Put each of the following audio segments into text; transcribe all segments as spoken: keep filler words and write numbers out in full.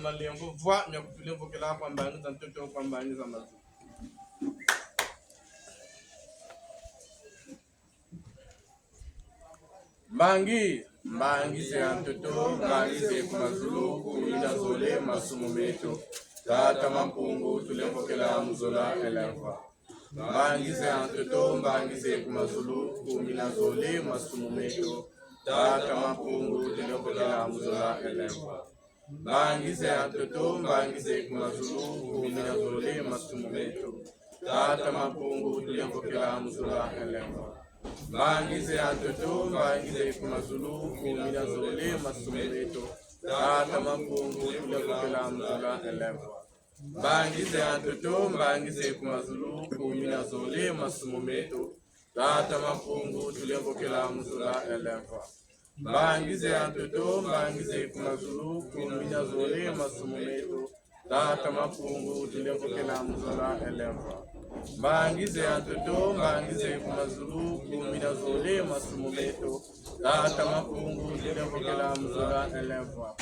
Malemvo, vwa, mia kutulemvokela kwa mbangi za ntoto, kwa mbangi za mazulu. Mbangi, mbangi ze ha ntoto, mbangi ze ku mazulu, kumi na zole masumu meto. Tata Mampungu, tulemvokela mu zola e lemvwa. Mbangi ze ha ntoto, mbangi ze ku mazulu, kumi na zole masumu meto. Tata Mampungu, tulemvokela mu zola e lemvwa. Mbangi ze ha ntoto, mbangi ze ku mazulu, kumi na zole masumu meto. Tata Mampungu, tulemvokela mu zola e lemvwa. Mbangi ze ha ntoto, mbangi ze ku mazulu, kumi na zole masumu meto. Tata Mampungu, tulemvokela mu zola e lemvwa. Mbangi ze ha ntoto, mbangi ze ku mazulu, kumi na zole masumu meto. Tata Mampungu, tulemvokela mu zola e lemvwa. Mbangi ze ha ntoto, mbangi ze ku mazulu, kumi na zole masumu meto. Tata Mampungu, tulemvokela mu zola e lemvwa. Mbangi ze ha ntoto, mbangi ze ku mazulu, kumi na zole masumu meto. Tata Mampungu, tulemvokela mu zola e lemvwa.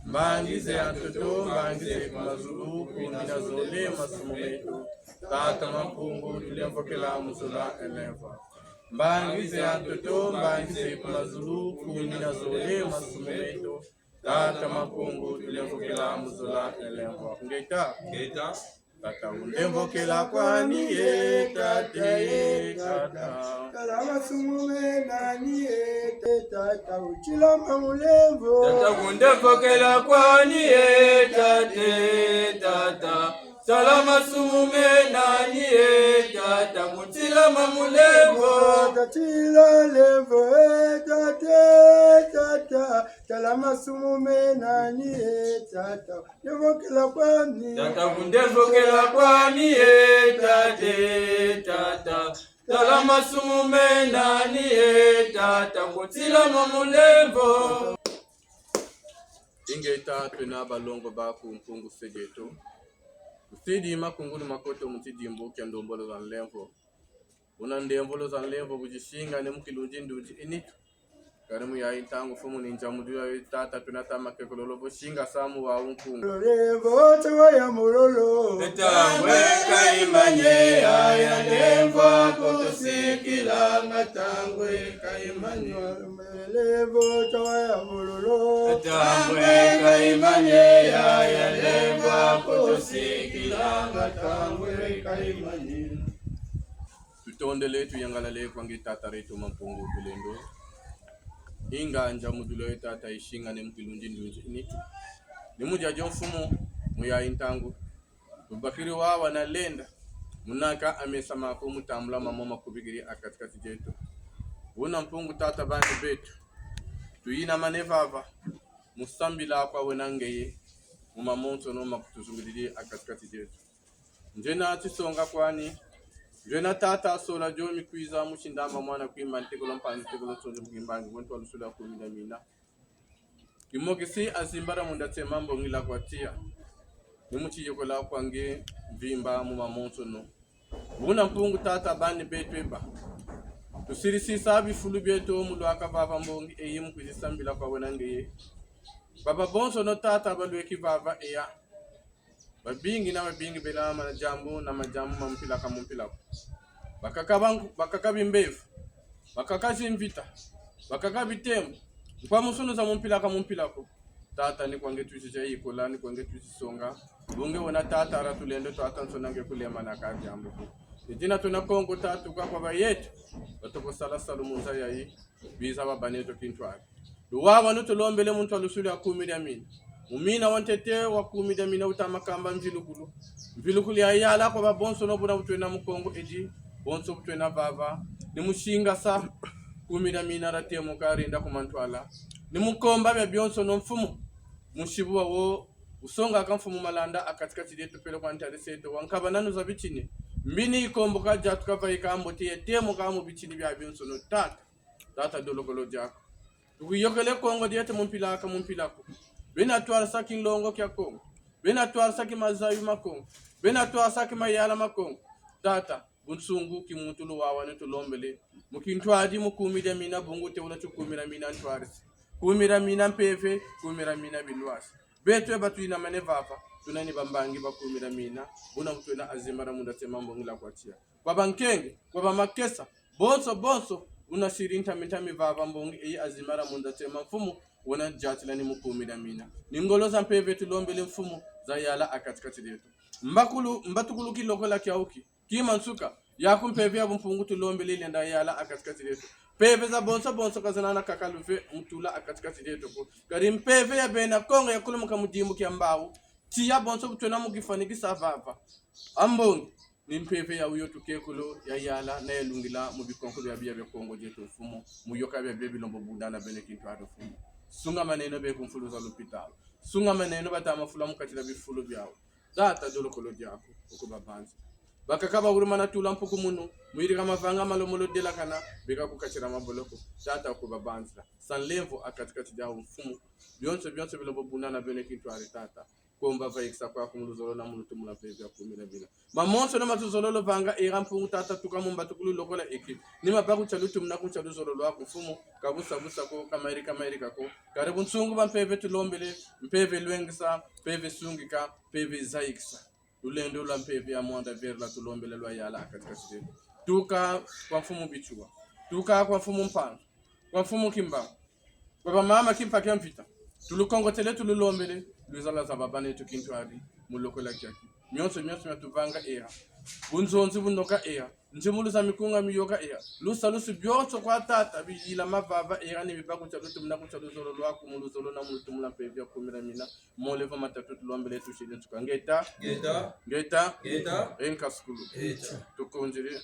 Mbangi ze ha ntoto, mbangi ze ku mazulu, kumi na zole masumu meto. Tata Mampungu, tulemvokela mu zola e lemvwa. Mbangi ze ha ntoto, mbangi ze ku mazulu, kumi na zole masumu meto. Tata Mampungu, tulemvokela mu zola e lemvwa. Ngeta. Ngeta. Tata, wundemvokela kwani e tata, e tata. Tala masumu mena ni e tata, wutila ma mulemvo. Tata, wundemvokela kwani e tata, e tata. Tala masumu mena ni e tata, wutila ma mulemvo. Tatila lemvo e tata, e tata. Tala masumu mena ni e tata. Ndemvokela kwani. Tata, kundemvokela kwani e tata, e tata. Tala masumu mena ni e tata, kutila ma mulemvo. Ingeta, twena balongo baku Mpungu se dieto. Mu tidi makungulu makoto, mu tidi mbukia ndombolo za nlemvo. Buna ndemvolo za nlemvo bu zisingane mu kilunzi ndunzi i nitu. Kani mu yayi ntangu mfumu ni nzamudila yo tata, twena tama kekololo vo singasa mu wawu nkunga. Nlemvo tawa ya mulolo. Ntangwe kayimanye ya, ya nlemvo ko tusikilanga ntangwe kayimanye. Nlemvo tawa ya mulolo. Ntangwe kayimanye ya, ya nlemvo ko tusikilanga ntangwe kayimanye. Tutondele, tuyangalale kwa nge tata dieto Mampungu Tulendo. Inga nzamudila yo tata yisingane mu kilunzi ndunzi i nitu. Ni mu diadio mfumu, mu yayi ntangu. Tubakiri wawa na lenda. Mu naka a mesa maku, mu tambula mamo makubikiri a kati-kati dieto. Buna Mpungu tata, bandi beto. Tuyinamane vava. Mu sambila kwa wena ngeye. Mu mamonsono ma kutuzungidiri a kati-kati dieto. Nzena tisonga kwani, nzena tata sola dio mi kwiza mu tindamba mwana kwimba ntekolo mpanzi ntekolo nsonzi mu kimbangi, bwe ntwalusula kumi na mina. Kimokisi a zimbala munda tsema mbongila kwa tiya. Ni mu tiyokola kwa nge mvimba mu mamonsono. Buna Mpungu tata, bandi beto eba. Tusirisisa bifulu bieto mu lwaka vava mbongi eyi mu kwizi sambila kwa wena ngeye. Baba bonsono tata balweki vava eya. Babingi na babingi bena ma diambu na ma diambu ma mpila ka mu mpila ko. Bakaka banku-, bakaka bimbevo. Bakaka zimvita. Bakaka bitembo. Nkwamusunuza mu mpila ka mu mpila ko. Tata, ni kwa nge twizi yikola, ni kwa nge twizi songa. Bu nge wena tata, ara tulendo twatansona nge kulema na ka diambu ko. Ni dina twena konko tata kwa kwa bayeto. Batoko sala salu mu nza yayi. Biza baba neto kintwari. Luwawanu tulombele mu ntwalusulu ya kumi dia mina. Mu mina wa ntete wa kumi dia mina wuta makamba mvilukulu. Mvilukulu ya yala kwa babonsono buna bu twena mu Kongo edi, bonso bu twena vava. Ni mu singasa kumi dia mina dia temuka rinda ku mantwala. Ni mu komba bia bionsono mfumu. Musibu wawo wusongaka mfumu Malanda a kati-kati dieto peleko kwa ntadisi eto. Wankaba nanu za bitini. Mbi ni yikomboka diatuka vayika mbote ya temuka mu bitini bia bionsono tata. Tata, dolokolo diaku. Tukuyokele Kongo dieto mu mpila ka mu mpila ko. Bena twarisa kinlongo kia Kongo. Bena twarisa kimazayu ma Kongo. Bena twarisa kimayala ma Kongo. Tata, bunsungu, kimuntu, luwawanu tulombele. Mu kintwadi mu kumi dia mina bungu te wuna tu kumi dia mina ntwarisi. Kumi dia mina mpeve, kumi dia mina bilwasi. Beto e batuyinamene vava, tuna ni bambangi ba kumi dia mina, buna bu twena ha zimbala munda tema mbongi la kwa tiya. Kwa bankenge, kwa bamakesa, bonso, bonso, buna siri ntami, ntami vava mbongi eyi ha zimbala munda tema mfumu, wena diatila ni mu kumi dia mina. Ni ngolo za mpeve tulombele mfumu, zayala ha kati-kati dieto. Mbakulu, mbatukulu kilokola kiawuki, kima nsuka, yaku mpeve ya bumpungu tulombele lenda yala ha kati-kati dieto. Mpeve za bonso bonso ka zena na kakaluve mu tula ha kati-kati dieto ko. Kadi mpeve ya bena Kongo ya kulumuka mu dimbu kia mbawu, tiya bonso bu twena mu kifwanikisa vava. Ha mbongi, ni mpeve ya wuyo tukekulu ya yala na ya lungila mu bikonko bia biya bia Kongo dieto mfumu, mu yoka bia biya bilombo bundana bene kintwari mfumu. Sungamaneno be ku mfulu za lupitalu. Sungamaneno bata mafula mu kati dia bifulu biawu. Tata, dolokolo diaku, wukubabanzila. Bakaka bawulumana tula mpuku munu, mu yirika mavanga malomolo delakana, beka ku kati dia maboloko. Tata, wukubabanzila. Sa nlemvo ha kati-kati diawu mfumu. Bionso, bionso bilombo bundana bene kintwari tata. Komba vayikisa kwaku mu luzolo na mu lutumu lwa mpeve ya kumi dia mina. Mamonso na ma tuzololo vanga era mpungu tata tuka mu mbatukulu lokola eki. Ni mabaku tia lutumu na ku tia luzolo lwaku mfumu. Ka busa busa ko, ka mayirika mayirika ko. Kadi bunsungu bwa mpeve tulombele, mpeve lwengisa, mpeve sungika, mpeve zayikisa. Lulendo lwa mpeve ya mwanda vere lwa tulombele lwa yala ha kati-kati dieto. Tuka kwa mfumu Bitsua. Tuka kwa mfumu Mpanzu. Kwa mfumu Kimbangu. Kwa bamama Kimpa kia Mvita. Tulukongotele, tululombele, lwizala zaba bana beto kintwari, mu lokola kiaki. Mionso, mionso mia tuvanga era. Bunzonzi bunoka era. Nzimulu za mikunga miyoka era. Lusalusu bionso kwa tata, biyila mavava era ni biba ku tia lutumu na ku tia luzolo lwaku mu luzolo na mu lutumu lwa mpeve ya kumi dia mina. Mole vo matatu tulombele tusidi nsuka. Ngeta. Ngeta. Ngeta. Ngeta. E nkasukulu. Ngeta. Tukunziri.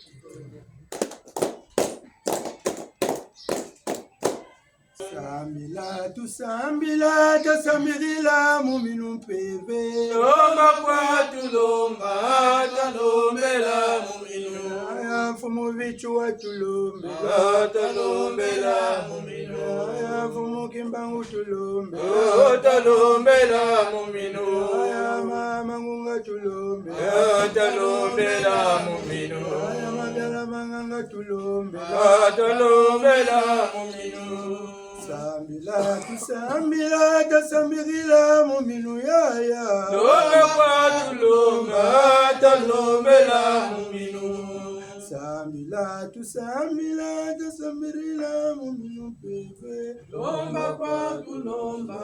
Sambila, tusambila, tasambirila mu minu mpeve. Lomba kwa tulomba, talombela mu minu. Aya, mfumu Bitsua tulombe. Ah, talombela mu minu. Aya, mfumu Kimbangu tulombe. Oh, talombela mu minu. Aya, mama Ngunga tulombe. Ah, talombela mu minu. Aya, Mabala Manganga tulombe. Ah, talombela mu minu. Sambila, tusambila, tasambirila mu minu yaya. Lomba kwa tulomba, talombela mu minu. Sambila, tusambila, tasambirila mu minu mpeve. Lomba kwa tulomba,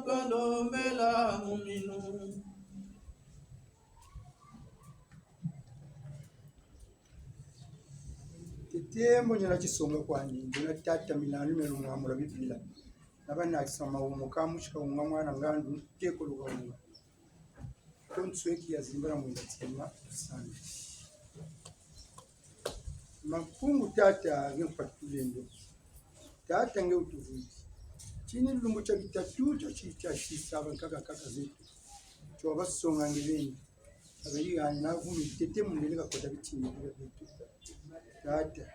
talombela mu minu. Tete, mbo nina tisonga kwani, mbo na tata milandu meno mwamula Bibila. Na bana kisama umo ka mushika unga mwana ngandu, tekolo ka unga. Konso eki ya zimbala mwinda tima, sani. Mampungu tata, nge kwa tulendo. Tata nge wutuvwidi. Tini lumbu tia bitatu tia ti-, tia sisa bankaka kaka zeto. Tio basonga nge beni. Abeli hani na vumi tete mundele kakota bitini bila beto. Tata.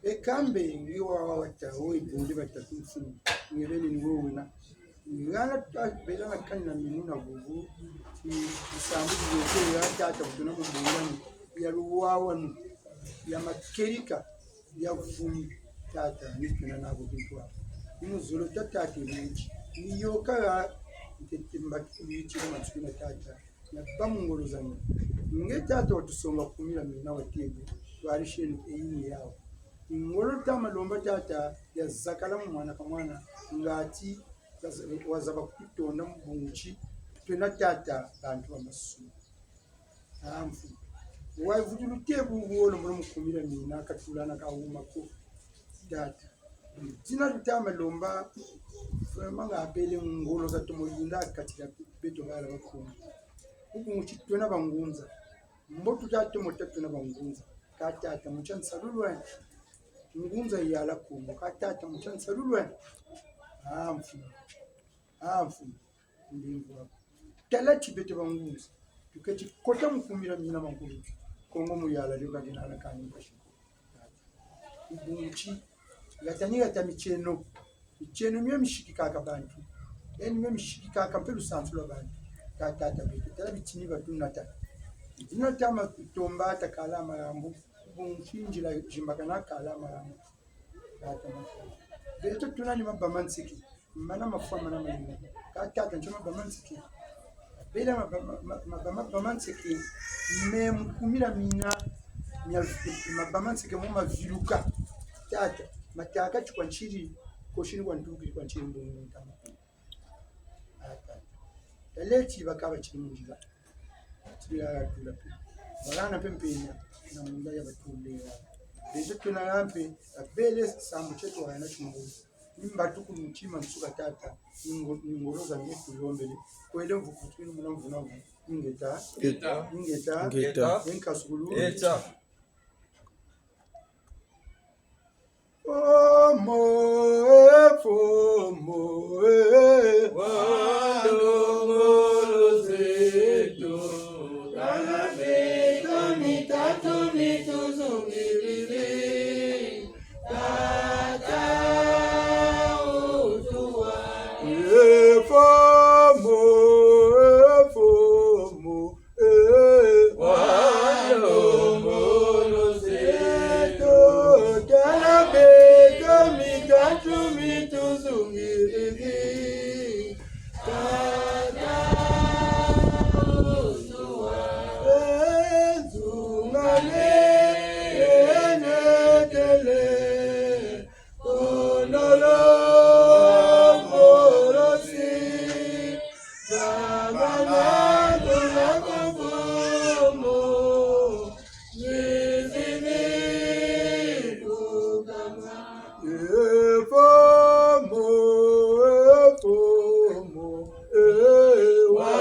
E kambe nge wawa wata, o e bonde batatu mfumu. Nge beni ni wo wena. Ngana ta bela na kani na minu na vuvu, ti, tisambu tiyote ya tata kutuna mu mbongani, ya luwawanu, ya makerika, ya vumi, tata, ni twena nabo bintwa. Ni mu zolo ta tata, ni nti, ni yoka ya, ntete mbaki, ni ti na matsukina tata, na ba mu ngolo zani. Nge tata watusonga kumi dia mina wa tebu, twarishenu eyini yawu. Ngolo ta malomba tata, ya zakala mu mwana ka mwana, ngati, Wazaba kututonda mu bungu ti, twena tata bantu ba masumu. Ah, mfumu. Wavutulu tebu wolo mbono mu kumi dia mina katulana ka wuma ko. Tata. Dina luta malomba, vraiment nga bele ngolo za tomo yinda kati dia beto bala ba Kongo. Mu bungu ti twena bangunza. Mbo tuta tomo ta twena bangunza. Ka tata mu tia nsalulu wena. Ngunza yala Kongo. Ka tata mu tia nsalulu wena. Ah, mfumu. Ah, mfumu. Ndimvu wako. Tala ti beto bangunza. Tuketi kota mu kumi dia mina mankulu. Kongo mu yala dio ka dina na kani mpasi. Mu bungu ti, hata ni hata mitieno. Mitieno mio misikikaka bantu. Eni mio misikikaka mpe lusansu lwa bantu. Ka tata beto, tala bitini batunata. Dina ta matomba ta kala malambu. Bungu ti nzila zimbakana kala malambu. Tata mafula. Beto tuna ni maba ma nsiki. Mana mafwa, mana mayinga. Kâ tata, ntsio mabâ ma nseke. Bela mabâ ma, ma, mabâ ma, mabâ ma nseke. Me mu kumila mina, mia, mabâ ma nseke mo maviluka. Tata, mataka ti kwa ntiri, kosi ni kwa ntukiri kwa ntiri mbongo ntama. Ata. Taleti bakaba tiri mu nzila. Tiri ya tula pe. Balana pe mpenia, na munda ya batulera. Beto twena ya mpe, abele sambu tieto wana timbulu. Ni mbatukulu mutima nsuka tata, ni ngo-, ni ngolo za nge tuyombele. Kwele mvukutu ni muna mvuna mvu. Ingeta. Ingeta. Ingeta. Ingeta. Enkasukulu. Eta. Fomo, eh, fomo, eh. Wa ndongolo zeto, tala beto mitatu mituzungiriri. Tata utuwa. Eh, fomo, eh, fomo. Eh, wa ndongolo zeto, tala beto mitatu mituzungiriri. Tata utuwa. Eh, nzungane, enetele. Kondolo molosi, bamana tuna kofomo, zizini kukama. Efomo, efomo, eh, wa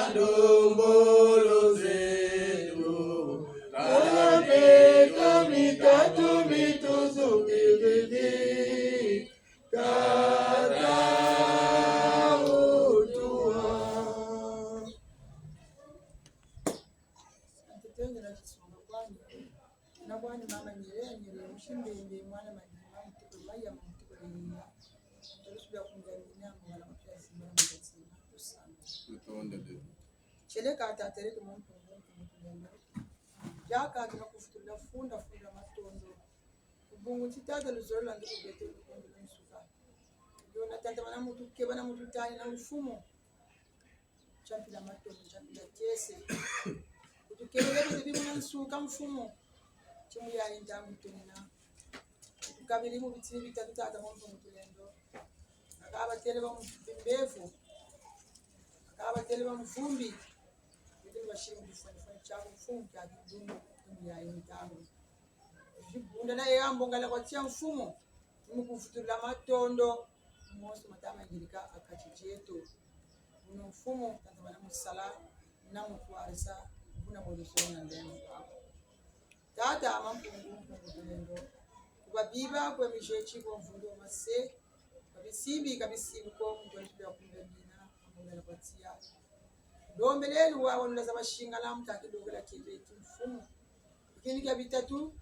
ndongolo zeto. Tala beto mitatu mituzungiriri. Tata utuwa. Ntete ngina tisunga kwani. Na kwani mama nyere, nyere, musimbembe, mwana madima, mutuko, maya, mutuko, nyina. Tolusu bia kunga nyina, mwana mapia simba, mwana simba, tusanga. Tutondele. Tieleka tata leke mu Mpungu, Mpungu Tulendo. Diaka tuna kufutula funda, funda matondo. Ku bungu ti tata luzolo lwandi ku beto lukonde lwa nsuka. Yo na tata bana mutu keba na mutu tani na mfumu. Tia mpila matondo, tia mpila kiese. Kutukebele bizebi muna nsuka mfumu. Ti mu yayi ntangu tunina. Kutukabili mu bitini bitatu tata mu Mpungu Tulendo. Bakaba batele ba mvumbi mbevo. Bakaba batele ba mvumbi. Bitini bashiri mu difwanifwani tia mfumu kia kidungu. Ti mu yayi ntangu. Dibunda na yambo ngala kwa tia mfumu. Mu kuvutula matondo, mosi matama ngirika a kati dieto. Buna mfumu, tata bana musala, na mutwarisa, buna boluso na ndemo. Tata, ma Mpungu, Mpungu Tulendo. Kuba biba, kwe mijeti, kwa mvundu wa mase, kwa bisimbi, ka bisimbi ko, mutoni tubia kumbe mina, mungala kwa tia. Ndombelelu wa wanula za basingana mu ta kilongela kieto mfumu. Bikini kia bitatu,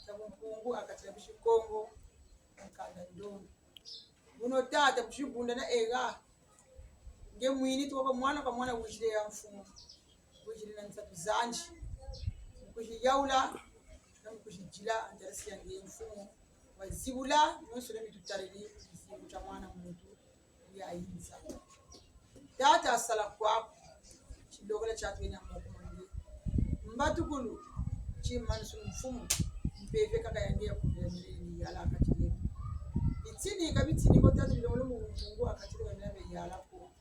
tia bumpungu, a kati dia bisi Kongo, mukanda ndombe. Buno tata, mu tibunda na ega. Nge mwini tuwa kwa mwana, kwa mwana wizile ya mfumu. Wizile na nsatu zandi. Mu kuzi yaula, na mu kuzi dila, ntarisi ya nge mfumu. Wazibula, nionso na mitutarili, kisimbu tia mwana muntu. Yayinza. Tata sala kwaku. Tilongela tia twena moko mandi. Mbatukulu, ti manusu mfumu. Mpeve kaka ya nge ya kumbela milele ni yala kati yetu. Bitini ka bitini ko tata bilongolo mu mpungu a kati yetu na yala ko.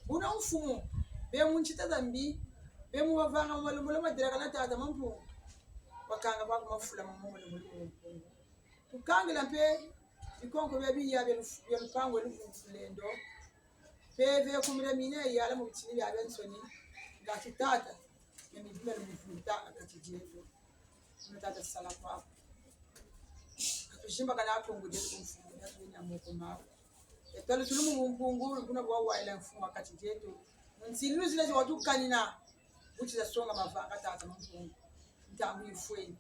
Buna mfumu, be mu ntsita za mbi, be mu bavanga mu malembolo madelakana tata ma Mpungu. Bakanga kwaku mafula ma malembolo mu mpungu. Tukangila mpe bikonko bia biya bia luf-, bia lupangu lu Mpungu Tulendo. Mpeve kumira mina yala mu bitini biabiansoni. Ngatu tata, na midima lu mvuluta a kati dieto. Muna tata sala kwaku. Katuzimbakana Kongo dieto ku mfumu, na tuwina moko maku. Etwalu tulu mu mpungu, kuna bwa wayila mfumu a kati dieto. Mu nsilulu zina zi watukanina. Buti za songa mavanga tata ma Mpungu. Ntangu yifweni.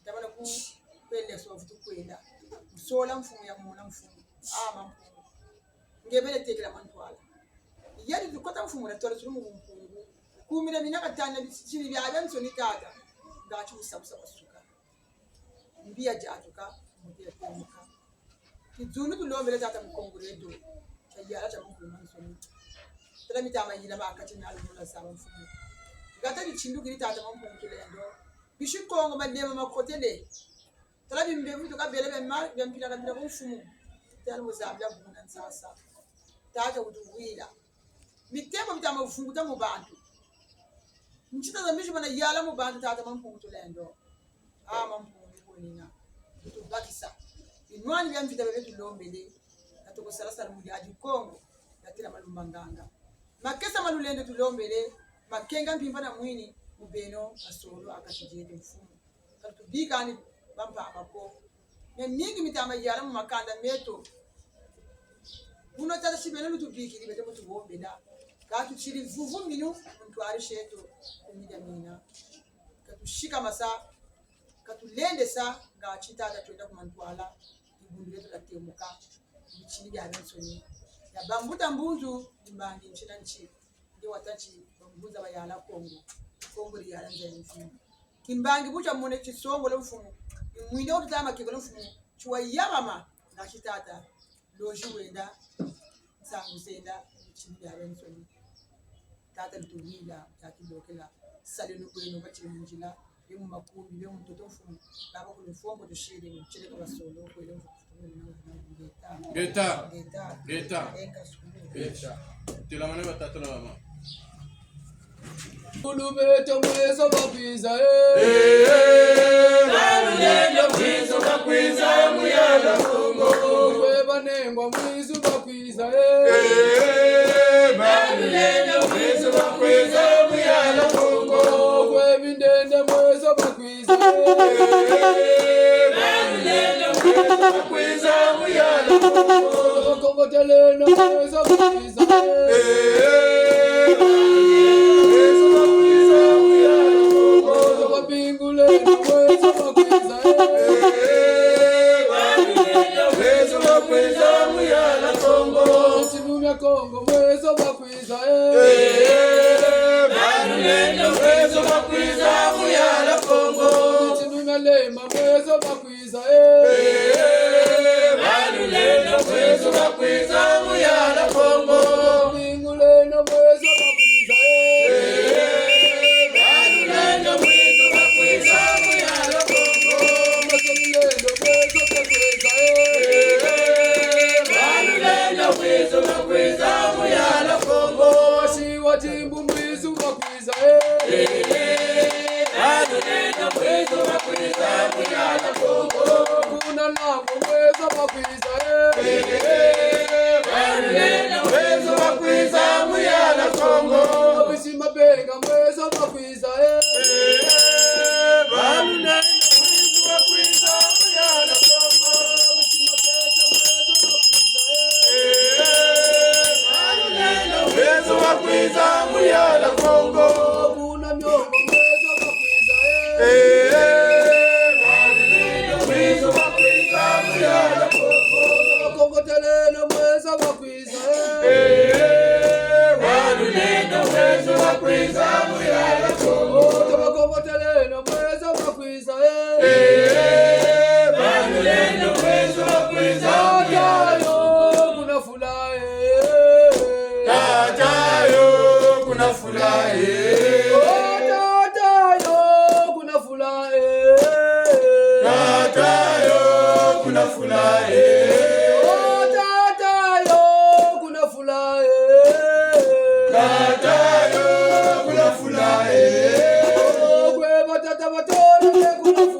Tabana ku kwenda so vutu kwenda. Nsola mfumu ya mona mfumu. Ah, ma Mpungu. Nge bele tekela mantwala. Yadi tukota mfumu na twala tulu mu mpungu. Kumina mina katana bitini biabiansoni tata. Ngati busa busa basuka. Mbi ya diatuka, mbi ya temuka. Ni dzunu tulombele tata mu Kongo dieto. Tia yala tia mankulu mansoni. Tala mitama yila ba kati na lubula sa ba mfumu. Ngata ni tindukiri tata Mampungu Tulendo. Bisi Kongo malema makotele. Tala bimbevo tuka bele bia ma-, bia mpila ka mpila ku mfumu. Tala mu zabila buna nsasa. Tata wutuwila. Mitemo mitama vunguta mu bantu. Ntsita za mbizi mana yala mu bantu tata Mampungu Tulendo. Ah, Mampungu kunina. Tubakisa. Binwani bia mvita bia tulombele. Ka tuko sala sala mu diadi Kongo. Yatila malumba nganga. Makesa ma lulendo tulombele. Makenga mpimpa na mwini. Mu beno, masolo, a kati dieto mfumu. Ka tubikani bampamba ko. Miamingi mitama yala mu makanda meto. Buno tata si beno lutubikiri beto mu tuwombela. Ka tutiri vuvu minu mu ntwari seto ku mida mina. Ka tusikamasa, ka tulendesa, ngati tata twenda ku mantwala, dibundu dieto diatemuka, bitini biabiansoni. Ya bambuta mbunzu, ni mbangi nti na nti. Ndi watâ ti, bambuta bayala Kongo. Kongo diyala nza ya mfumu. Kimbangi bu tiamona tisongolo mfumu. Ni mwinda wo tutama kikolo mfumu. Tiwayabama, ngati tata. Lozi wenda, nsangu zenda, bitini biabiansoni. Tata lutuwila, tata lukela. Saleno kweno, batiri mu nzila. Be mu makumbi, be mu ntoto mfumu. Baba kulu mfumu, ko tusiri, mu tieleka basolo, kwele mfumu. Ngeta. Ngeta. Ngeta. Ngeta. Telamane batata na bamama. Kulu beto mweso bakwiza, eh. Eh, balulendo mweso bakwiza, muyala Kongo. Kwe banengwa mweso bakwiza, eh. Eh, balulendo mweso bakwiza, muyala Kongo. Kwe bindende mweso bakwiza. Kongo mweso bakwiza, eh. Eh, balulendo mweso bakwiza, muyala Kongo. Bitinu mia lema mweso bakwiza, eh. Eh, balulendo mweso bakwiza, muyala Kongo. Bingulendo mweso bakwiza, eh. Eh, balulendo mweso bakwiza, muyala Kongo. Masolulendo mweso bakwiza, eh. Eh, balulendo mweso bakwiza, muyala Kongo. Siwa timbu mwisu bakwiza, eh. Eh, balulendo mweso bakwiza, muyala Kongo. Kuna lango mweso bakwiza, eh. Eh, balulendo mweso bakwiza, muyala Kongo. Bisi mabenga mweso bakwiza, eh. Eh, balulendo mweso bakwiza, muyala Kongo. Bisi matete mweso bakwiza, eh. Eh, balulendo mweso bakwiza, muyala Kongo. Kuna miongo mweso bakwiza, eh. Eh, balulendo mweso bakwiza, muyala Kongo. Kongo teleno mweso bakwiza, eh. Eh, balulendo mweso bakwiza, muyala Kongo. Kongo teleno mweso bakwiza, eh. Eh, balulendo mweso bakwiza, muyala Kongo. Tata yo, kuna fula, eh. Tata yo, kuna fula, eh. Oh, tata yo, kuna fula, eh. Tata yo, kuna fula, eh. Oh, tata yo, kuna fula, eh. Tata yo, kuna fula, eh. Oh, kwe batata batona, kuna fula.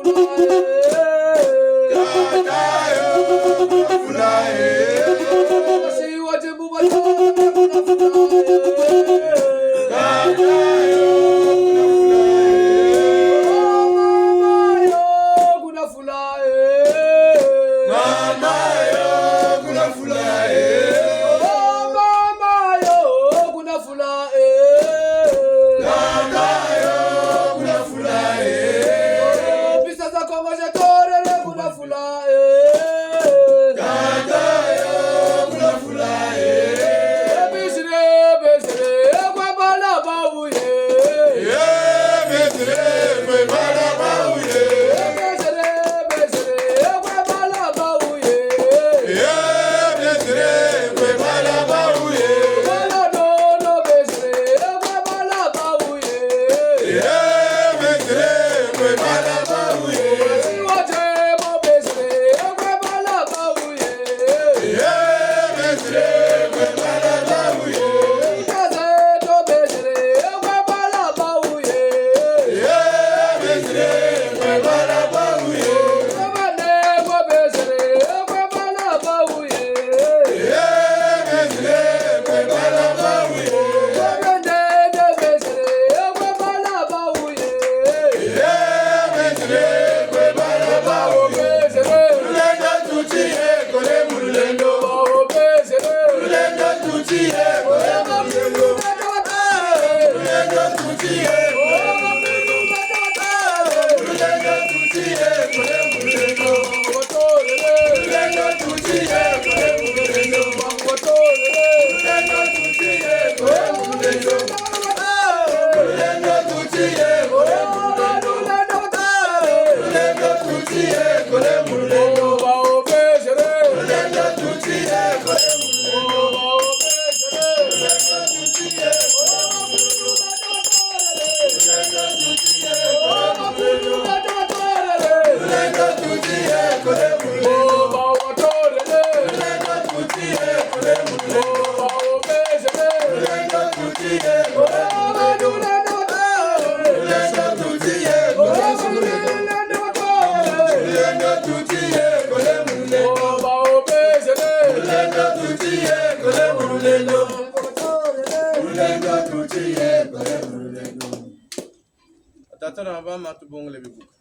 Tubongele bibuka.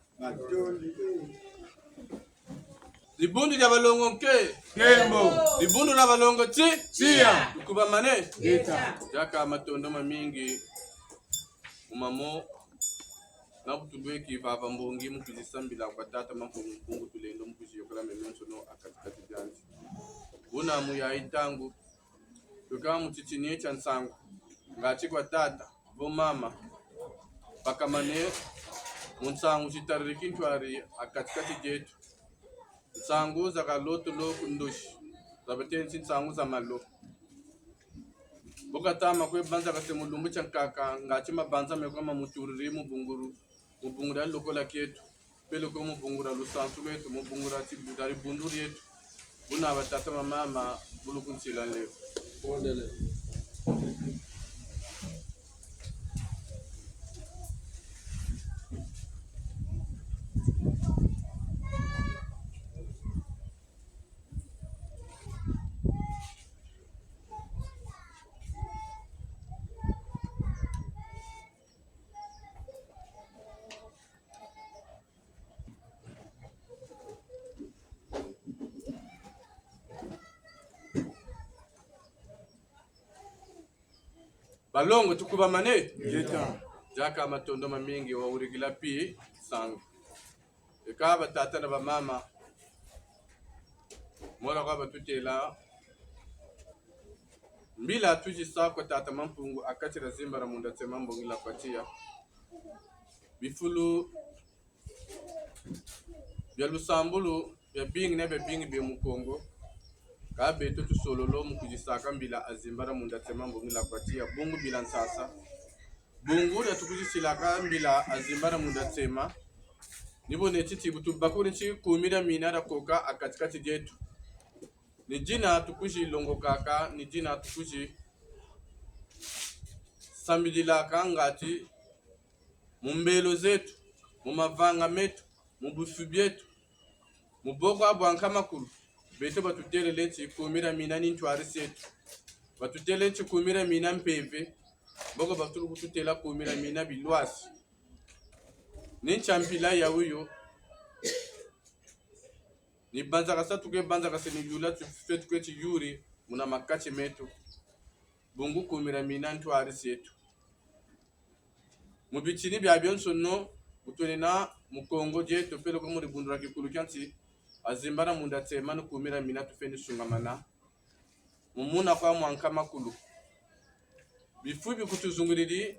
Dibundu dia balongo nke. Nkembo. Dibundu dia balongo ti. Tiya. Tukubamane. Ngeta. Diaka matondo mamingi. Mu mamo, na bu tulweki vava mbongi mu kwizi sambila kwa Tata Mampungu Mpungu Tulendo, mu kwizi yokola memiensono ha kati-kati diandi. Buna mu yayi ntangu, tweka mu titini tia nsangu, ngati kwa tata, vo mama, bakamane mu nsangu zitariri kintwari ha kati-kati dieto. Nsangu za kalotolo ku ndosi, za batêle nti nsangu za malo. Bu kata ma kwe banzakase mu lumbu tia nkaka, ngati mabanza meko mamuturiri mu bungu, mu bungu dia lokola kieto, peleko mu bungu dia lusansu lweto, mu bungu dia ti-, dia dibundu dieto. Buna batata, bamama, bulukuntila nlevo. Balongo, tukubamane? Ngeta. Diaka matondo mamingi, wawurikila pi nsangu. Eka batata na bamama, mola kwa batutêla, mbila twizi sa kwa Tata Mampungu ha kati dia zimba dia munda tsema mbongi la kwa tiya. Bifulu bia lusambulu biabingi na biabingi bie mu Kongo. Kâ beto tusololo mu kwizi saka mbila ha zimba dia munda tsema mbongi la kwa tiya, bungu bila nsasa. Bungu dia tukwizi silaka mbila ha zimba dia munda tsema, ni bo neti ti bu tubakuri nti kumi dia mina dia koka ha kati-kati dieto. Ni dina tukwizi longokaka, ni dina tukwizi sambililaka ngati mu mbelo zeto, mu mavanga meto, mu bifu bieto, mu boko bwa nkama kulu, beto batutêlele nti kumi dia mina ni ntwari zeto. Batutêlele nti kumi dia mina mpeve, boko batulu kututêla kumi dia mina bilwasi. Ni ntia mpila ya wuyo, ni banzakasa tukwe banzakase, ni yula tufwe tukwe tiyuri muna makati meto. Bungu kumi dia mina ntwari zeto. Mu bitini biabionsono bu twenina mu Kongo dieto, peleko mu dibundu dia kikulu kia nsi, ha zimba dia munda tsema ni kumi dia mina tufweni sungamana. Mu muna kwa mwa nkama kulu. Bifu bi kutuzungiriri,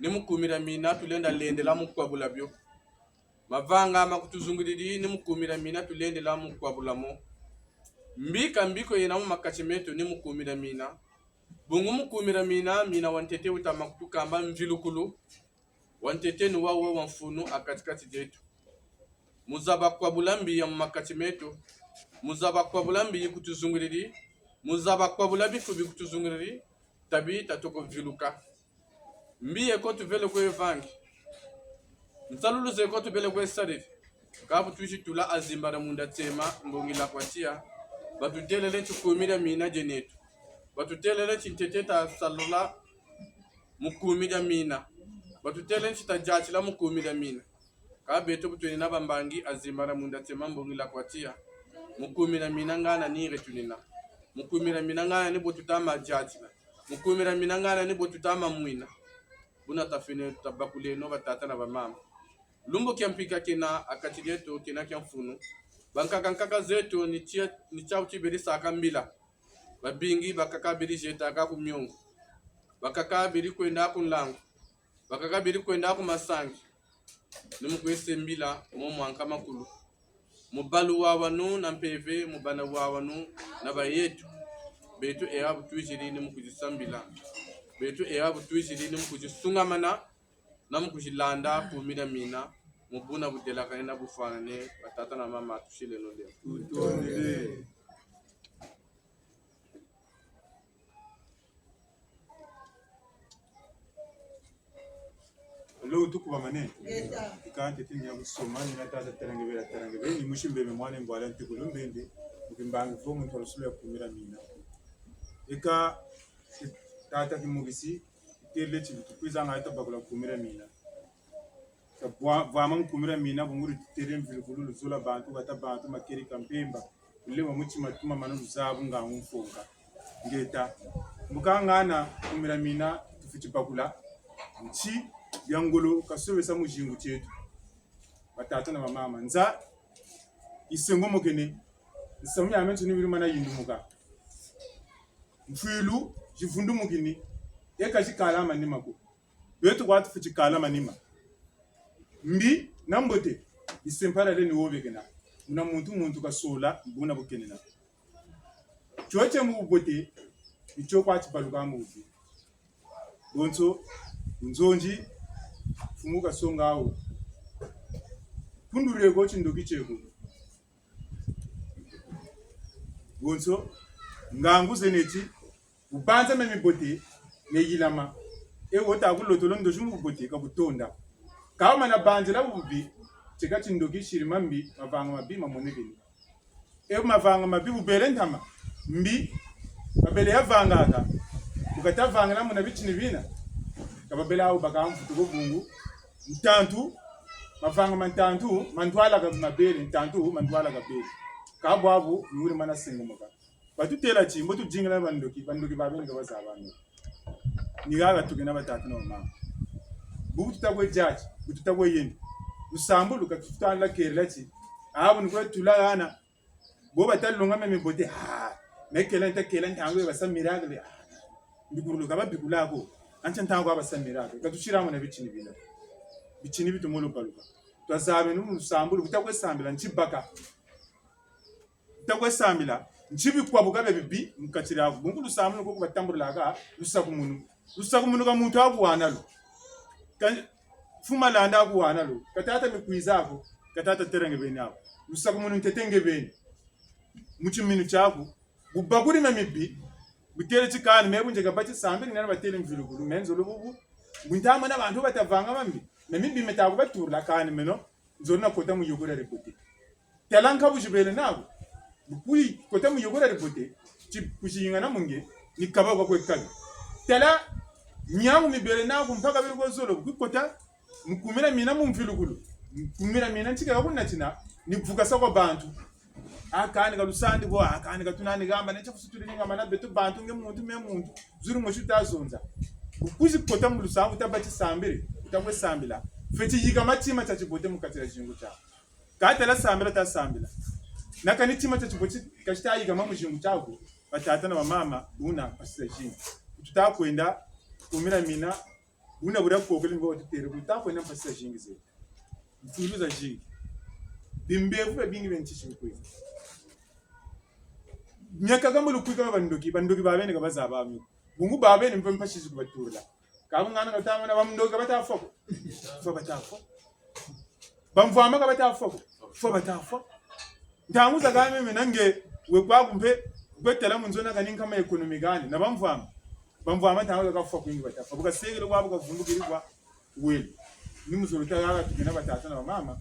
ni mu kumi dia mina tulenda lendela mu kwabula bio. Mavanga ma kutuzungiriri, ni mu kumi dia mina tulendela mu kwabula mo. Mbi ka mbi ko yena mu makati meto, ni mu kumi dia mina. Bungu mu kumi dia mina, mina wa ntete wuta ma kutukamba mvilukulu. Wa ntete ni wawu wa mfunu ha kati-kati dieto. Mu zaba kwabula mbi ya mu makati meto. Mu zaba kwabula mbi yi kutuzungiriri. Mu zaba kwabula bifu bi kutuzungiriri. Tabi tatoko viluka. Mbi ye ko tuvele kwe vangi. Nsalulu ze ko tuvele kwe sariri. Kâ bu twizi tula ha zimba dia munda tsema mbongi la kwa tiya, batutêlele nti kumi dia mina dieneto. Batutêlele nti ntete tasalula mu kumi dia mina. Batutêlele nti tadiatila mu kumi dia mina. Kâ beto bu twenina bambangi ha zimba dia munda tsema mbongi la kwa tiya, mu kumi dia mina ngana ni re tunina. Mu kumi dia mina ngana ni bo tuta ma diatila. Mu kumi dia mina ngana ni bo tuta ma mwina. Buna tafwene tabakuleno batata na bamama. Lumbu kia mpika kena ha kati dieto, kena kia mfunu. Bankaka nkaka zeto ni tia, ni tiawu ti beri saka mbila. Babingi bakaka beri zietaka ku miongo. Bakaka beri kwenda ku nlangu. Bakaka beri kwenda ku masangi. Ni mu kwe sambila mo mwa nkama kulu. Mu balu wawanu na mpeve, mu bana wawanu na bayeto. Beto e ha bu twiziri ni mu kwizi sambila. Beto e ha bu twiziri ni mu kwizi sungamana, na mu kwizi landa kumi dia mina, mu buna budelakane na bufwanane, batata na bamama, tusileno lemvo. Tutondele. Lo tukubamane. Ngeta. Ika ntete ni ya kusoma, ni na tata Talangebela, Talangebela, ni musi Mbembe mwana Mbwala ntukulu Mbende, mu kimbangi vo muntu wa lusulu ya kumi dia mina. Ika tata Kimukisi, têle ti bu tukwizanga yeto bakula kumi dia mina. Tabwa, vwama nkumira mina, bungu lututêle mvilukulu, luzola bantu, hata bantu, makeri ka mpemba, lulema mutima, tuma mana luzabu, ngangu mfonga. Ngeta. Mbukangana, nkumira mina, tufweti bakula nti ya ngolo kasobesa mu zingu tieto. Batata na bamama, nza yisengomokene, nsamu miamiansoni miri mana yindumuka. Mfwilu zivundumukini, e ka zikala manima ko. Beto kwa tufweti kala manima. Mbi na mbote, bisempalale ni wo biekena. Muna muntu muntu kasola, buna bukenena. Tio tie mu bubote, ni tio kwa tibaluka mu bubi. Bonso, nzonzi, mfumu kasonga awu. Kunduleko tindoki tieko. Bonso, ngangu zena ti, wubanza mia mibote, mia yilama. E wo ta kulotolo ndozi mu bubote, ka kutonda. Ka wumana banzila bubi, tieka tindoki siri mambi, mavanga mabi mamonekene. E mavanga mabi bubele ntama, mbi, babele yavangaka. Bu kata vangila muna bitini bina, ka babele awu baka mvutu ko bungu. Ntantu, mavanga ma ntantu, ma ntwala ka mabele, ntantu, ma ntwala kabele. Ka bwabu, ni wuri mana sengomoka. Batutêla ti, mbo tudingila bandoki, bandoki babeni ka bazaba no. Ni haha tukena batata na bamama. Bu tuta kwe diati, bu tuta kwe yenda. Lusambulu ka tutandila kerela ti, abu ni kwe tula hana. Bo bata longa mia mibote, ah, mekela nta kela ntangu ya basa miracle, ah. Bikulu ka babikula ko, antia ntangu ya basa miracle. Ka tusira mo na bitini bina. Bitini bi tumolo baluka. Twazabeno mu lusambulu, bu tuta kwe sambila, nti baka. Bu tuta kwe sambila, nti bikwabuka bia bibi, mu kati diaku. Bungu lusambulu ko ku batambulaka, lusakumunu. Lusakumunu ka muntu aku wana lo. Ka mfumu Malanda aku wana lo. Ka tata Mikwiza ko. Ka tata Tera nge beni ako. Lusakumunu ntete nge beni. Mu timinu tiaku. Bu bakuri mia mibi. Bu têle ti kani, me bu nge ka bati sambila, ni hana batêle mvilukulu. Me nzolo bubu. Bu nta mona bantu bata vanga mambi. Mia mibi meta ku baturila kani meno. Nzolo na kota mu yoko dia dibote. Tala nkabu zibele naku. Bu kwizi kota mu yoko dia dibote, ti kwizi yingana mu nge, ni kaba kwa kwe kabi. Tala miangu mibele naku mpaka bele kwa zolo, bu kwizi kota mu kumira mina mu mvilukulu. Mu kumira mina ntika ya kunatina, ni vukasa kwa bantu. A kani ka lusandi bo, a kani ka tunani hamba, ne tia kusutuli ni hamba na beto bantu nge muntu, me muntu, zulu mosi ta zonza. Bu kwizi kota mu lusambu, ta bati sambila, ta kwe sambila. Fweti yika matima tia tibote mu kati dia zingu tiaku. Ka tala sambila, ta sambila. Na kani tima tia tibote, ka tita yika ma mu zingu tiaku, batata na bamama, buna mpasi zazingi. Tuta kwenda, kumira mina, buna buda kokele ngo tutêle, tuta kwenda mpasi zazingi ze. Mfwilu zazingi. Bimbevo bia bingi bia ntisi bikwiza. Miakaka mu lukwika bandoki, bandoki babeni ka bazaba mio. Bungu babeni mpe mpasi zi kubaturila. Ka bu ngana ka tamana bamundoki ka bata fwa ko. Fwa bata fwa. Bamvwama ka bata fwa ko. Fwa bata fwa. Ntangu zakaka meme na nge we kwaku mpe, kwe tala mu nzo na kani nkama économie kani, na bamvwama. Bamvwama ntangu zakaka fwa kwingi bata fwa. Bu kasekele kwa bu kavumbukiri kwa wele. Ni mu zolo ta haha tukena batata na bamama.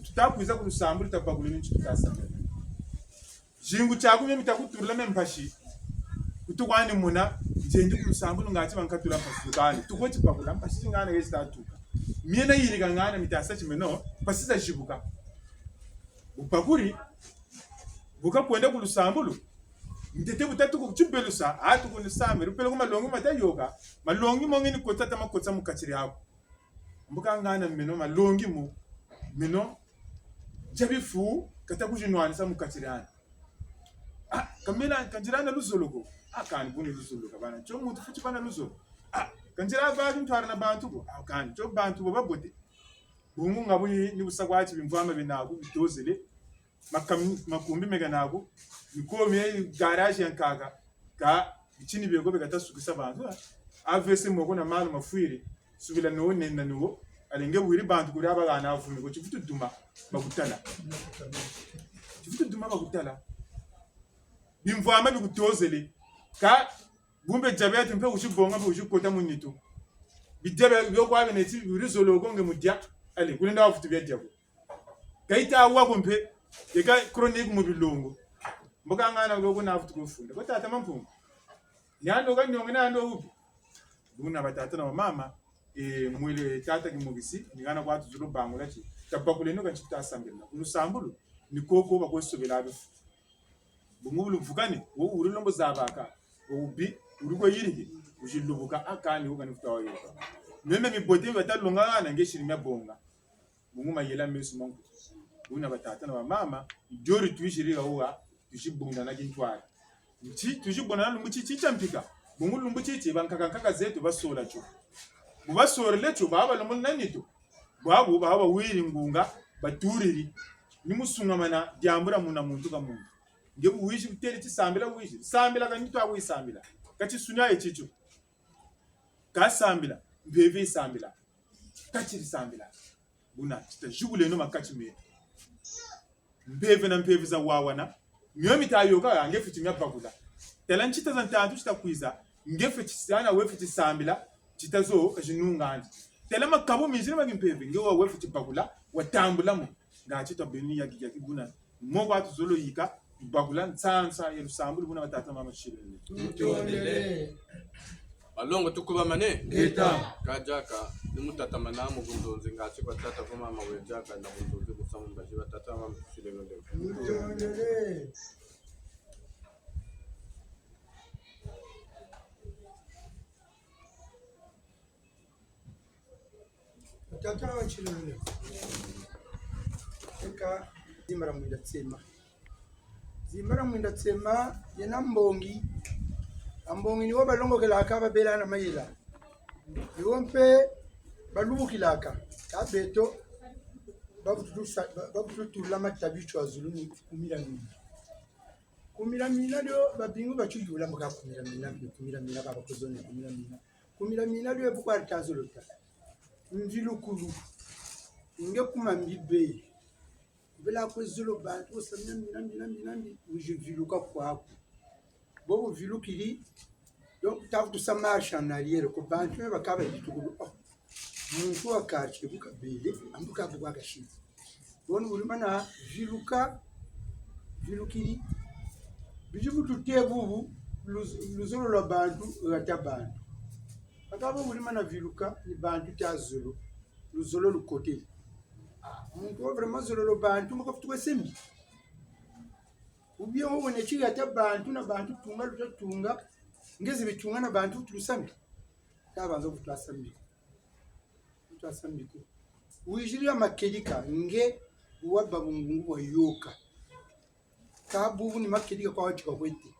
Tuta kwiza ku lusambulu ta bakula ni nti tuta sambila. Zingu tiaku mie mita kuturila mie mpasi. Kutu kwani mona, nzendi ku lusambulu ngati bankatula mpasi kani. Tuko ti bakula mpasi ngana yezi ta tuka. Mie na yirika ngana mita sa ti meno, mpasi zazibuka. Bu bakuri, bu kakwenda ku lusambulu. Ntete bu ta tuku tibelusa, a tuku ni sambila, peleko malongi mata yôka, malongi mo nge ni kota ta makota mu kati diaku. Mbuka ngana meno malongi mo, meno, tia bifu, kata kuzinwanisa mu kati diani. Ah, ka mena, ka nzila na luzolo ko. Ah, kani buni luzolo ka bana. Tio muntu fweti bana luzolo. Ah, ka nzila baki ntwala na bantu ko. Ah, kani, tio bantu bo babote. Bungu nga buni ni bu sa kwa ti bimvwama bena ku bitozele. Makam-, makumbi meka naku, mikomi ye garage ya nkaka, ka bitini bieko beka ta sukisa bantu, ha? A V C moko na malu mafwiri, subila no nenda no, alenge bwiri bantu kuri abagana avumi ko, tivutu duma, bakutala. Tivutu duma bakutala. Bimvwama bikutozele, ka bumbe diabète mpe wusi bonga mpe wusi kota mu nitu. Bidia bio kwa bene ti, wuri zolo ko nge mudia, ale, kulenda wavutu bia dia ko. Ka yita wa ko mpe, yeka chronique mu bilongo. Mbuka ngana ko kuna avutu kufunda. Ko tata Mampungu. Ni ando ka nyonge na ando wubi. Buna batata na bamama. E, mwele tata Kimokisi, ni hana kwa tuzolo bangula ti: tabakuleno ka nti tuta sambila. Ku lusambulu, ni koko bakwe sobela bifu. Bungu bu lumvukane, wo wuri lombo zabaka, wo wubi, wuri kwe yiriki, wuzi lubuka, a kani wo kani futa wa yoka. Meme mibote mi bata longa hana, nge siri mia bonga. Bungu mayela meso ma nkutu. Buna batata na bamama, ndiori twiziri ha wuha, tuzi bundana kintwari. Nti, tuzi bundana lumbu titi tia mpika. Bungu lumbu titi, bankaka nkaka zeto basola tio. Bu basorele tio, baba balombo na nitu. Bwabu, baba bawiri ngunga, baturiri. Ni mu sungamana, diambu dia muna muntu ka muntu. Nge bu wizi butele ti sambila wizi. Sambila ka nitu aku yi sambila. Ka tisuni aye titio. Ka sambila, mpeve yi sambila. Ka tiri sambila. Buna, tita zibuleno makati meto. Mpeve na mpeve za wawana, mio mita yoka, nge fweti mia bakula. Tala ntita za ntantu zita kwiza, nge fweti sana, we fweti sambila, ntita zo ka zinunga andi. Tala makabu mizini ma kimpeve, nge wa we fweti bakula, wa tambula mo. Nga tita beni yaki yaki buna. Mo kwa tuzolo yika, bakula nsansa ya lusambulu buna batata mama shibele. Tutondele. Balongo tukubamane? Ngeta. Ka diaka, ni mu tatamana mu bunzonzi ngatu kwa tata kwa mama we diaka na bunzonzi ku samu mbazi batata mama tusileno ndeko. Tutondele. Tata wa tsilele. Eka, zimba dia mwinda tsema. Zimba dia mwinda tsema, yena mbongi. A mbongi ni wo balongokelaka, babela na mayela. Ni wo mpe balubukilaka. Ka beto, bavutu tusa-, ba-, bavutu tula matabi twa zulu ni kumira mina. Kumira mina dio, babingi batiyula mbo ka kumira mina, kumira mina, ka bakuzone kumira mina. Kumira mina dio, bu kwa tazolo ta. Mvilukulu. Nge kuma mbi be. Vela kwe zolo bantu, osamina mina, mina, mina, mbi, wizi viluka kwaku. Bo bu vilukiri, donc, tavutu sa marche en arrière, ko bantu me bakaba yitukulu. Oh, muntu wa quartier bu kabele, ambu kabu kwa kashiri. Bon, wuri mana viluka, vilukiri. Bizi bu tute bubu, luz-, luzolo lwa bantu, hata bantu. Bakaba wuri mana viluka, ni bantu ta zolo. Luzolo lukotele. Ah, muntu wa vraiment zololo bantu, mbo ka futu kwe sembi. Ou bien wo wene ti hata bantu na bantu tunga luta tunga, nge zi bitunga na bantu tu lusambi. Ka banza kutwa sambi. Kutwa sambi ko. Wiziri ya makedika, nge wa ba bungungu wa yoka. Ka bubu ni makedika kwa wati ka kwete.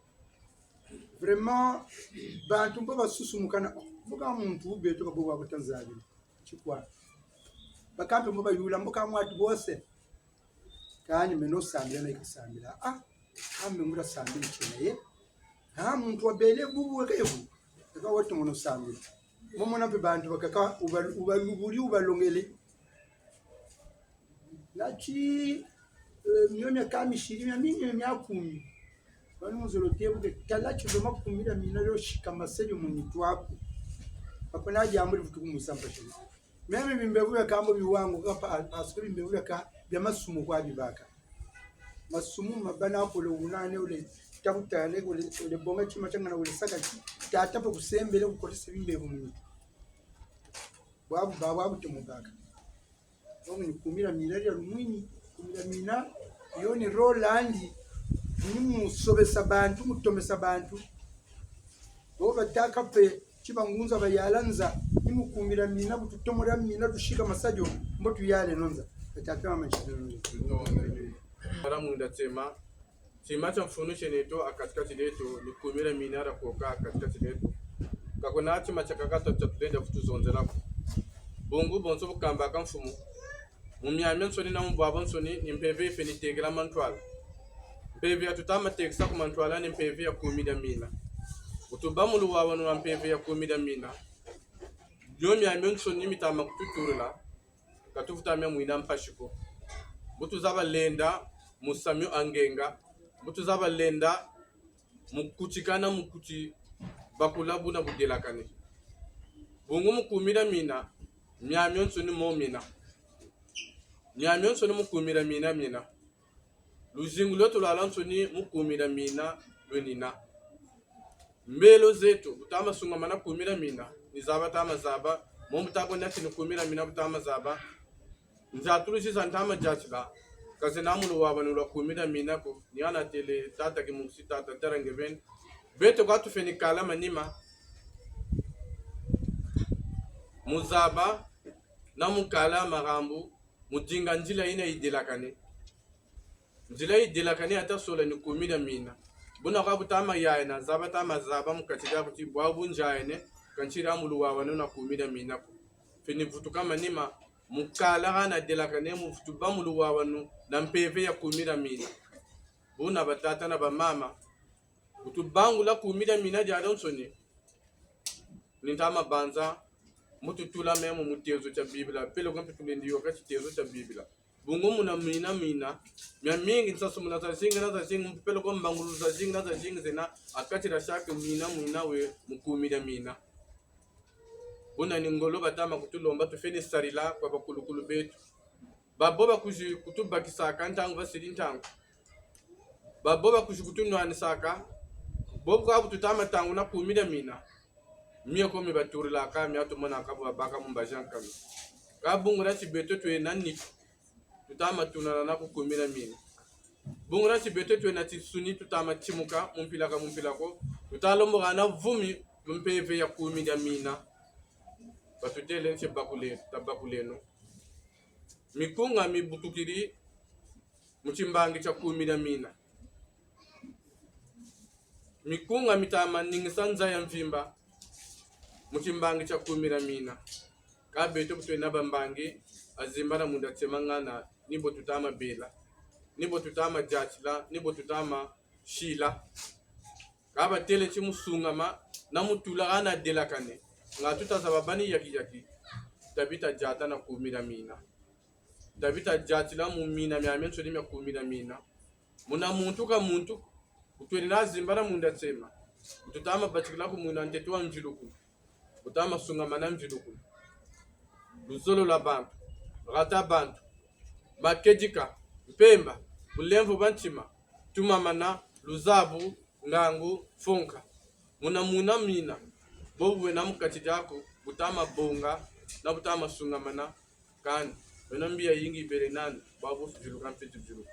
Vraiment, bantu mbo basusumukana, oh, mbo ka muntu wu beto ka bubu wa kuta nzabi. Tikwa. Bakampe mbo bayula, mbo ka mwatu bose. Kani meno sambila na yika sambila. Ah, ah, meno nguria sambila tiena ye. Ah, muntu wabele bubu weke bu. Eka watu mono sambila. Mo mona mpe bantu bakaka uba-, ubalubuli, ubalongele. Na ti, eh, mio mia kamisiri, mia mingi, mia kumi. Bani muzolo tebuke, tala ti zo makumira mina yo sika masedio mu nitu aku. Ako na diambu di vutu kumusa mpasi. Meme bimbevo bia kambo biwangu kapa, parce que bimbevo bia ka, bia masumu kwa bibaka. Masumu mabana kole unane, ule takutane, ule, ule bonga tima tiangana, ule saka ti, tata pa kusembele, kukolese bimbevo mu nitu. Bwabu, ba, bwabu te mubaka. Donc, ni kumira mina dia lumwini, kumira mina, yo ni rôle andi, ni mu sobesa bantu, mu tomesa bantu. Bo batâka mpe, ti bangunza bayala nza, ni mu kumira mina, bu tutomora mina, tusika masadio, mbo tuyaleno nza. Batâka mama nshidolo. Para munda tema, tima tia mfunu tieneto ha kati-kati dieto, ni kumira mina dia koka ha kati-kati dieto. Ka kuna tima tiakaka tia tulenda kutuzonzela ko. Bungu bonso bu kambaka mfumu. Mu miamiansoni na mu bwabwansoni, ni mpeve yi fweni tekela mantwala. Mpeve ya tuta ma tekisa ku mantwala ni mpeve ya kumira mina. Bu tubâ mu luwawanu lwa mpeve ya kumira mina, yo miamiansoni mita ma kututurila. Ka tuvutu mia mwina mpasi ko. Bu tuzaba lenda mu sa mio ha ngenga, bu tuzaba lenda mu kutikana, mu kuti bakula buna budelakane. Bungu mu kumira mina, miamiansoni mo mina. Miamiansoni mu kumira mina, mina. Luzingu lweto lwalwansoni mu kumira mina lwenina. Mbelo zeto, bu tama sungamana kumira mina, ni zaba tama zaba, Mo mu ta kwenda ti ni kumi dia mina bu ta ma zaba. Nzatulusi za nta ma diatila, ka zena mu luwawanu lwa kumi dia mina ko, ni hana têle tata Kimukusi, tata Tara Ngebeni. Beto kwa tufweni kala manima. Mu zaba, na mu kala marambu, mu dinga nzila yina yidelakane. Nzila yidelakane ya ta sola ni kumi dia mina. Buna kwa bu ta ma yayana, zaba ta ma zaba mu kati diaku ti bwabu nzayene, ka ntiri mu luwawanu na kumi dia mina ko. Fweni vutuka manima, mu kala hana delakane, mu vutu bâ mu luwawanu na mpeve ya kumi dia mina. Buna batata na bamama, bu tubangula kumi dia mina diadionsoni, ni nta ma banza, mu tutula meno mu tiezo tia Bibila, peleko mpe tulendi yôka ti tiezo tia Bibila. Bungu muna mina mina, miamingi nsansumuna zazingi na zazingi, peleko mbangulu zazingi na zazingi zena ha kati dia chaque mina mina we mu kumi dia mina. Buna ni ngolo ba ta ma kutulomba tufweni sarila kwa bakulukulu beto. Babo bakwizi kutubakisaka ntangu basiri ntangu. Babo bakwizi kutunwanisaka. Bobu kwa bu tu ta ma tanguna kumi dia mina. Mie ko mi baturilaka, mia tumonaka bu babaka mu mbazi a nkanu. Kâ bungu dia ti beto twena nitu, tu ta ma tunana na ku kumi dia mina. Bungu dia ti beto twena tinsuni, tu ta ma timuka mu mpila ka mu mpila ko, tu ta lembo hana vumi mu mpeve ya kumi dia mina. Batutêle nti bakule, tabakuleno. Mikunga mibutukiri mu timbangi tia kumi dia mina. Mikunga mi ta ma ningisa nza ya mvimba mu timbangi tia kumi dia mina. Kâ beto bu twena bambangi, ha zimbana munda tsema ngana, ni bo tu ta ma bela, ni bo tu ta ma diatila, ni bo tu ta ma sila. Kâ batêle ti mu sungama, na mu tula hana delakane. Nga tu ta zaba bani yaki yaki, tabi ta diata na kumi dia mina. Tabi ta diatila mu mina miamiansoni mia kumi dia mina. Muna muntu ka muntu, bu twena zimbana munda tsema, bu tu ta ma batikila ku mwina ntete wa mvilukulu, bu ta ma sungamana mvilukulu. Luzolo lwa bantu, hata bantu, makedika, mpemba, bulemvo bwa ntima, tumamana, luzabu, ngangu, mfunka. Muna muna mina, bo bu bwena mu kati diaku, bu ta ma bonga, na bu ta ma sungamana, kani, meno mbi yayingi bele nani, bwabu viluka mfiti viluka.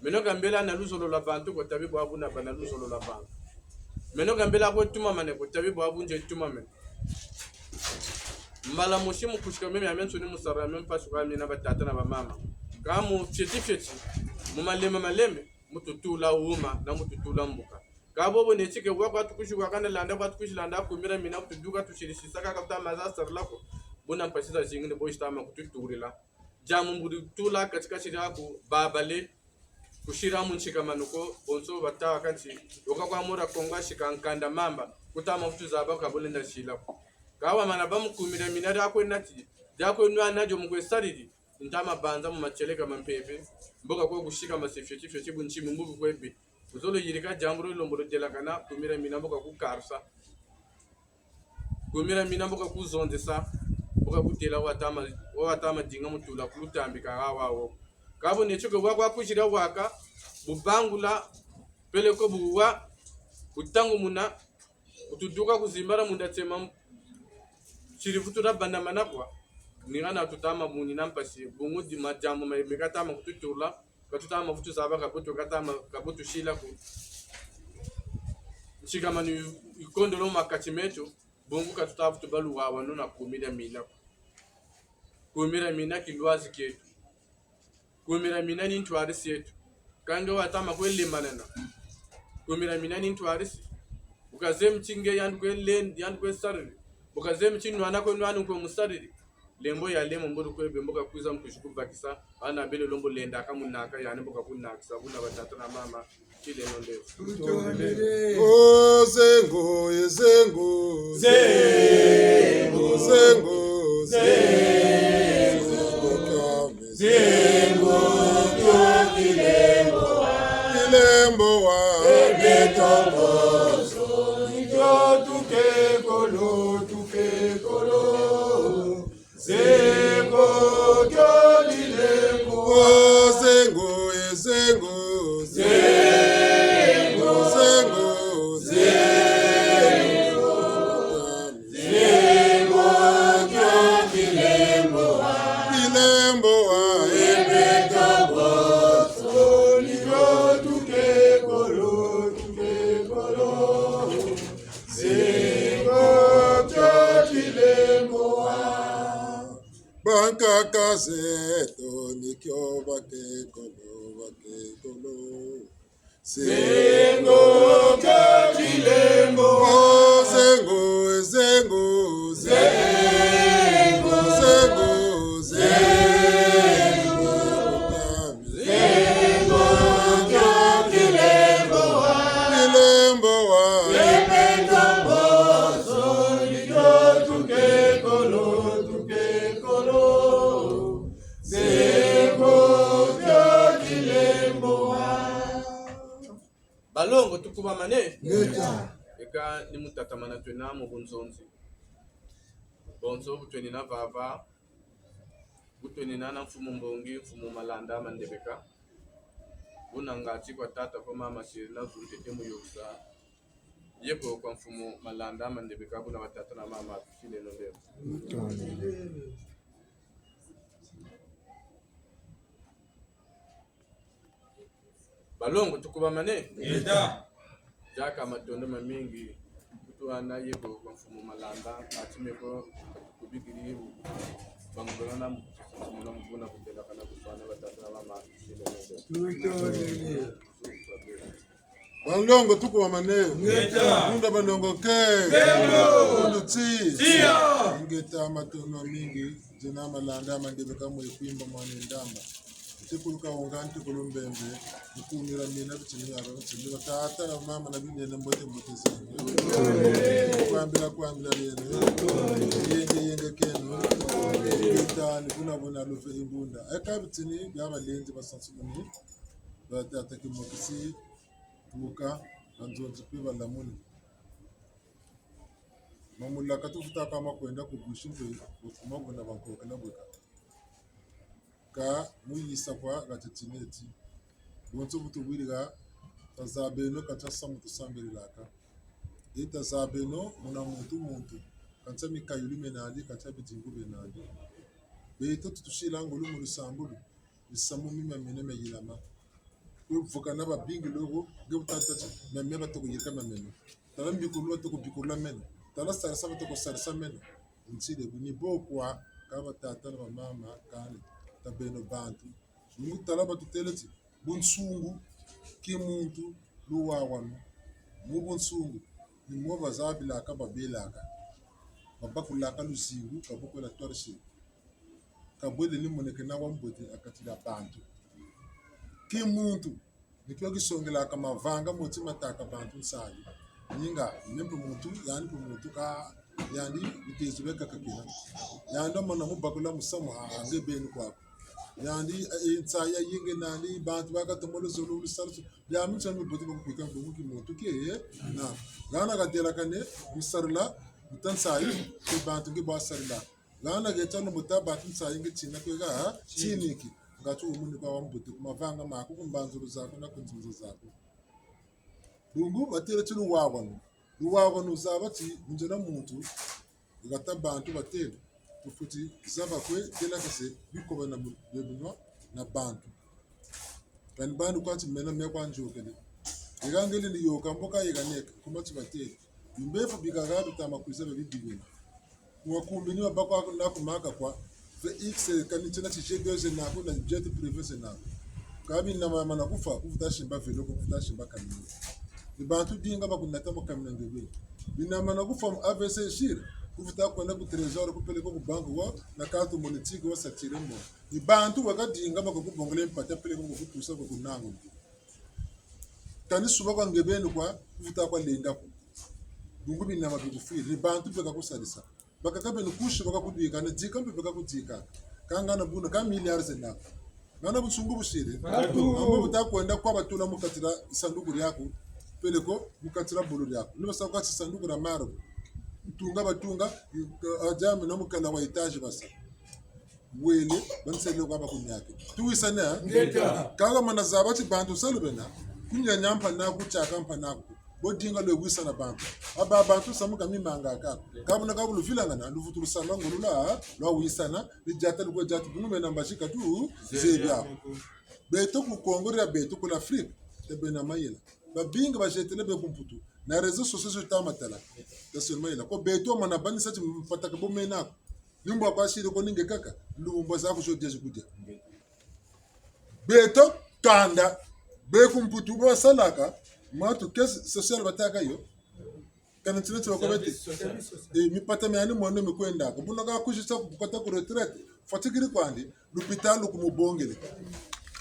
Meno ka mbela na luzolo lwa bantu ko, tabi bwabu na bâ na luzolo lwa bantu. Meno ka mbela kwe tumamane ko, tabi bwabu nze tumamane. Mbala mosi mu kusika meme miamiansoni mu sala meme mpasi kwa mina batata na bamama. Kâ mu fieti fieti, mu malembe malembe, mu tutula wuma, na mu tutula mbuka. Kâ bobo neti ke wa kwa tukwizi wa kana landa kwa tukwizi landa kumi dia mina ku tuduka tusiri sisa kaka bu ta ma za sarila ko. Buna mpasi zazingi ni bo zi ta ma kututurila. Diambu mbo di tula kati kati diaku babale, kusiri mu nsikamanu ko, bonso bata wa kansi, woka kwa mora Kongo sika nkanda mamba, ku ta ma vutu zaba ka bo lenda sila ko. Kâ wamana bâ mu kumi dia mina diaku nati, diaku nwana dio mu kwe sariri, nta ma banza mu matieleka ma mpeve, mbo ka kwe kusika masi fieti fieti bu ntima mbubu kwe bi. Luzolo yirika diambu dio lombo ludelakana, kumi dia mina mbo ka kukarusa. Kumi dia mina mbo ka kuzonzesa, mbo ka kutêla wa ta ma, wa ta ma dinga mu tula ku lutambika ha wa wo. Kâ bo neti ke wa kwa kuzira waka, bu bangula, peleko bu wa, bu tangumuna, bu tuduka ku zimbana munda tsema, siri vutu na bandamana kwa, ni hana tu ta ma muni na mpasi, bungu di madiambu ma, me ka ta ma kututula, ka tu ta ma vutu zaba ka bo tu, ka ta ma, ka bo tusila ko. Nsikamanu yikondolo mu makati meto, bungu ka tu ta vutu bâ luwawanu na kumi dia mina ko. Kumi dia mina ki lwazi kieto. Kumi dia mina ni ntwarisi yeto. Kâ nge wa ta ma kwe lembanana. Kumi dia mina ni ntwarisi. Bu ka zemi ti nge yandi kwe len-, yandi kwe sariri. Bu ka zemi ti nwana kwe nwani kwe mu sariri. Lembo ya lembo mbo di kwe be mbo ka kwiza mu kwizi kubakisa. Hana bele lombo lenda ka mu naka, yandi mbo ka kunakisa. Buna batata na mama. Kile nonde. O zengo, e zengo. Zengo. Zengo, zengo. Zengo, kio kilembo wa. Kilembo wa. Beto bonso, ni kio tukekolo, tukekolo. Zengo, kio kilembo wa. O zengo, e zengo. Zengo. Zengo, zengo. Zengo, kio Zeto ni kio bakekolo, bakekolo. Zengo kia kilembo. Oh, zengo, zengo, zengo, zengo, zengo. Zengo kia kilembo wa. Kilembo wa. Lembe ndombo so ni kio tukekolo, tukekolo. Zengo kia kilembo wa. Balongo, tukubamane. Ngeta. Eka ni mu tatamana twena mu bunzonzi. Bonso bu twenina vava, bu twenina na mfumu mbongi, mfumu Malanda Mandebeka. Buna ngati kwa tata, kwa mama, siri na zu ntete mu yokisa. Yeko kwa mfumu Malanda Mandebeka, buna batata na mama, tusileno ndembo. Balongo, tukubamane. Ngeta. Diaka matondo mamingi. Kutu ana yeko kwa mfumu Malanda, ati meko kubikiri yebo. Bangulana mu, muna mvuna kutela kana kuswana batata na mama, sile nende. Balongo, tukubamane. Ngeta. Bunda balongo ke. Kemo. Bundu ti. Tia. Ngeta, matondo mamingi. Zena Malanda Mandebeka mwe Kwimba mwana Ndamba. Ntekulu Kawunga, ntekulu Mbembe, nkumira mina bitini yaba bitini, batata na mama na binene, mbote mbote zenu. Kwambila kwambila leno, yenge yenge keno, ngeta ni buna buna luve imbunda. Eka bitini bia balenzi basansumuni, batata Kimokisi, Tuka, banzonzi mpe balamuni. Mamulaka tufutaka ma kwenda ku bwisi mpe, bufuma buna bankokela bweka. Ka mu yisa kwa ha titini eti. Bonso bu tubwiri ha, tazabeno ka tia samu tusambililaka. E tazabeno muna muntu muntu, ka tia mikayulu mie nandi, ka tia bidingu bie nandi. Beto tutusila ngolo mu lusambulu, misamu mi miamene miayilama. Kwe vukana babingi loko, nge bu tata ti, miamene batoko yirika miamene. Tala mbikulula batoko bikulula mene. Tala sarisa batoko sarisa mene. Ntsi de bu ni bo kwa, ka batata na bamama, kani, tabeno bantu. Ngu tala batutêle ti, bunsungu, kimuntu, luwawanu. Mu bunsungu, ni mo bazabilaka babelaka. Babakulaka luzingu, ka bu kwela twarisi. Ka bwele ni monekena wa mbote ha kati dia bantu. Kimuntu, ni kio kisongelaka mavanga moti mataka bantu nsayi. Ninga, ni mpe muntu, yandi mpe muntu ka, yandi bitezo biakaka kena. Yandi wamana mu bakula musamu ha, ha nge beni kwaku. Yandi, eh, nsayi ya yingi nandi, bantu bakatomolo zolo lusalusu. Bia mingi sana bibote bakukwika mpe mu kimuntu ke, eh, na. Hana kadelakane, musarila, muta nsayi, ke bantu nge bwa sarila. Hana ke tiano muta bantu nsayi nge tina kwe ha, tiniki. Ngatu umuni kwa wa mbote, ku mavanga maku, ku mbanzulu zaku, na ku nzunza zaku. Bungu, batêle ti luwawanu. Luwawanu zaba ti, mu nzena muntu, hata bantu batêle. Tufweti zaba kwe, têla kase, bikobana mu, bebunwa na bantu. Kani bandu kwa ti mena mia kwa nzokele. Yeka ngele ni yoka mboka yeka neka, kuma ti batêle. Bimbevo bikaka bitama kwiza bia bibibeni. Mwa kumbi ni wabakwa na kumaka kwa V X, kani tiena ti G deux naku na jet privé naku. Ka bina mama na kufwa, kufuta simba vélo, kufuta simba camion. Ni bantu dinga bakunata mu camion nge beni. Bina mana kufwa mu A V C siri, kufuta kwenda ku trésor, kupeleko ku banque wo, na carte monétique wo satire mo. Ni bantu wakadinga bakakubongele mpata peleko kukutusa kukunangu. Kani suba kwa nge beni kwa, kufuta kwa lenda ko. Bungu binama bikufwiri, ni bantu bakakusalisa. Bakaka beni kusi bakakudika, na dika mpe bakakudika. Ka ngana buna, ka milliards zena ko. Ngana bunsungu busiri. Batu. Ambo buta kwenda kwa batula mu kati dia sanduku diaku, peleko mu kati dia bulu diaku. Ni basa kwa ti sanduku dia maro. Tunga batunga, eh, ajami na mukala wa étage basa. Wele, bansele kwa bakunyake. Tuwisane, eh? Ngeta. Kala mana zaba ti bantu salu bena, kunyanya mpa naku, tiaka mpa naku. Bo dinga lwe wisana bantu. Aba bantu samu ka mimanga ka. Ka buna ka bu luvilangana, luvutu lusala ngolo lwa, lwa wisana, ni diata lukwe diata, bunu mena mbazi ka tu, zebi ako. Beto ku Congo dia beto ku l'Afrique, te bena mayela. Babingi bazetele be ku Mputu. Na réseaux sociaux zo ta matala. Ta sel mayela. Ko beto mana banisa ti mpata ka bo mena ko. Ni mbwa kwa siri ko ni nge kaka, lumbu za ku zo dezi kudia. Beto, kanda, be ku Mputu basalaka, matu caisse sociale batâka yo. Kana ntina ti bakobeti. Service social. Eh, mipata miani mwana mikwendaka. Buna ka kuzisa ku kota ku retraite. Fatigiri kwandi, lupitalu kumubongele.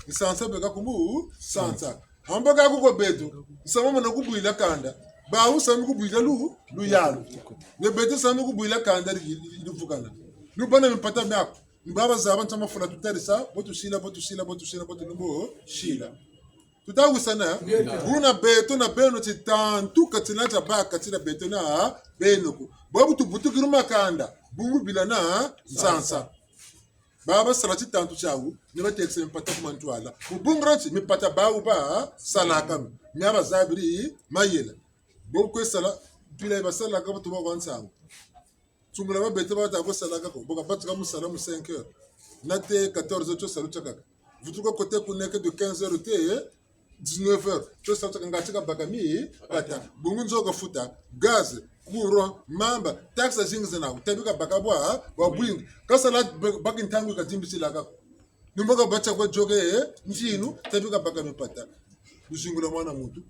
Nsansa beka kumu, sansa. Hamba ka kuko beto, nsamu mana kubwila kanda. Bawu sami kubwila lu, luyalu. Ne beto sami kubwila kanda li, li, livukana. Lubana mipata miaku. Ni baba zaba nta mafula tutarisa, bo tusila, bo tusila, bo tusila, bo tulumbu, sila. Tuta wisana, buna beto na beno titantu ka tina tia bâ kati na beto na beno ko. Bwabu tubutukiri makanda, bungu bila na nsansa. Baba sala titantu tiawu, ni batekese mpata ku mantwala. Mu bungu nti, mipata bawu basalaka, mia bazabiri mayela. Bo kwe sala, mpila yi basalaka batu ba kwa nsangu. Tsungula ba beto bata ko salaka ko. Bo kabatuka mu sala mu cinq heures. Nate quatorze heures tio salu tiakaka. Vutuka kote ku neke de quinze heures te dix-neuf heures. Tio salu tiakaka ngati kabaka mipata. Bungu nzo kafuta. Gaz, courant, mamba, taxe zingi zena. Tabi kabaka bwa, bwa bwingi. Kasala be-, baki ntangu kadimbisila ka ko. Ni mbo kabatia kwa dioke, eh, ntinu, tabi kabaka mipata. Luzingu lwa mwana muntu.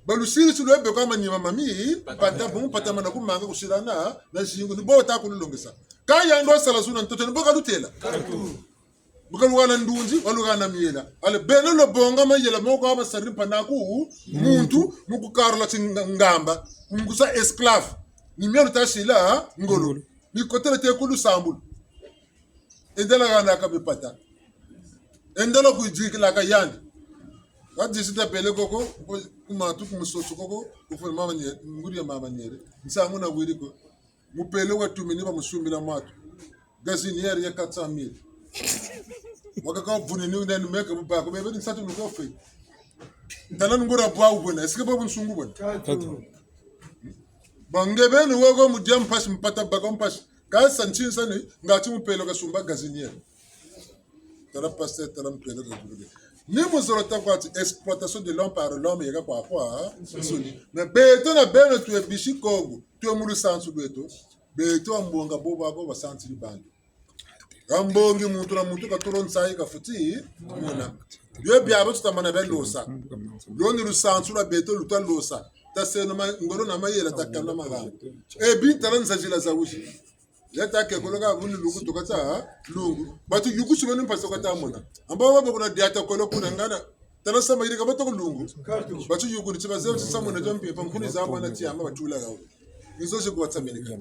Balusirisi lwebe kwa manima mami, mpata, bungu mpata mana kumanga kusila na, na zingu, ni bo ta kululongesa. Ka yandi wasala zuna ntoto, ni bo kalutêla. Bu kaluhana ndunzi, waluhana miela. Ale, beno lwabonga mayela moko wa basariri mpangi'aku, muntu, mu kukarula ti nga-, ngamba, mu kusa esclave. Ni mia lutasila, ngolo. Ni kotele te ku lusambulu. Endela hana ka mipata. Endela kuyidikila ka yandi. Ka disi ta pele koko, ku, ku matu ku musoso koko, ku fwe mama nye-, nguri ya mama nyere. Nsangu na wiri ko. Mupele watumini bamusumbila mwatu. Gazinière ya quatre cent mille. Wakaka vunini nani meka bubako, bebe ni nsatu nuko fe. Tala ngura bwa wubona, est-ce que bwa bunsungu bona? Tatu. Ba nge beno woko mu dia mpasi mpata baka mpasi. Ka sa ntinsa ni, ngati mupele kasumba gazinière. Tala pasteur, tala mupele kasumba. Ni muzolo ta kwa ti exploitation de l'homme par l'homme yeka kwa kwa, hein? Nsoni. Mais beto na beno twe bisi Kongo, twe mu lusansu lweto. Beto wa mbonga bo bako basansiri bantu. Ka mbongi muntu na muntu katolo nsayi kafweti mona. Bio biabo tutamana bia losa. Lo ni lusansu lwa beto luta losa. Taseno ma-, ngolo na mayela takana magana. E bi tala nzazila za wusi. Yata ke kolo ka buni lungu tuka ta lungu. Batu yukusi bani mpasi kata mona. Amba wabo kuna diata kolo kuna ngana. Tala sama yirika bato ku lungu. Batu yukuni ti bazeye ti samuna tia mpimpa nkuni za bana tiama batula gawo. Ni zo zi kuwatsaminaka.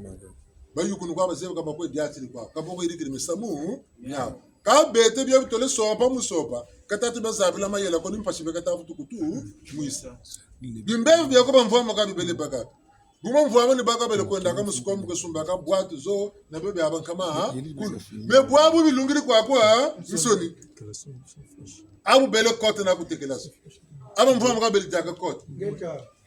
Bayukuni kwa bazeye ka bakwe diatiri kwa. Ka boko yirikiri misamu miawu. Ka beto bia bitole sompa mu sompa. Ka tatu bazabila mayela ko ni mpasi be ka tafutu kutu mwisa. Bimbevo biako bamvwama ka bibele baka. Bu bamvwama ni baka bele kwendaka mu sikomu kwe sumbaka bwatu zo na bebe aba nkama, ha? Kulu. Mais bwabu bilungiri kwa kwa nsoni. Abu bele kote na kutekela zo. Aba mvwama ka bele diaka kote.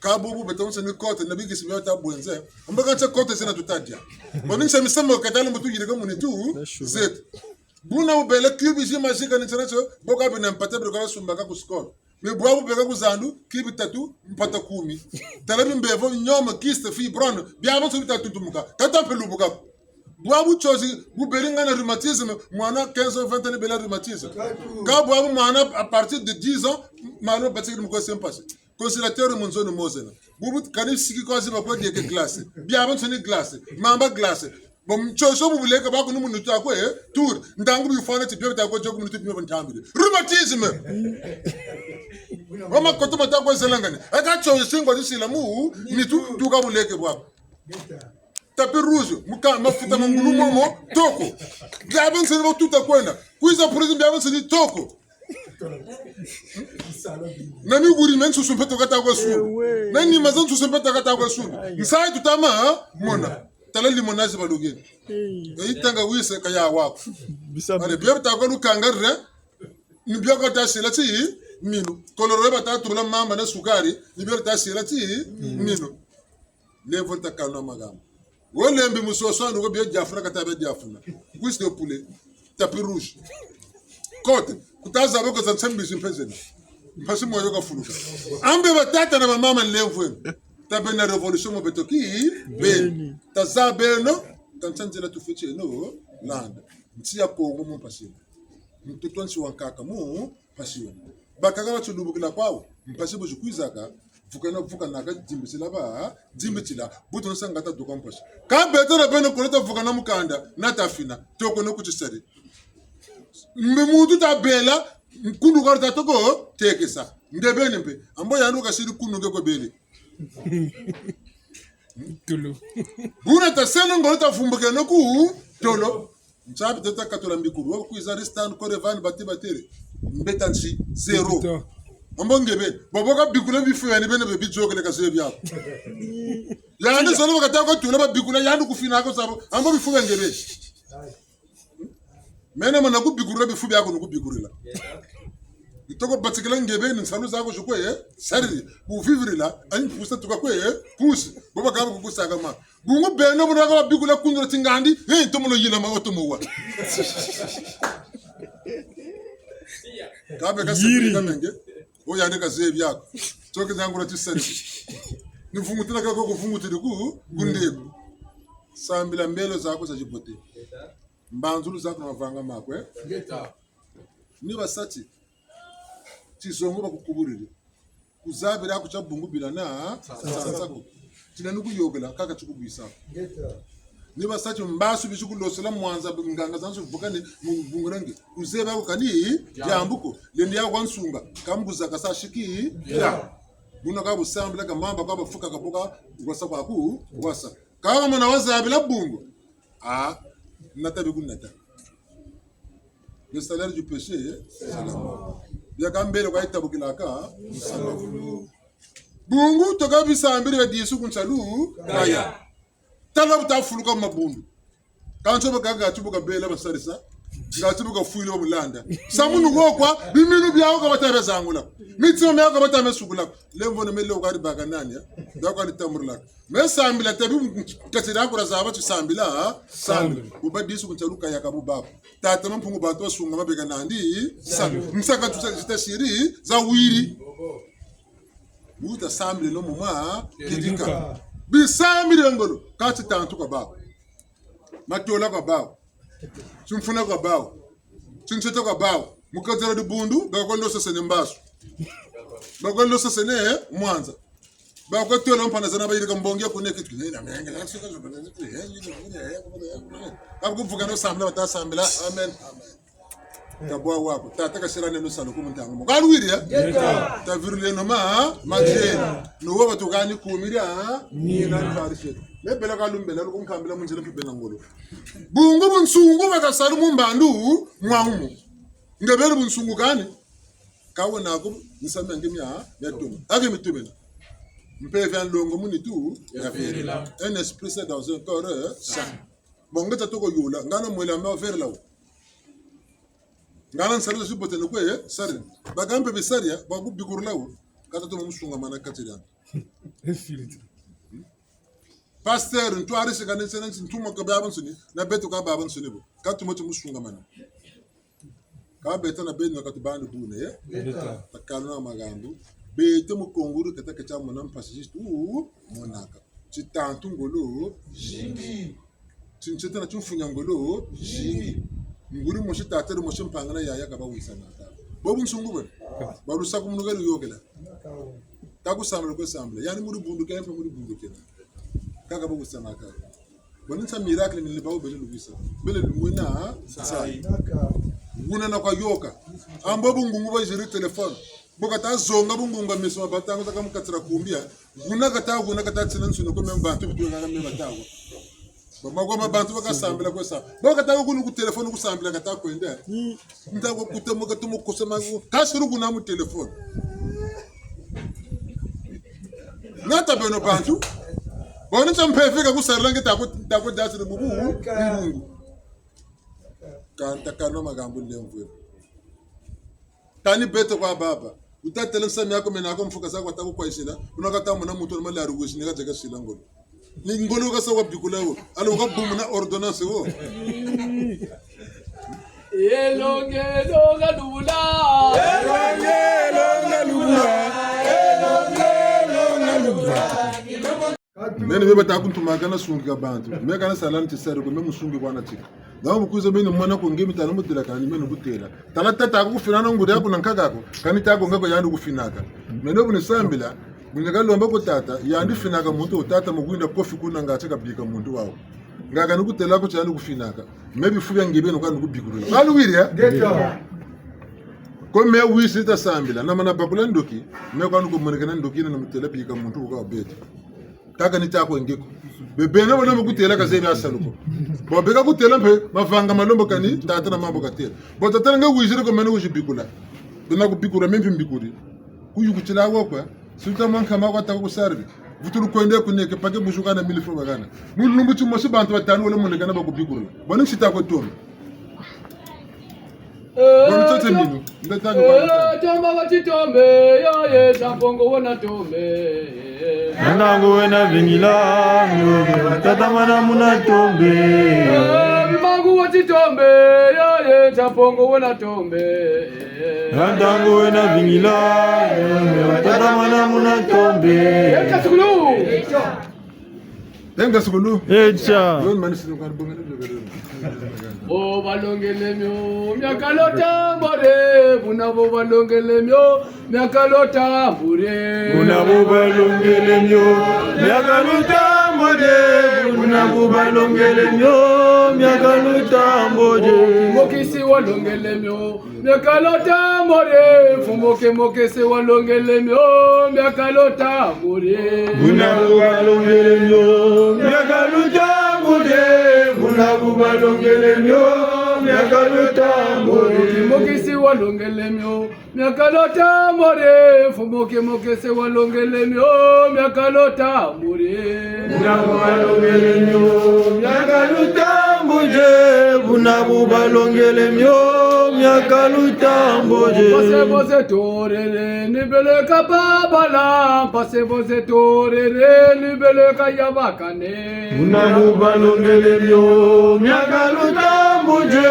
Ka bubu beto nsoni kote na bikisi mio ta bwenze. Mbaka nse kote zina tutadia. Boni nse misamu katala mbo tuyirika mu nitu zeto. Buna bu bele kibi zi mazika ni tsana tso, bo ka bina mpata bele kwa sumbaka ku sikomu. Mais bwabu beka ku zandu, kibi tatu, mpata kumi. Tala bimbevo, myome, kyste, fibrome, biabiansoni bita tuntumuka. Tata mpe lubuka. Bwabu tsozi, bu beri ngana rhumatisme, mwana quinze ans, vingt ans ni bela rhumatisme. Ka bwabu mwana à partir de dix ans, mwana batikiri mu kwe se mpasi. Congélateur mu nzo ni mo zena. Bubu kani siki kwa ziba kwa dieke glace. Biabiansoni glace. Mamba glace. Bon, ntsoso bu buleke bako ni mu nitu aku, eh, tour. Ntangu bifwana ti bio bita kwe dioku mu nitu bio ntambile. Rhumatisme. Wa makoto mata kwe zelangane. Aka ntsoso singwa zisila mu nitu tuka buleke bwako. Tapis rouge, muka mafuta ma ngulu momo, toko. Biabiansoni bo tuta kwenda. Kwiza prison biabiansoni toko. Na miguri mia nsusu mpe tuka ta kwe sumba. Ewe. Na nima za nsusu mpe tuka ta kwe sumba. Aïe. Nsayi tutama, ha? Mona. Tala limonade balukiri. Eh. Eh, yitanga wise ka ya wako. Bisa. Allez, bio bita kwe lukangarire, ni bio kata sila ti minu. Koloro bata tula mamba na sukari, ni bio bata sila ti minu. Levo ta kanwa magambo. Wo lembi musoso anu ko bio diafuna kata bio diafuna. Cuisse de poulet. Tapis rouge. Kote. Kuta zaba ko za nsembi zi mpezeni. Mpasi moyo kafuluka. Ambe batata na bamama nlemvo eno. Tabeno révolution mu beto kibeni. Tazabeno. Kansa nzila tufweti eno. landa. Nsi ya Kongo mu mpasi yena. Ntoto nsi wa nkaka mu mpasi yena. Bakaka ba tilubukila kwawu, mpasi bu zikwizaka, vukana, vukanaka, dimbitila ba, dimbitila, bu tuna sa nga ta duka mpasi. Ka beto na beno kolo ta vukana mukanda, na ta fina, toko no ku tisari. Mbe muntu ta bela, kunduka ta toko, tekesa. Nde beni mpe, ambo yandi kasiri kundu nge kwe bele. Tulu. Buna ta seno ngolo ta vumbukeno ku tolo. Nsabi teta katula mbikulu. Wa kwiza ristan kore vani bati batiri. Mbeta nsi zéro. Tito. Ambo nge beni. Bobo ka bikula bifu yani beni be bidzokele ka zebi ako. Yandi solo bakata ko tula ba bikula yandi kufina ko sabo. Ambo bifu ya nge beni. Meno mana kubikurila bifu biaku ni kubikurila. Itoko batikila nge beni nsalu zaku zikwe, eh? Sariri, bu vivirila, ani pusa tuka kwe, eh? Pusi, boba kaba kukusaka ma. Bungu beno buna kaba bikula kundula tingandi, eh, tomono yila ma otomo wa. Kabe ka yiri. Sabika menge, o yandi ka zebi ako. Toke zangula tisari. Ni vungutila kako kuvungutili ku, kundeku. Sambila mbelo zaku za zibote. Mbanzulu zaku na mavanga maku, eh? Ngeta. Ni ba sa ti, tizongo ba kukubulili. Kuzabila ku tia bungu bila na, sa, sa, sa, sa ku. Tina ni kuyokela, kaka ti kubwisa. Ngeta. Ni ba sa ti mbasu bisi kulosela mwanza nganga zansu vukane mu bungu na nge. Kuzeba ku kani, diambu ko. Lendi ya kwa nsunga, kambuza ka sa siki, ya. Buna ka bu sambila ka mamba kwa bafuka ka buka, wasa kwaku, wasa. Kaka mwana wazabila bungu. Ah, nata bikunata. Le salaire du péché, c'est la mort. Bia kambele kwa itabukilaka. Bungu toka bisambiri bia disu ku nsalu, kaya. Tala bu ta fuluka mabundu. Kanso baka ngati bu kabela basarisa. Ngati bu kafwile bamulanda. Samunu wokwa, biminu biawu ka bata bia zangula. Mitima miawu ka bata bia sukula. Lemvo na mele wukari baka nani, eh? Bia wukari tamurulaka. Me sambila tabi, katira kura zaba ti sambila, ha? Sambila. Sambila. Uba disu ku ntaluka ya kabu babu. Tata Mampungu bantu basunga mabeka nandi, sambila. Sambila. Nsaka tusa zita siri, za wiri. Wuta sambila no muma, kidika. Kidika. Bisambila ngolo, kati tantu kwa babu. Matola kwa bawu. Timfuna kwa bawu. Tintsete kwa bawu. Mu kati dia dibundu, bakwe losesene mbasu. Bakwe losesene mwanza. Bakwe tola mpana zana bayirika mbongi ya kuneke. Bakwe vukana sambila, bata sambila. Amen. Amen. Kabwa wako. Tata kasila neno salu ku muntangu. Kalwiri, eh? Yeta. Taviruleno ma, matiena. Nowo batukani kumiri, ah? Nina. Nina. Farishe. Lebela kalumbela, lukunkambila mu nzila mpe bena ngolo. Bungu bunsungu bakasalu mu mbandu, mwa umu. Nge beri bunsungu kani? Kawe naku, misamu mia nge mia, mia tuma. Ake mitumena. Mpeve ya nlongo mu nitu, ya verela. Un esprit sain dans un corps, euh, sain. Bon, nge ta toko yula, ngana mwela ma verela wo. Ngana nsalu zibote no kwe, eh, sari. Baka mpe bisari ya, bakubikurula wo. Kata tuma musungamana kati dia. Espiritu. Pasteur, ntwari sikane sene ntuma ka babansoni, na beto ka babansoni bo. Katuma tumusungamana. Ka beto na beno katubandi buna, eh? Beto. Takaluna magambu. Beto mu Kongo kata kata mona mpasi zitu monaka. Titantu ngolo, zingi. Tintsete na timfunia ngolo, zingi. Nguri mosi tata, mosi mpanga na yaya ka bawisanaka. Bo bunsungu bwena. Balusakumunu ka luyokela. Ka kusambila kwe sambila. Yani mu dibundu kena, mu dibundu kena. Kaka bawisanaka. Boni nsa miracle ni libawu bele luwisa. Bele lumwena, ha? Nsayi. Wuna na kwa yoka. Ambo bungungu ba ziri téléphone. Bo kata zonga bungungu meso ma batangu taka mu kati dia kumbia. Wuna kata, wuna kata tina nsuni ko me bantu bitu kaka me batangu. Ba mako ma bantu baka sambila kwe sa. Bo kata ko kunu ku téléphone ku sambila kata kwenda. Nta ko kuta mo kata mo kosa ma ko. Kasi ru kuna mu téléphone. Nata beno bantu. Boni nsa mpeve ka kusarila nge tako, tako dasi de bubu. Bungungu. Kanta kano magambu lemvwe. Kani beto kwa baba. Wuta têle nsamu miaku mena ko mfuka sa kwa taku kwa isila. Wuna kata mona muntu na malaru wisi ni kata ka sila ngolo. Ni ngolo kasa wa bikula wo. Alo ka bumu na ordonnance wo. Elonge, elonga lubula. Elonge, elonga lubula. Elonge, elonga lubula. Meno me bata kuntuma kana sungika bantu. Me kana sala nti sari ko me musungi kwa na tika. Na bu kwiza meno mwana ko nge mi tala mutela kani meno kutela. Tala tata ko kufinaka nguri ako na nkaka ko, kani tata ko nga ko yandi kufinaka. Meno bu ni sambila, bu ni kalomba ko tata, yandi finaka muntu, tata mu kwinda kofi kuna nga ti kabika muntu wawu. Nga kani kutela ko ti yandi kufinaka. Me bifu bia nge beno kani kubikulula. Kani wiri, eh? Ko me wizi ta sambila, na mana bakula ndoki, me kani kumonekena ndoki na mutela bika muntu wuka wabeti. Kaka ni tata ko nge ko. Be beno bana bakutela ka zebi asalu ko. Bo beka kutela mpe, mavanga malombo kani, tata na mambu katela. Bo tata nga wizire ko meno wizi bikula. Bena kubikula, me mpe mbikuri. Kuyukutila wo kwa. Sulta mwa nkama kwa tata ko kusarbi. Vutulu kwende kuneke, pake buzuka na mille francs bakana. Mu lumbu timosi bantu batanu wala monekana bakubikula. Bwana nsi tata ko tombe. Bon, tete minu, nda tanga kwa nta. Tomba wa titombe, yo ye, tampongo wona tombe. Ntangu wena vingila, yo ye, tata mwana muna tombe. Bimangu wa titombe, yo ye, tampongo wona tombe. Ntangu wena vingila, yo ye, tata mwana muna tombe. Eka sukulu. Tenga sukulu. Echa. Yon mani sinu kwa bonga ni bonga ni. Bo balongele mio, miakalo tambore, buna bo balongele mio, miakalo tambore. Buna bo balongele mio, miakalo tambore, buna bo balongele mio, miakalo tambore. Mokisi walongele mio, miakalo tambore, mfumu ke mokese walongele mio, miakalo tambore. Buna bu balongele mio, miakalo tambore, buna bu balongele mio, miakalo tambore. Mokisi walongele mio, miakalo tambore, mfumu ke mokese walongele mio, miakalo tambore. Buna bu balongele mio, miakalo tambore, buna bu balongele mio, miakalo tambore. Mpase bo ze torere, ni beleka babala, mpase bo ze torere, ni beleka ya bakane. Buna bu balongele mio, miakalo tambore,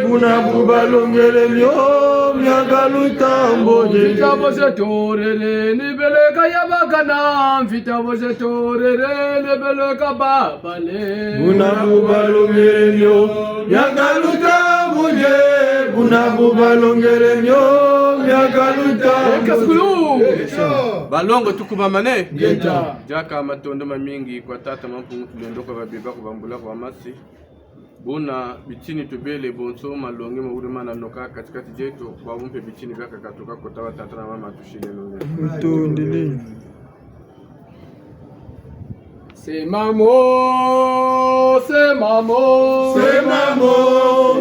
buna bu balongele mio, miakalo tambore. Mvita bo ze torere, ni beleka ya bakana, mvita bo ze torere, ni beleka ba- Buna bu balongele mio, miakalo tambore, buna bu balongele mio, miakalo tambore. Balongo tukubamane. Ngeta. Diaka matondo mamingi kwa tata Mampungu Tulendo kwa babeba kwa bambula kwa masi. Buna bitini tubele bonso malongi mawuri mana noka katikati dieto, bwabu mpe bitini biakaka tuka kota wa tata na mama tusileno. Ntondele. C'est maman, c'est maman. C'est maman.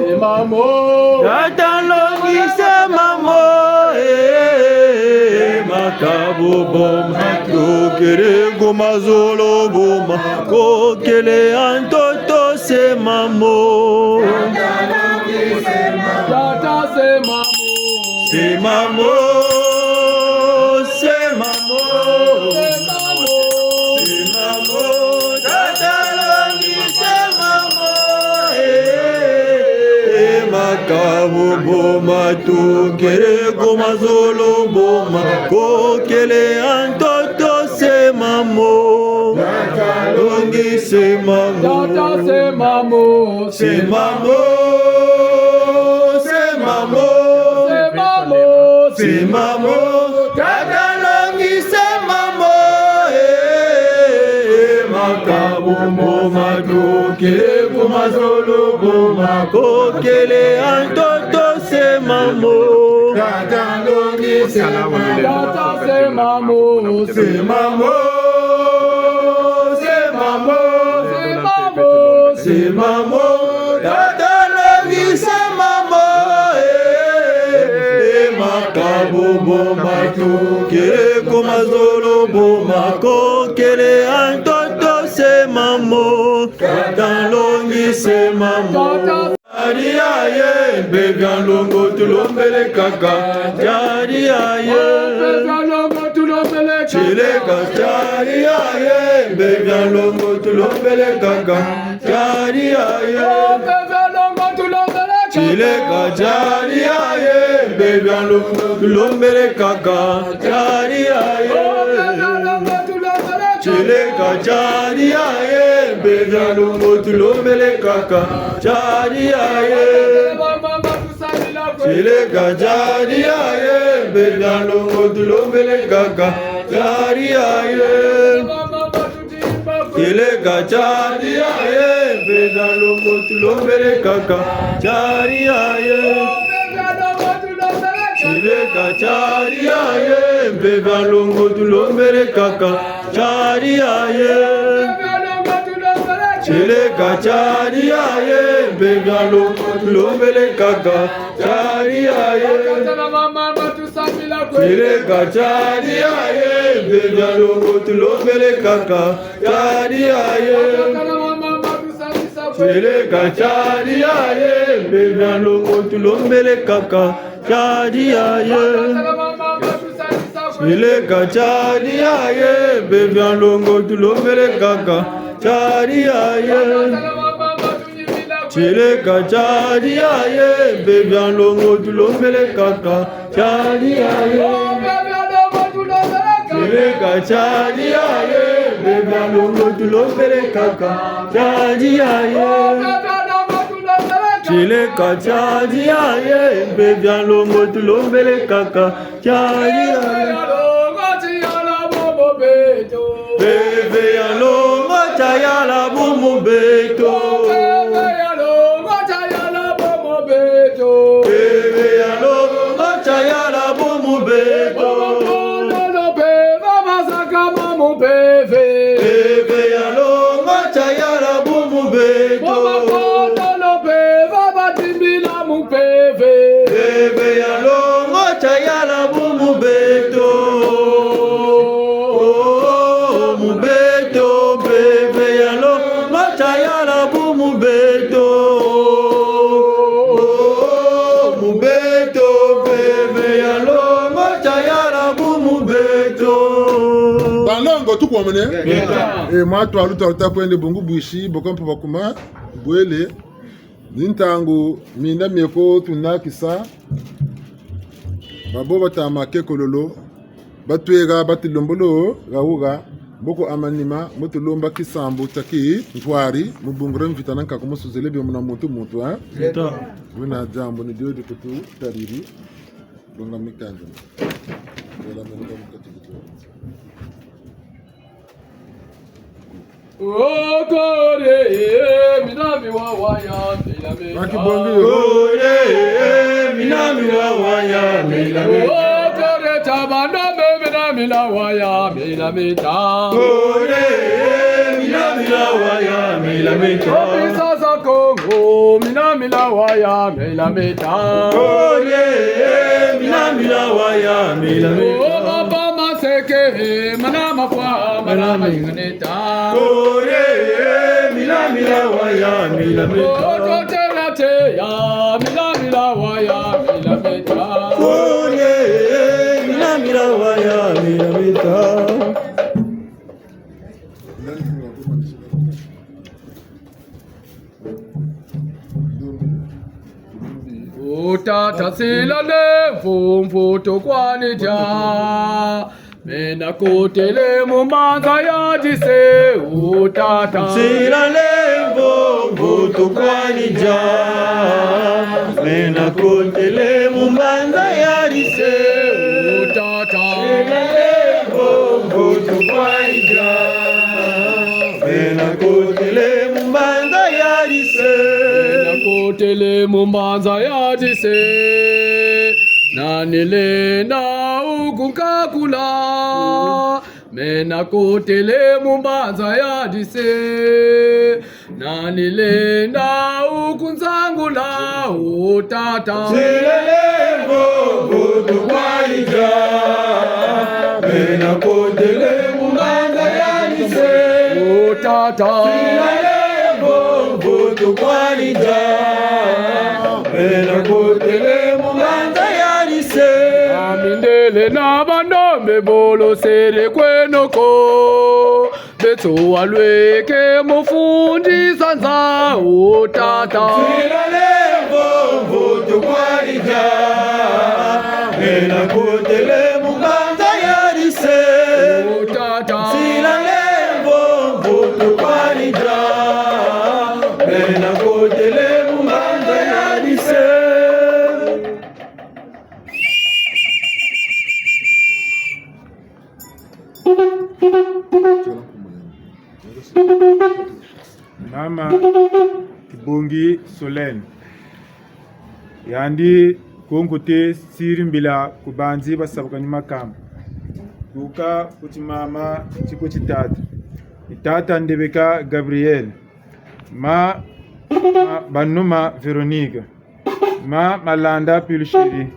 C'est maman. Tata Nlongi, c'est maman. Eh, makabu bo matokere goma zolo bo makokele a ntoto, c'est maman. Tata, c'est maman. C'est maman, c'est maman. C'est maman. C'est maman. Tata Nlongi, c'est maman. Eh, eh, makabu bo matokere goma zolo bo makokele a ntoto, c'est maman. Tata Nlongi, c'est maman. Tata, c'est maman. C'est maman, c'est maman. C'est maman. C'est maman. Tata Nlongi, c'est maman. Eh, eh, makabu bo matokere goma zolo bo makokele a ntoto, c'est maman. Tata Nlongi, c'est maman. Tata, c'est maman. C'est maman. C'est maman. C'est maman. C'est maman. Tata Nlongi, c'est maman. Eh, eh, makabu bo matokere goma zolo bo makokele a ntoto, c'est maman. Tata Nlongi, c'est maman. Tata. Tiari yaye, mpeve ya nlongo tulombele kaka. Tiari yaye. Mpeve ya nlongo tulombele kaka. Tieleka tiari yaye, mpeve ya nlongo tulombele kaka. Tiari yaye. Mpeve ya nlongo tulombele kaka. Tieleka tiari yaye, mpeve ya nlongo tulombele kaka. Tiari yaye. Mpeve ya nlongo tulombele kaka. Tieleka tiari yaye. Mpeve ya longo tulombele kaka, tiari yaye. Tieleka tiari yaye, mpeve ya longo tulombele kaka, tiari yaye. Tieleka tiari yaye, mpeve ya longo tulombele kaka, tiari yaye. Tieleka tiari yaye, mpeve ya longo tulombele kaka, tiari yaye. Tieleka tiari yaye, mpeve ya longo tulombele kaka, tiari yaye. Tieleka tiari yaye, mpeve ya longo tulombele kaka, tiari yaye. Tieleka tiari yaye, mpeve ya longo tulombele kaka, tiari yaye. Tieleka tiari yaye, mpeve ya longo tulombele kaka, tiari yaye. Tieleka tiari yaye, mpeve ya longo tulombele kaka, tiari yaye. Tieleka tiari yaye, mpeve ya longo tulombele kaka, tiari yaye. Tieleka tiari yaye, mpeve ya longo tulombele kaka, tiari yaye. Mpeve ya longo tayala bumu beto. Mpeve ya longo tayala bumu beto. Mpeve ya longo tayala bumu beto. Mpeve ya longo tayala bumu beto. Mpeve ya longo tayala bumu beto. Oh, mu beto, mpeve ya longo tayala bumu beto. Oh, mu beto, mpeve ya longo tayala bumu beto. Banlongo, tukwamene. Ngeta. E, mwa twalu twalu ta kwende bungu bwisi, boko mpe bakuma bwele. Ni ntangu mina mieko tunakisa, babo bata ma kekololo, batweka batulombolo, gawuga, mboko a manima, mu tulomba kisambu tia kintwari, mu bungula mvita na nkaku mu suzele bio muna muntu muntu, eh? Ngeta. Wena diambu ni dio di kututariri, bonga mikanda. Wela mvita mu kati kutu. O kore, mina miwawa ya mila mita. Makibongi yo. Kore, mina miwawa ya mila mita. O kore tabanda me, mina miwawa ya mila mita. Kore, mina miwawa ya mila mita. Bisa za Kongo, mina miwawa ya mila mita. Kore, mina miwawa ya mila mita. O papa Maseke, mana mafwa, mana mayinganeta. Kore, mina miwawa ya mila mita. O totela te ya, mina miwawa ya mila mita. Kore, mina miwawa ya mila mita. O tata, sila lemvo, mvo tukwanija. Me nakotele mu mbanza yadise, o tata. Sila lemvo, mvo tukwanija. Me nakotele mu mbanza yadise, o tata. Sila lemvo, mvo tukwanija. Me nakotele mu mbanza yadise. Me nakotele mu mbanza yadise. Nani lenda wukunkakula. Me nakotele mu mbanza yadise. Nani lenda wukunzangula, o tata. Sila lemvo, mvo tukwanija. Me nakotele mu mbanza yadise, o tata. Sila lemvo, mvo tukwanija. Me nakotele mu mbanza yadise. A mindele na bandombe bolosele kweno ko. Beto walweke mufundi sanza, o tata. Sila lemvo, mvo tukwanija. Me nakotele mu mbanza yadise, o tata. Sila lemvo, mvo tukwanija. Mama Kibongi Solène. Yandi konkote siri mbila ku banzi basabuka ni makamba. Tuka ku timama ti ku titata. Ni tata Ndebeka Gabriel. Ma, ma Banuma Véronique. Ma Malanda Pulchérie.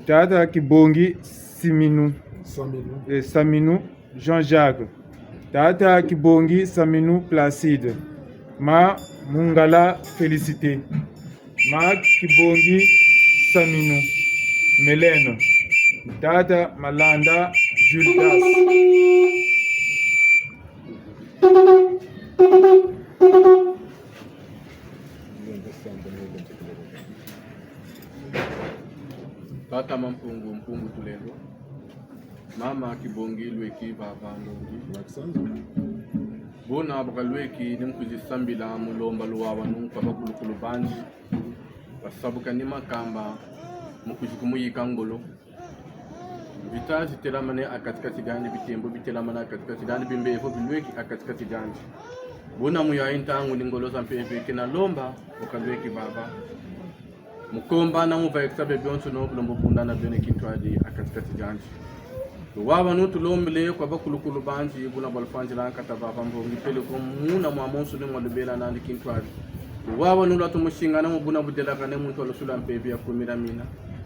Tata Kibongi Siminu. Saminu. Eh, Saminu Jean-Jacques. Tata Kibongi Saminu Placide. Ma Mungala Félicité. Ma Kibongi Saminu Mélène. Tata Malanda Julius. Tata Mampungu, Mpungu Tulendo. Mama Kibongi Lweki, vava ndongi. Buna bu kalweki, ni mu kwizi sambila mu lomba luwawanu kwa bakulukulu bandi basabuka ni makamba, mu kwizi kumuyika ngolo. Mvita zitelamane ha kati-kati diandi, bitembo bitelamane ha kati-kati diandi, bimbevo bilweki ha kati-kati diandi. Buna mu yayi ntangu ni ngolo za mpeve kena lomba, bu kalweki vava. Mu komba na mu vaikisa bia bionsono, bu lembo bunda na bio ni kintwadi ha kati-kati diandi. Luwawanu tulombele kwa bakulukulu bandi, buna balufwandila nkata vava mbongi peleko muna mwa monsono mwa lubela nandi kintwadi. Luwawanu lwatomo singana mu buna budelakane muntu wa lusula mpeve ya kumina mina.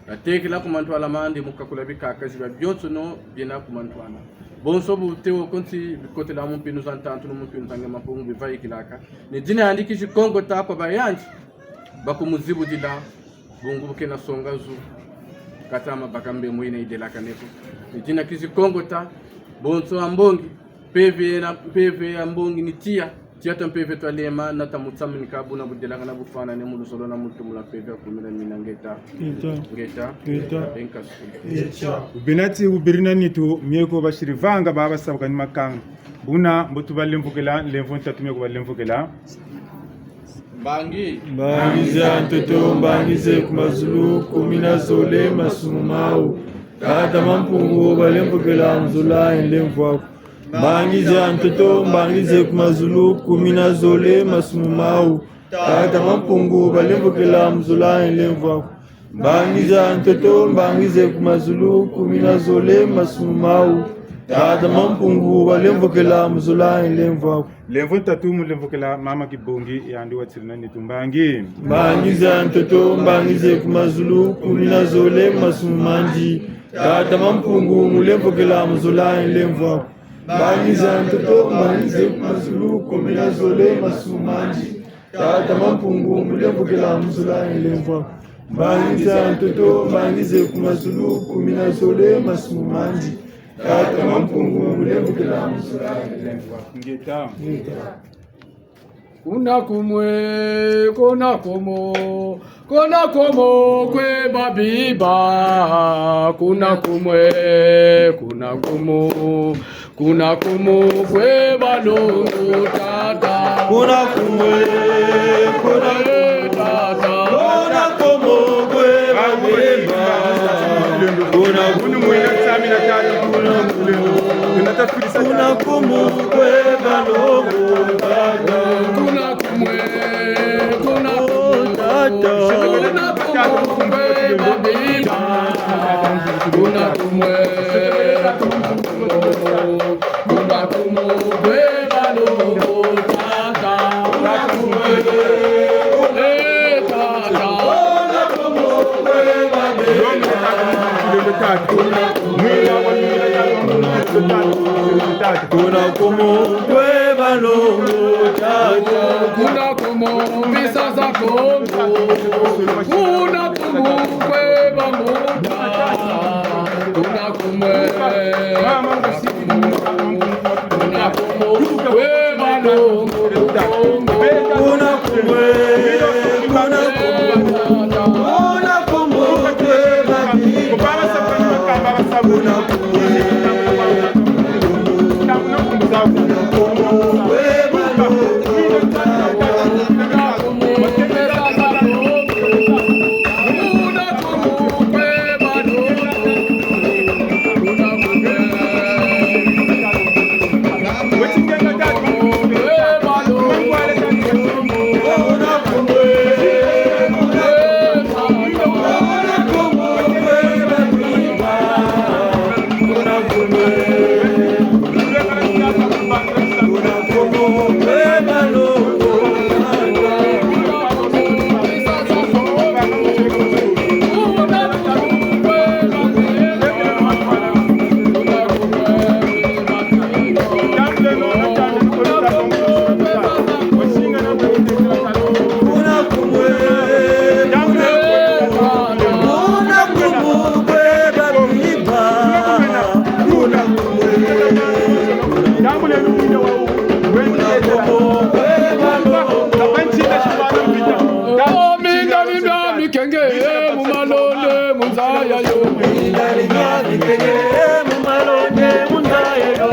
Natekela ku mantwala mandi mu kakula bikakazi bia bionsono biena ku mantwala. Bonso bu tewo konti bikotela mu mpinu za ntantu no mu mpinu za nge Mampungu bivayikilaka. Ni dina yandi kizi kongota kwa bayandi bakumuzibudila, bungu bu kena songa zu, kata mabaka mbembo yina yidelakane ko. Ni dina kizi kongota, bonso ha mbongi, mpeve na, mpeve ya mbongi ni tiya, tiya twa mpeve twalema, na ta mu tsamunika buna budelakana bufwanane mu luzolo na mu lutumu lwa mpeve ya kumina mina ngeta. Ngeta. Ngeta. Ngeta. Benkasu. Ngeta. Wubinati wubirina nitu, mieko basiri vanga baba sabuka ni makamba. Buna mbo tubalemvokela, nlemvo ntatu mieko balemvokela. Mbangi. Mbangi za ntoto, mbangi ze ku mazulu, kumi na zole masumu mawu. Tata Mampungu, balemvokela mu zola ye nlemvo aku. Mbangi za ntoto, mbangi ze ku mazulu, kumi na zole masumu mawu. Tata Mampungu, balemvokela mu zola ye nlemvo aku. Mbangi za ntoto, mbangi ze ku mazulu, kumi na zole masumu mawu. Tata Mampungu, balemvokela mu zola ye nlemvo aku. Nlemvo ntatu mu lemvokela mama Kibongi, yandi watirina nitu mbangi. Mbangi za ntoto, mbangi ze ku mazulu, kumi na zole masumu mandi. Tata Mampungu, mu lemvokela mu zola ye nlemvo aku. Mbangi za ntoto, mbangi ze ku mazulu, kumi na zole masumu mandi. Tata Mampungu, mu lemvokela mu zola ye nlemvo aku. Mbangi za ntoto, mbangi ze ku mazulu, kumi na zole masumu mandi. Tata Mampungu, mu lemvokela mu zola ye nlemvo aku. Ngeta. Ngeta. Kuna kumwe, kuna kumu, kuna kumu kwe babiba, kuna kumwe, kuna kumu, kuna kumu kwe balongo tata. Kuna kumwe, kuna kumu, tata. Kuna kumu kwe babiba, kuna kumwe, kuna kumu kwe balongo tata. Kuna kumwe, kuna kumwe, tata. Kuna kumwe, kuna kumwe, kuna kumwe, kuna kumwe, tata. Kuna kumwe, eh, tata. Kuna kumwe, kuna kumwe, tata. Kuna kumwe, kuna kumwe, tata. Kuna kumwe, kuna kumwe, bisa za Kongo. Kuna kumwe, kwe bamuta. Kuna kumwe, kuna kumwe, kwe balongo. Kuna kumwe, kuna kumwe, kuna kumwe, kwe bamuta. Minda, minda, mikenge, mu malonde, mu nza yayo. Minda, minda, mikenge, mu malonde, mu nza yayo.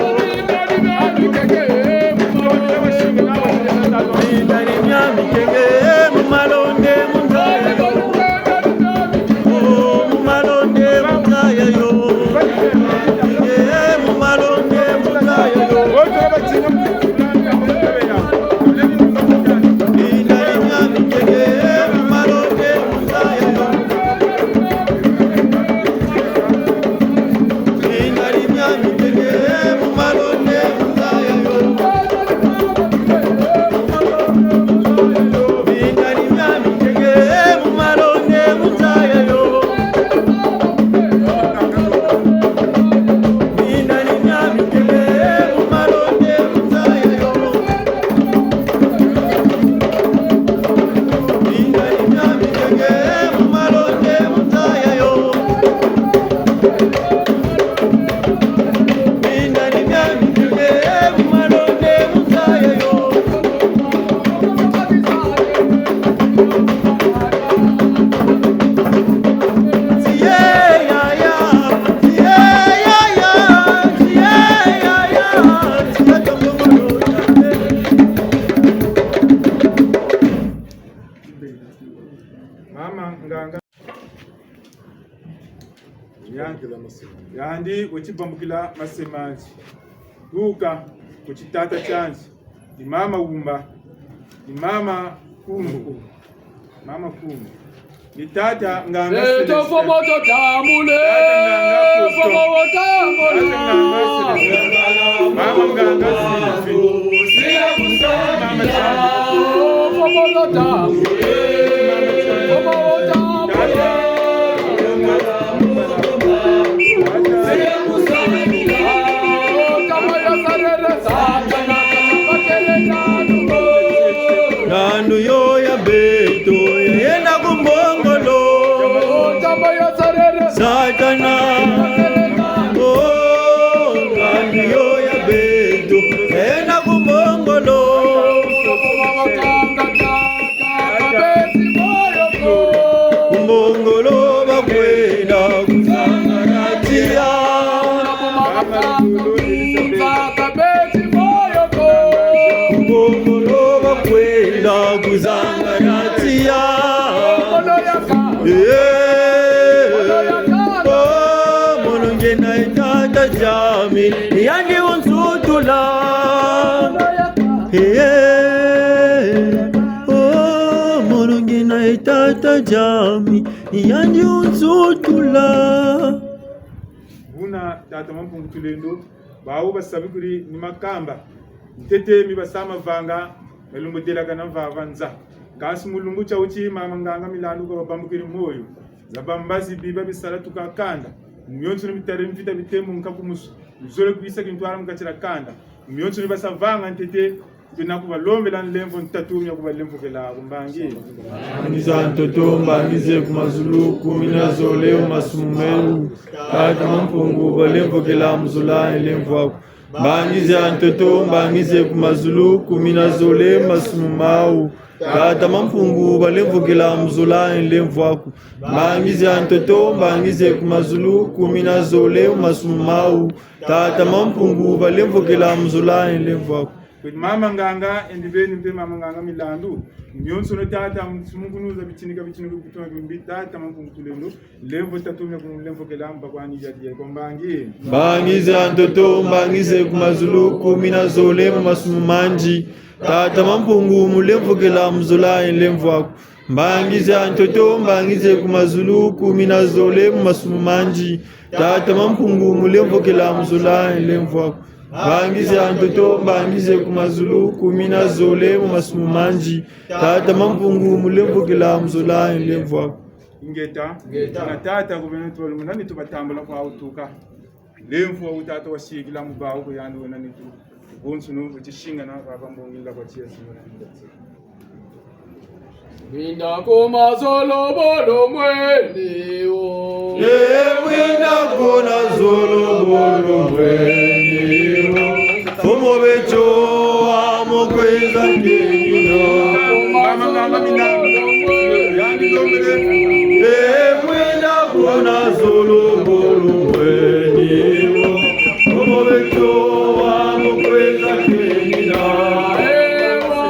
Mama nganga. Yandi, yandi weti bambukila mase mandi. Tuka ku titata tiandi. Ni mama Wumba. Ni mama Kumbu. Mama Kumbu. Ni tata nganga Célestin. Tata nganga Faustin. Tata nganga Célestin. Mama nganga Sylvie. Mama Sylvie. Ngandu yo ya beto, yayenda ku mbongolo. Satana. Oh, ngandu yo ya beto, yayenda ku mbongolo. Ku mbongolo bakwenda kuzanga na tiya. Ku mbongolo bakwenda kuzanga na tiya. Eh, oh, mono nge na ye tata diami, yandi wunsutula. Eh, oh, mono nge na ye tata diami, yandi wunsutula. Buna tata Mampungu Tulendo, bawu basabikiri ni makamba. Ntete mi basa mavanga, ma lumbu delakana vava nza. Kansi mu lumbu tia wuti mama nganga Milandu ka babambukiri moyo. Za bambazi biba bisala tuka kanda. Mionso ni mitari mvita bitembo nkakumusu. Mizole kwisa kintwala mu kati dia kanda. Mionso ni basa vanga ntete, bena kubalombela nlemvo ntatu mia kubalemvokela ku mbangi. Mbangi za ntoto, mbangi ze ku mazulu, kumi na zole mu masumu meu. Tata Mampungu, balemvokela mu zola ye nlemvo aku. Mbangi za ntoto, mbangi ze ku mazulu, kumi na zole mu masumu mau. Tata Mampungu, balemvokela mu zola ye nlemvo aku. Mbangi za ntoto, mbangi ze ku mazulu, kumi na zole mu masumu mau. Tata Mampungu, balemvokela mu zola ye nlemvo aku. Kwe mama nganga, endi beni mpe mama nganga Milandu. Mionsono tata, msumukunuza bitinika, bitinika, bitinika, bimbi, tata Mampungu Tulendo. Nlemvo tatu mia kumulemvokela, mbakwani yadi ya kwa mbangi. Mbangi za ntoto, mbangi ze ku mazulu, kumi na zole mu masumu mandi. Tata Mampungu, mulemvokela mu zola ye nlemvo aku. Mbangi za ntoto, mbangi ze ku mazulu, kumi na zole mu masumu mandi. Tata Mampungu, mu lemvokela mu zola, nlemvo aku. Mbangi za ntoto, mbangi ze ku mazulu, kumi na zole mu masumu mandi. Tata Mampungu, mu lemvokela mu zola, nlemvo aku. Ingeta. Ingeta. Na tata ku beno twalu muna nitu batambula kwa utuka. Nlemvo aku tata wasikila mu bawu ku yandi wena nitu. Bonso no, tisingana, baba mbongila kwa tia singana. Mwinda ku mazulu bolo mweni wo. E mwinda ku mazulu bolo mweni wo. Mfumu beto wa mu kwiza kina. Mama, mama, mina. Yandi lombele. E mwinda ku mazulu bolo mweni wo. Mfumu beto wa mu kwiza kina. Ewa,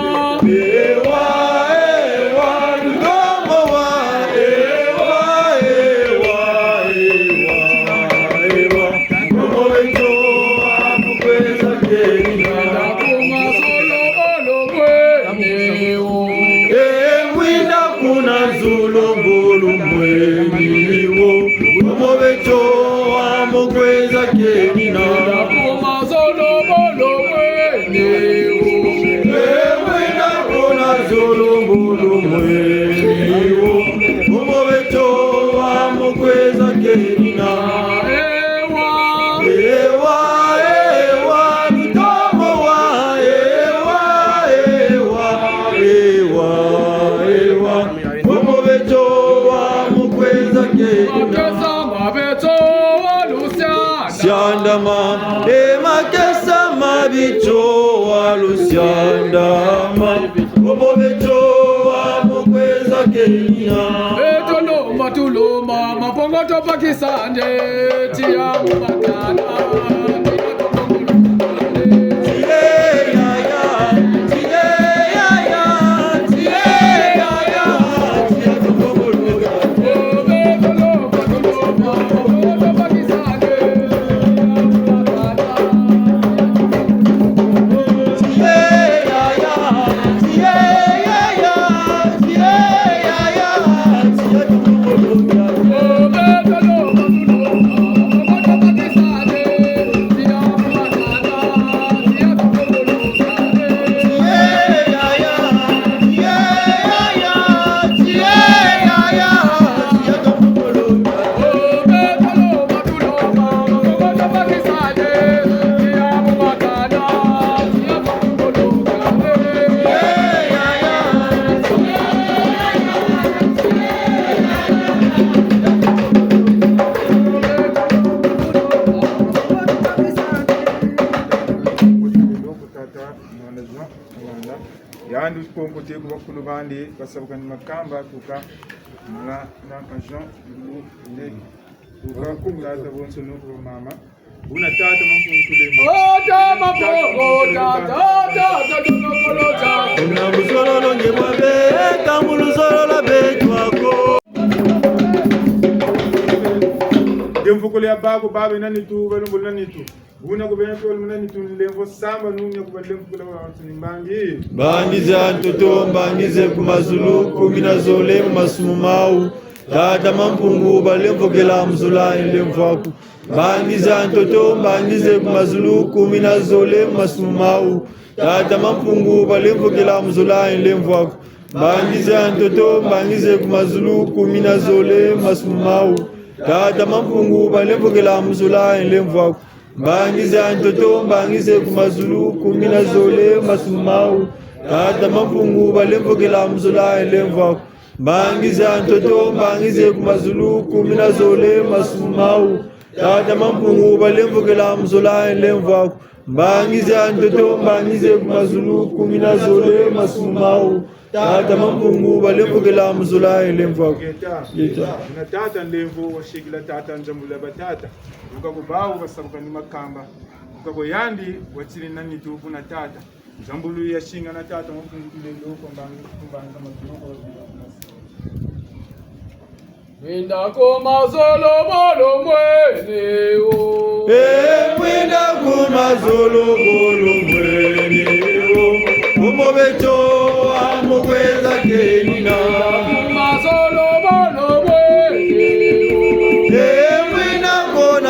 ewa, ndombo wa, ewa, ewa, ewa, ewa. Mfumu beto wa mu kwiza kina. E mwinda ku mazulu bolo mweni wo. Mfumu beto wa mu kwiza kina. E mwinda ku mazulu bolo mweni wo. Mfumu beto wa mu kwiza kina. Ewa, ewa, ntombo wa, ewa, ewa, ewa, ewa. Mfumu beto wa mu kwiza kina. Makesa ma beto wa lusiandama. E makesa ma beto wa lusiandama. Mfumu beto wa mu kwiza kina. Beto lomba tulomba, mapongo tobakisa nde, tiya mu makanda. Yandi konkote ku bakulu bandi, basabuka ni makamba, tuka mwana, na Jean, ndeki. Tuka ku tata bonso no ku mama. Buna tata Mampungu tulembo. Oh, tata Mampungu, tata, tata, tata, tata, tata. Buna buzololo nge bwa beka, mu luzolo lwa beto ako. Nge mvukulu ya bako, baba na nitu, balumbu na nitu. Buna ku bena twalu muna nitu nlemvo sambanu, nia ku balemvokela bantu ni mbangi. Mbangi za ntoto, mbangi ze ku mazulu, kumi na zole mu masumu mawu. Tata Mampungu, balemvokela mu zola, nlemvo aku. Mbangi za ntoto, mbangi ze ku mazulu, kumi na zole mu masumu mawu. Tata Mampungu, balemvokela mu zola, nlemvo aku. Mbangi za ntoto, mbangi ze ku mazulu, kumi na zole mu masumu mawu. Tata Mampungu, balemvokela mu zola, nlemvo aku. Mbangi za ntoto, mbangi ze ku mazulu, kumi na zole mu masumu mawu. Tata Mampungu, balemvokela mu zola, nlemvo aku. Mbangi za ntoto, mbangi ze ku mazulu, kumi na zole mu masumu mawu. Tata Mampungu, balemvokela mu zola, nlemvo aku. Mbangi za ntoto, mbangi ze ku mazulu, kumi na zole mu masumu mawu. Tata Mampungu, balemvokela mu zola, nlemvo aku. Ngeta. Ngeta. Na tata nlemvo, wasikila tata nzambula batata. Tuka ku bawu, basabuka ni makamba. Tuka ku yandi, watiri na nitu kuna tata. Nzambulu ya singa na tata Mampungu tulendo, ku mbangi, ku mbangi za mazulu, ku mbangi. Mwinda ku mazulu bolo mweni wo. E mwinda ku mazulu bolo mweni wo. Mfumu beto wa mu kwiza kina. Ku mazulu bolo mweni wo. E mwinda ku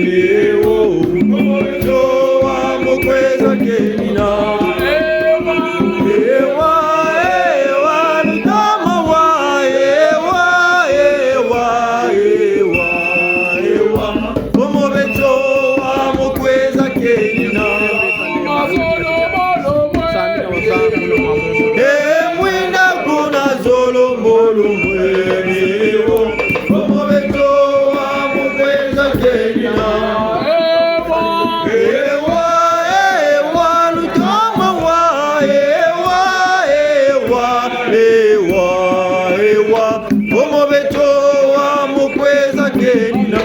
Ewo, Kongo beto wa mu kwiza kenina. Ewa, ewa, lutama wa, ewa, ewa, ewa, ewa. Kongo beto wa mu kwiza kenina. E mwinda kuna zolo mbolo mwe. Kongo beto wa mu kwiza kenina. Ewa, ewa, lutama wa, ewa, ewa, ewa, ewa. Kongo beto wa mu kwiza kenina.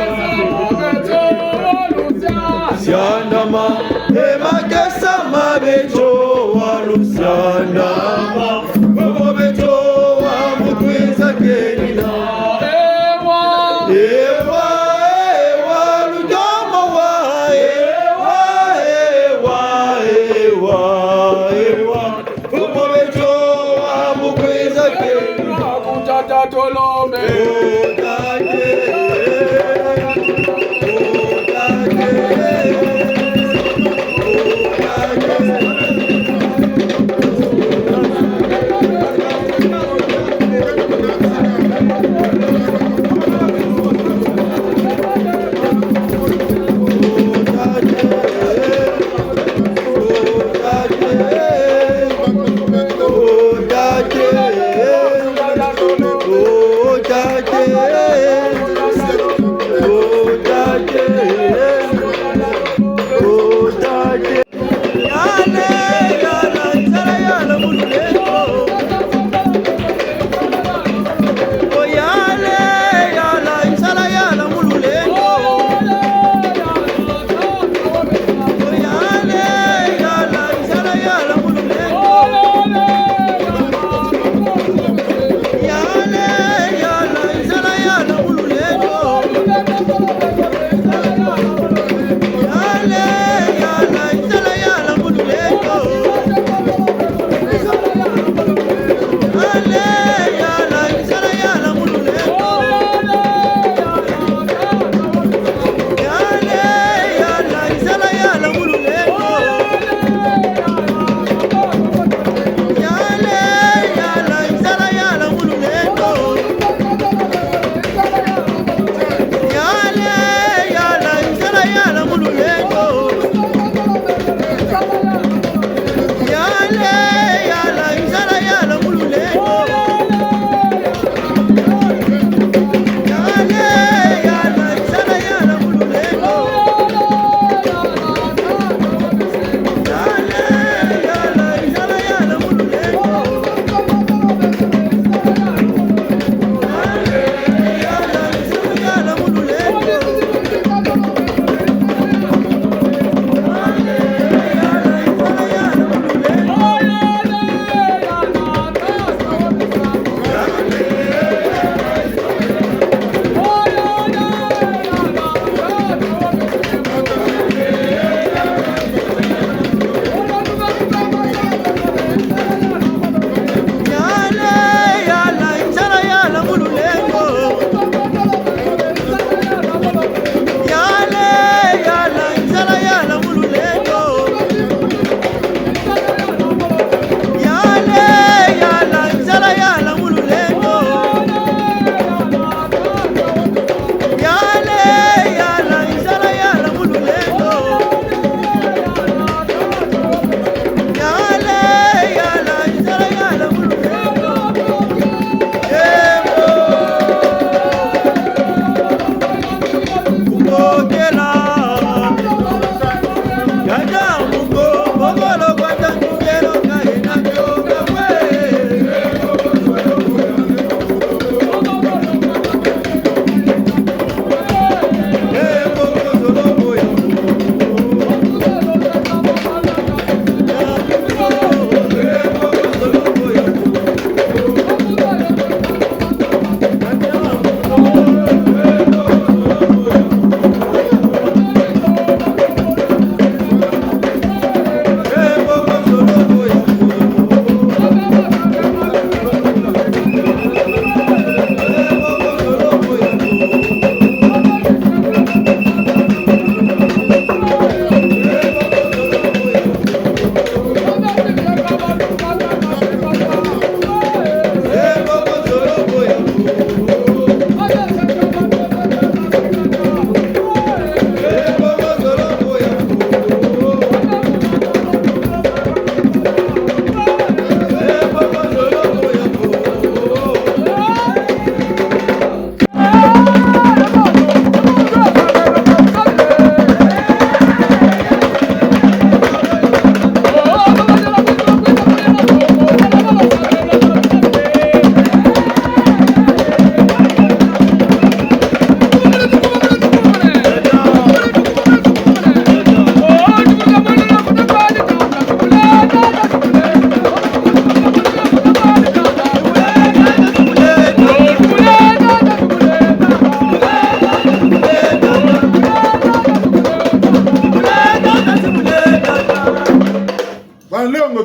Siandama, e makesa ma beto wa lusiandama. Kongo beto wa mu kwiza kenina. Ewa, ewa, lutama wa, ewa, ewa, ewa, ewa. Kongo beto wa mu kwiza kenina. Kutata tolombe. Otate. Otate.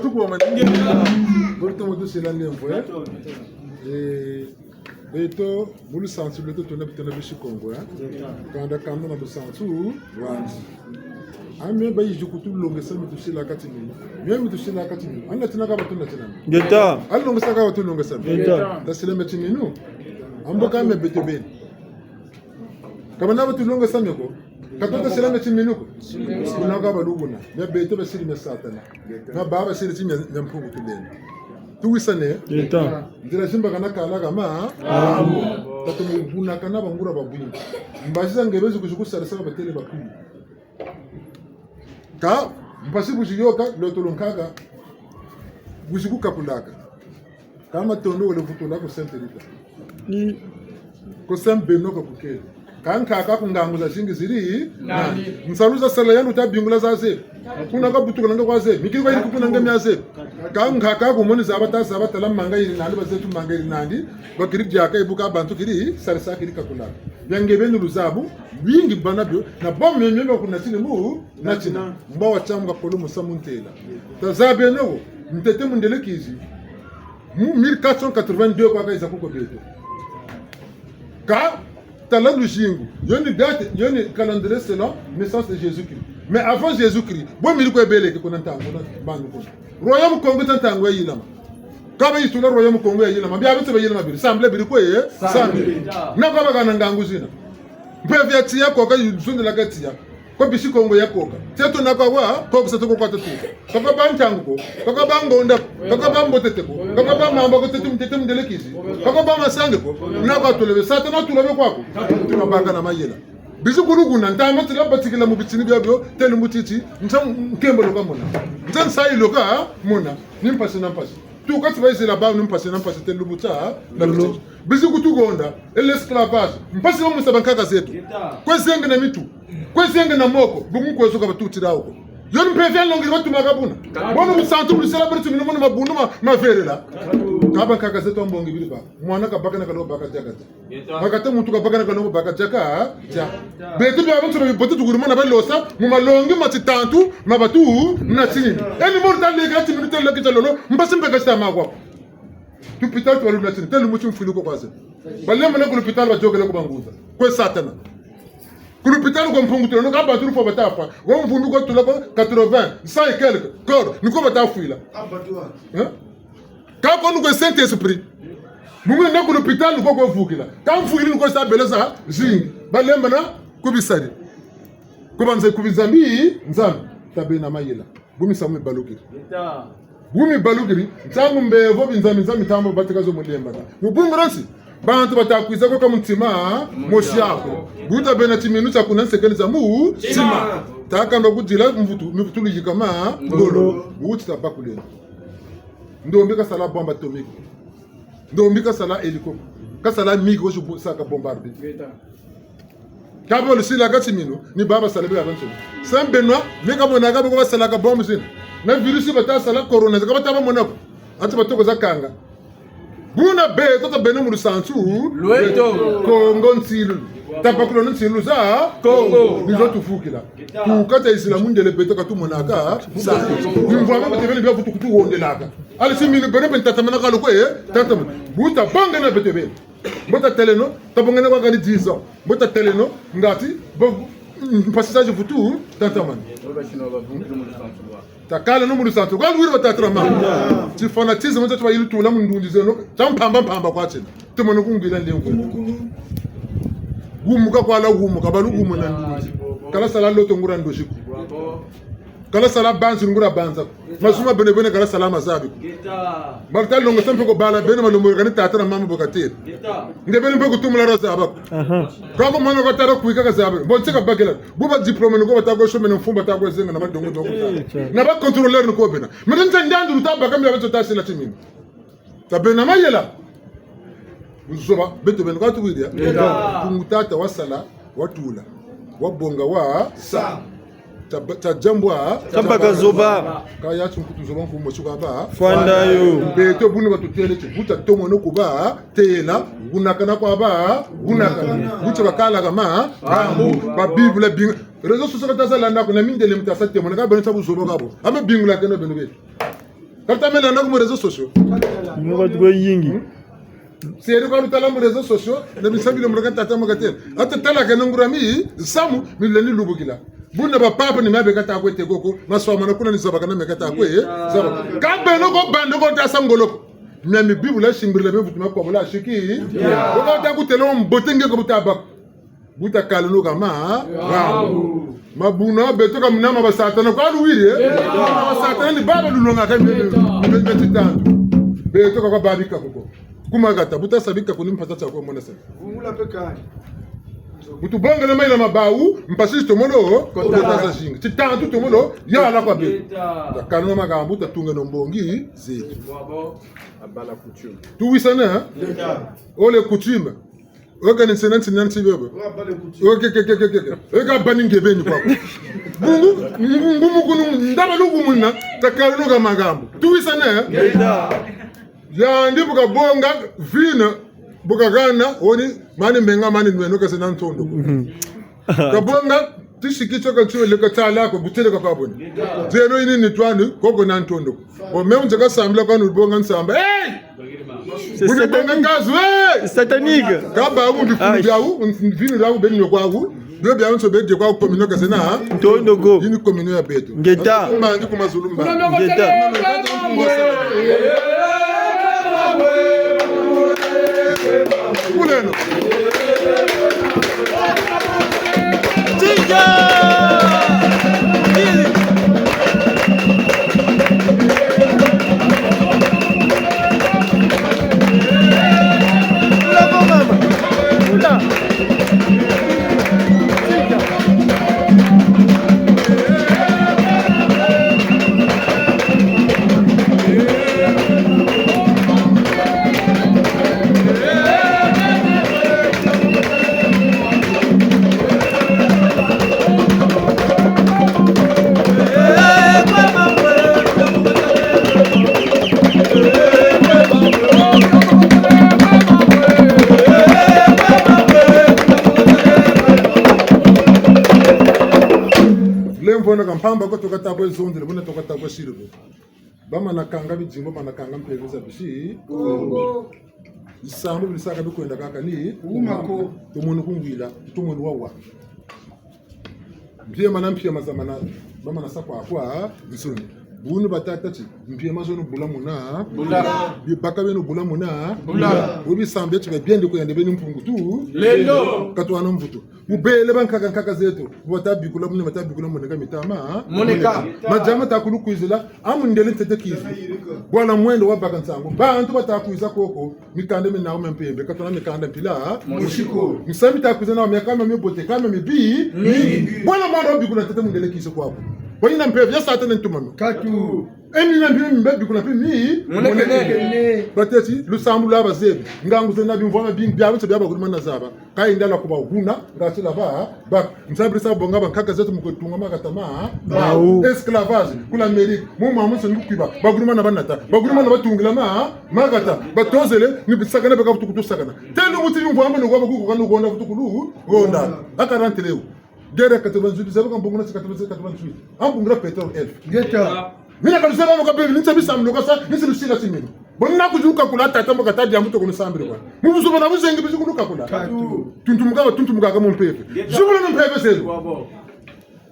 Tukuwa mani. Buri tomo tusila nlemvo, eh? Eh, beto, mu lusansu lweto tuna bitana bisi Kongo, eh? Kanda kanda na lusansu lwandi. A mio bayizi kutulongesa mi tusilaka timinu. Mio mi tusilaka timinu. A natina ka batu natina. Ngeta. A longesa ka batu longesa mi. Ngeta. Tasila mio timinu. A mbo ka mio beto beni. Ka bana batu longesa mio ko. Ka tuta sila mio timinu ko. Kuna ka balukuna. Mio beto basiri mio Satana. Na baba basiri ti mio, mio Mpungu Tulendo. Tuwisane. Ngeta. Nzila zimbakana kala kama. Amu. Tatu mu bunakana bangura babwingi. Mbazi za nge bezi kuzi kusarisa batele bakulu. Kâ mpasi bu ziyoka, lotolo nkaka, bu zikukakulaka. Kâ matondo wele vutula ku Sainte Rita. Ku Saint Benoît ka kukele. Kâ nkaka ku ngangu zazingi ziri nandi. Nsalu zasala yandi wuta bingula zazebi. Kuna kabutukila nge kwa zebi. Mikili kwa yiri kuna nge mia zebi. Kâ nkaka ku moni zaba ta zaba tala manga yiri nandi, bazetu manga yiri nandi. Bakiri diaka yi bu ka bantu kiri, sarisa kiri kakulaka. Bia nge beni luzabu, lwingi bana bio, na bo mio mio ba kuna tini mu, na tina. Mba wa tiamu ka kolo musamu ntela. Tazabeno wo, ntete mundele kizi. Mu mille quatre cent quatre-vingt-deux kwa kayiza kuko beto. Kâ, tala luzingu, yo ni date, yo ni calendrier selon naissance de Jésus-Christ. Mais avant Jésus-Christ, bo miri kwe beleke kuna ntangu, na bandu kuna. Royaume Kongo ta ntangu ya yilama. Kâ bayitula Royaume Kongo ya yilama. Bia bitse ba yilama biri. Semble biri kwe, eh? Semble. Semble. Na kwa bakana ngangu zina. Mpeve ya tiya koka, yizundila ka tiya. Kwa bisi Kongo ya koka. Tieto na kwa wa, koka sa toko kwa tatu. Kaka ba ntangu ko. Kaka ba ngonda ko. Kaka ba mbote te ko. Kaka ba mamba ko tete mtete mdelekizi. Kaka ba masange ko. Na kwa tulebe. Satana tulebe kwa ko. Tuna baka na mayela. Bizi kulukuna, ntama tila batikila mu bitini bia bio, telu mutiti, nta nkembo lo kamona. Nta nsayi lo kamona, ni mpasi na mpasi. Tuka ti bayizila bawu ni mpasi na mpasi, telu buta, na bititi. Bizi kutugonda, e l'esclavage, mpasi ba musa bankaka zeto. Kwe zenge na mitu, kwe zenge na moko, bungu kwezo ka batutila wo ko. Yo ni mpeve ya nlongi batumaka buna. Bono busantu bulisala buri timinu mono mabundu ma, mavelela. Kâ bankaka zeto mbongi biri ba. Mwana kabaka na kalo baka diaka dia. Bakata muntu kabaka na kalo baka diaka dia. Beto bia bantu bibote tukuri mona balosa, mu malongi ma titantu, ma batu, na tini. E ni mori taleka timinu tela kita lolo, mpasi mpe kasita makwa. Tupita tuwalu na tini, telu muti mfwilu ko kwa ze. Balema na ku lupitalu badiokele ku bangunza. Kwe Satana. Ku lupitalu kwa Mpungu Tulendo, ka bantu lufwa bata fwa. Wa mvundu kwa tula kwa quatre-vingts, cent et quelques, corps, ni ko bata fwila. Hein? Kâ ko ni kwe Saint-Esprit. Mu mwe na ku lupitalu ni ko kwe vukila. Kâ mfwili ni ko sa bela zazingi. Balemba na ku bisari. Ku banze ku binzambi, nzambi. Tabeno na mayela. Bu misamu mibalukiri. Bu mibalukiri, ntangu mbevo binzambi nzambi ntamba batika zo mu lembana. Mu bungu dia nsi, bantu bata kwiza ko ka mu ntima mosi ko. Bu tabeno na timinu tia kuna nsekeni za mu ntima. Takamba kudila mvutu, mivutulu yikama ngolo. Bu ti tabakuleno. Ndombi kasala bombe atomique. Ndombi kasala hélico. Kasala MiG, wo zi bu-, saka bombarder. Kâ bo lusilaka timinu, ni baba sala bia bantu. Saint Benoît, me kamonaka bo ko basalaka bombe zina. Na virus bata sala corona, zaka bata ba mona ko. Ati batoko za kanga. Buna beto tabeno mu lusansu lweto. Kongo nsilulu. Tabakuleno nsilulu za Kongo. Ni zo tuvukila. Tuka tayizila mundele beto ka tumonaka. Sa. Ni mvwama beto beni bia vutu kutuwondelaka. Allez, si minu beno beni tatamana kalo kwe, eh? Tatamana. Bu tabangana beto beni. Mbo tataleno, tabongene kwa kani dix ans. Mbo tataleno, ngati, bo, mpasi zazi vutu, tatamana. Takaleno mu lusansu. Kwa lwiri batata na mama. Ti fanatisme, nza tuba yilu tula mu ndunzi zeno. Tia mpamba mpamba kwa tiena. Tumana kungwila ndengu. Gumuka kwa la gumuka, balu gumuna ndunzi. Kala sala loto nguria ndozi ko. Kala sala banzi nguria banza ko. Mazu ma bene bene kala sala mazabi ko. Bata longesa mpe ko bala bene malombo kani tata na mama bo katêla. Nge bene mpe kutumula ra zaba ko. Aha. Kâ ko mwana katala kwika kazaba. Bon, ti kabakila. Bu ba diplôme ni ko bata kwe chômer na mfumba bata kwe zenga na madongo dongo. Eh, tiens. Na ba contrôleur ni ko bena. Mene nza ndandu luta baka mia beto tasila timinu. Tabeno na mayela. Buzoba, beto beno kwa tuwiri ya? Yeka. Mpungu tata wasala, watula. Wabonga wasa. Tia ba-, tia diambu wa. Tia baka zoba. Kâ ya ti nkutu zoba nkumbu suka ba. Fwanda yo. Beto buna batutêle ti bu tatomono ku batêla, gunakana kwa ba, gunakana. Bu ti bakala kama, bambu, ba Bible binga. Réseaux sociaux ka tasa landa ko na mindele mu tasa témoin, kâ beno tia buzoba kabo. A me bingulakeno beno beto. Ka luta me landa ku mu réseaux sociaux. Yingi kwa tuko yingi. Seri kwa lutala mu réseaux sociaux, na bisalu bile mu laka tata mu katêla. Ata tala ka na nguria mi, samu, mi lendi lubukila. Buna ba papa ni mia beka ta kwe te koko, maswa mana kuna ni zabaka na meka ta kwe, eh, zabaka. Ka beno ko banda ko ta sa ngolo ko. Mia mi Bible simbirila me vutu mia kwa bula siki. Ko ta kutêla mbote nge ko buta baka. Buta kaleno ka ma, ha? Mabuna, beto ka muna ma ba Satana, kwa luwiri, eh? Ma ba Satana ni baba lulongaka, mbe, mbe, mbe, mbe titantu. Beto ka kwa babika kuko. Ku makata, buta sa bika ku ni mpata tia kwa mona sa. Vungula pe kani. Butu bongele mayela ma bawu, mpasi tomolo, kota za zingi. Titantu tomolo, yala kwa beto. Ta kaleno makambu, ta tungeno mbongi, zi. Tuwisane, eh? Ole coutume. Oka ni nsena ntsina ntsi bebe. Oke, ke, ke, ke, ke. Eka bani nge beni kwa. Bungu, ngu, ngu mukunu, ndaba luku muna, ta kaleno ka makambu. Tuwisane, eh? Yandi bu kabonga vino, bu kahana, woni, mani menga, mani nweno, ka zena ntondo ko. Kabonga, tisiki tio ka tio leka tala ko, butele ka kwa boni. Zeno yini ni twani, koko na ntondo ko. Bo me unze ka sambila kwa nubonga nsamba. Hey! C'est satanique. C'est satanique. Kaba wu bikulu biawu, vinu biawu beni kwawu. Bio biawu nso bedi kwawu communion ka zena, ha? Ntondo ko. Yini communion ya beto. Ngeta. Mbangi ku mazulu mba. Ngeta. Kuleno. Tija! Kili! Kula ko mama! Kula! Tija! Lemvo na ka mpamba ko toka ta kwe zonzele, buna toka ta kwe siri bo. Bamana kanga bidimbu, bamana kanga mpeve za bisi. Kongo. Bisambu bilisaka bikwenda kaka ni. Kuma ko. Tumweni kungwila, tumweni wawa. Mpiema na mpiema za mana, bamana sa kwa kwa, nsoni. Bunu batâ ti, mpiema zo nu bula muna. Bula. Bibaka bie nu bula muna. Bula. Bu bisambu bia ti biendi kuyende beni mpungu tu. Lendo. Ka twana mvutu. Bubele bankaka nkaka zeto, bu bata bikula mune, bata bikula mune ka mitama, ha? Moneka. Madiama ta kulu kwizila, a mundele ntete kizi. Bwala mwendo wabaka nsangu. Bantu bata kwiza koko, mikanda mie nawu mia mpembe, ka twana mikanda mpila, ha? Mosi ko. Misamu mita kwiza nawu mia kama mibote, kama mibi. Mingi. Bwala mwana wabikula ntete mundele kizi kwaku. Bwa yina mpeve ya Satana ntuma no. Katu. E mina mbi mbe bikula mpe mi. Monekene. Batêti, lusambulu lwa bazebi. Ngangu zena bimvwama bingi, bia bitse bia bagulumana zaba. Ka yindala ku bahuna, ngatu laba, ba, nsabiri sa bonga bankaka zeto mu kwe tunga makata ma. Bawu. Esclavage, ku l'Amérique, mu mwa muso ni kukwiba, bagulumana banata, bagulumana batungila ma, makata, batozele, ni bisakana beka vutu kutu sakana. Tenu muti bimvwama no kwa bakuku kanu konda vutu kulu, konda. A quarante leo. Guerre ya quatre-vingt-huit, zaba ka mbongona si quatre-vingt-sept, quatre-vingt-huit. A mbongona pétrole elf. Ngeta. Mina ka luzaba mo ka bebe, ni nsa bisambu lo kasa, ni nsa lusila si mina. Bo ni na kuzuka kula tata mbo kata diambu toko ni sambiri kwa. Mu buzuba na buzengi bizi kuluka kula. Katu. Tuntumuka, tuntumuka ka mu mpeve. Ngeta. Zubula na mpeve zelo. Wa bo.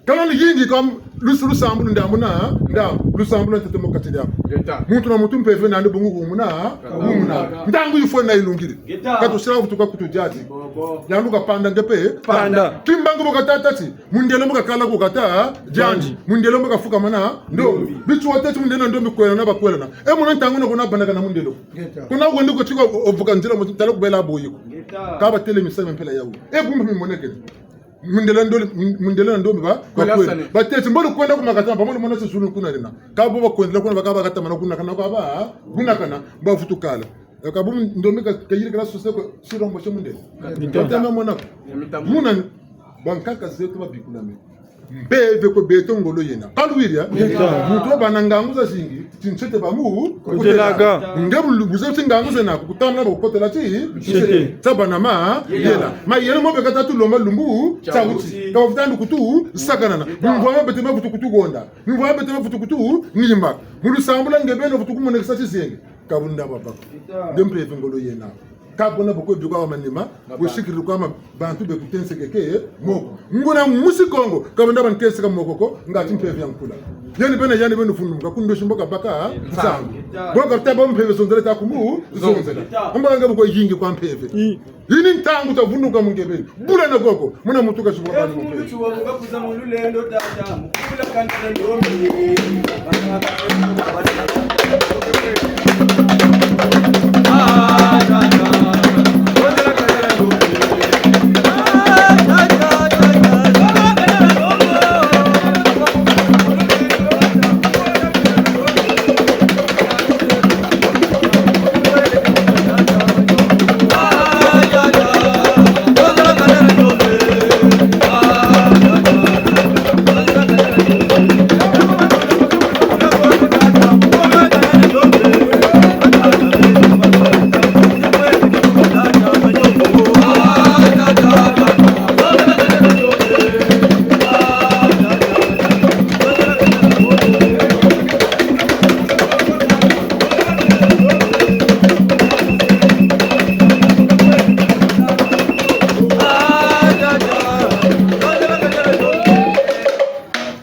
Kana ni yingi kwa lusu lusambulu ndambu na, ndambu. Lusambulu ntete mo kati diambu. Ngeta. Muntu na muntu mpeve nandi bungu kumuna, kumuna. Ntangu yifwe na yilungiri. Ngeta. Ka tusila kutuka kutu diati. Bo, bo. Yandi ka panda nge pe. Panda. Kimbangu bo kata tâ ti. Mundele mbo kakala ku kata, diandi. Mundele mbo kafukamana, ndombi. Bitsi watêti mundele na ndombi kwelana bakwelana. E muna ntangu na kuna banaka na mundele. Ngeta. Kuna wendi ko tiko o-, ovuka nzila mu tala kubela boyi ko. Ngeta. Ka batêle misamu mpila yawu. E bumba mimonekene. Mundele ndoli, mundele na ndombi ba, bakwela. Batêti mbo lu kwenda ku makata, ba mbo lu mona ti zulu kuna lina. Ka bo bakwendela kuna baka bakata mana kuna kana kwa ba, kuna kana, bavutukala. Ka bu ndombi ka, kayirikila sose ko, sirombo se mundele. Mitambo. Mitambo mona ko. Mitambo. Muna, bankaka zeto babikulame. Mpeve kwe beto ngolo yena. Ka luwiri, eh? Mitambo. Muntu wabâ na ngangu zazingi, ti nsete bamu, kutelaka. Nge bu lu-, buze ti ngangu zena, kukutana na bakukotela ti, nsete. Nsete. Tabâ na ma, yela. Yela. Mayela mo beka ta tulomba lumbu, tia wuti. Ka bavutandi kutu sakanana. Mvwama bete mavutu kutu gonda. Mvwama bete mavutu kutu nimba. Mu lusambulu nge beno vutu kumonekesa tizengi. Ka buna babaka. Nde mpeve ngolo yena. Ka buna boko bikwa wa manima, bo sikiri kwa ma bantu be kutenseke ke moko. Nguna musi Kongo, ka buna bantenseka moko ko, ngati mpeve ya nkula. Yani bena, yani bena vunduka, kundo shimbo kabaka, nsangu. Bo kata bo mpeve zonzela ta kumu, zonzela. Amba nga boko yingi kwa mpeve. Yini ntangu tavunduka mu nge beni. Bula na koko. Muna mutu kasibuka ni mupeni.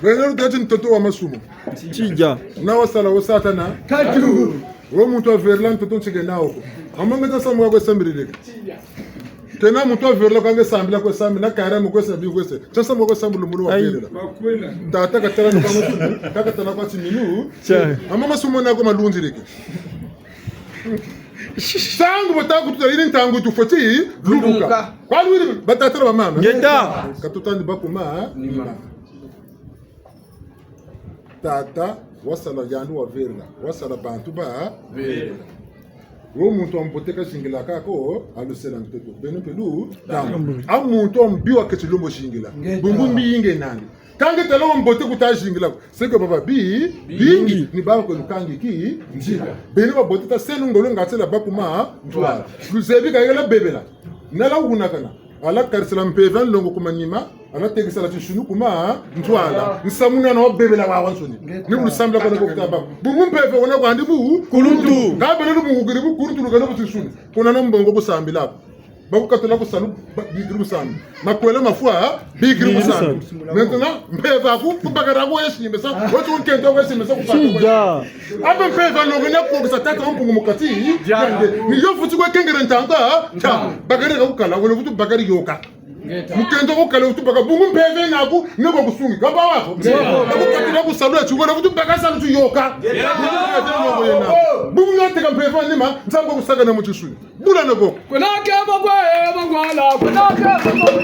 Beno luteti ntoto wa masumu. Tija. Na wasala wo Satana. Katu. Wo muntu waverela ntoto ntsike nawo ko. Amanga ta samu wa kwe sambirika. Kena muntu waverela kwa nge sambila kwe sambi, na kara mu kwe sambi kwe se. Ta samu wa kwe sambi lumulu waverela. Tata katala na kwa masumu, kaka tala kwa timinu. Tia. Ama masumu na ko malunzirike. Ntangu bata kututa yini ntangu tufweti lubuka. Lubuka. Kwa lwiri batata na bamama. Ngeta. Ka tutandi bakuma nima. Tata, wasala yandi waverela, wasala bantu baverela. Wo muntu wa mbote kazingila kako, alusela ntoto. Beno mpe lu, tamu. A muntu wa mbi waketi lembo zingila. Ngeta. Bungu mbi yingi nandi. Ka nge tala wa mbote kuta zingila ko. Seke baba bi, bingi, ni baba ko lukangi ki, nzila. Beno ba mbote taseno ngolo ngati la bakuma, ntwala. Luzebi ka yela bebela. Nala wunakana. Ala karisila mpeve ya nlongo ku manima, ala tekisila tinsuni ku ma, ntwala. Nsamu nana wabebela wawansoni. Ni bu lusambila kona ko kutaba. Bungu mpeve wuna kwandi bu, kuluntu. Ka bele lu bungu kiri bu, kuluntu lukana bu tinsuni. Kuna na mbongo kusambila. Bakukatula ku salu, ba, bikiri ku salu. Makwela mafwa, bikiri ku salu. Bikiri ku salu. Maintenant, mpeve aku, ku bakala ko yesi mesa, watu nkento ko yesi mesa ku bakala ko. Sija. Ape mpeve ya nlongo ni ya kokisa tata wa Mpungu mu kati, yandi. Ni yo futi kwe kengele ntanga, ta. Bakala ka kukala, wele futi bakala yoka. Mukento ko kala futi baka bungu mpeve naku, ni ko kusungi. Kaba wako. Bakukatula ku salu ya tiwele futi baka salu tiyoka. Bungu mpeve ya nlongo yena. Bungu nateka mpeve ya nima, Nzambi kusaka na mu tinsuni. Bula na ko. Kuna keba kwe, bangwala, kuna keba kwe.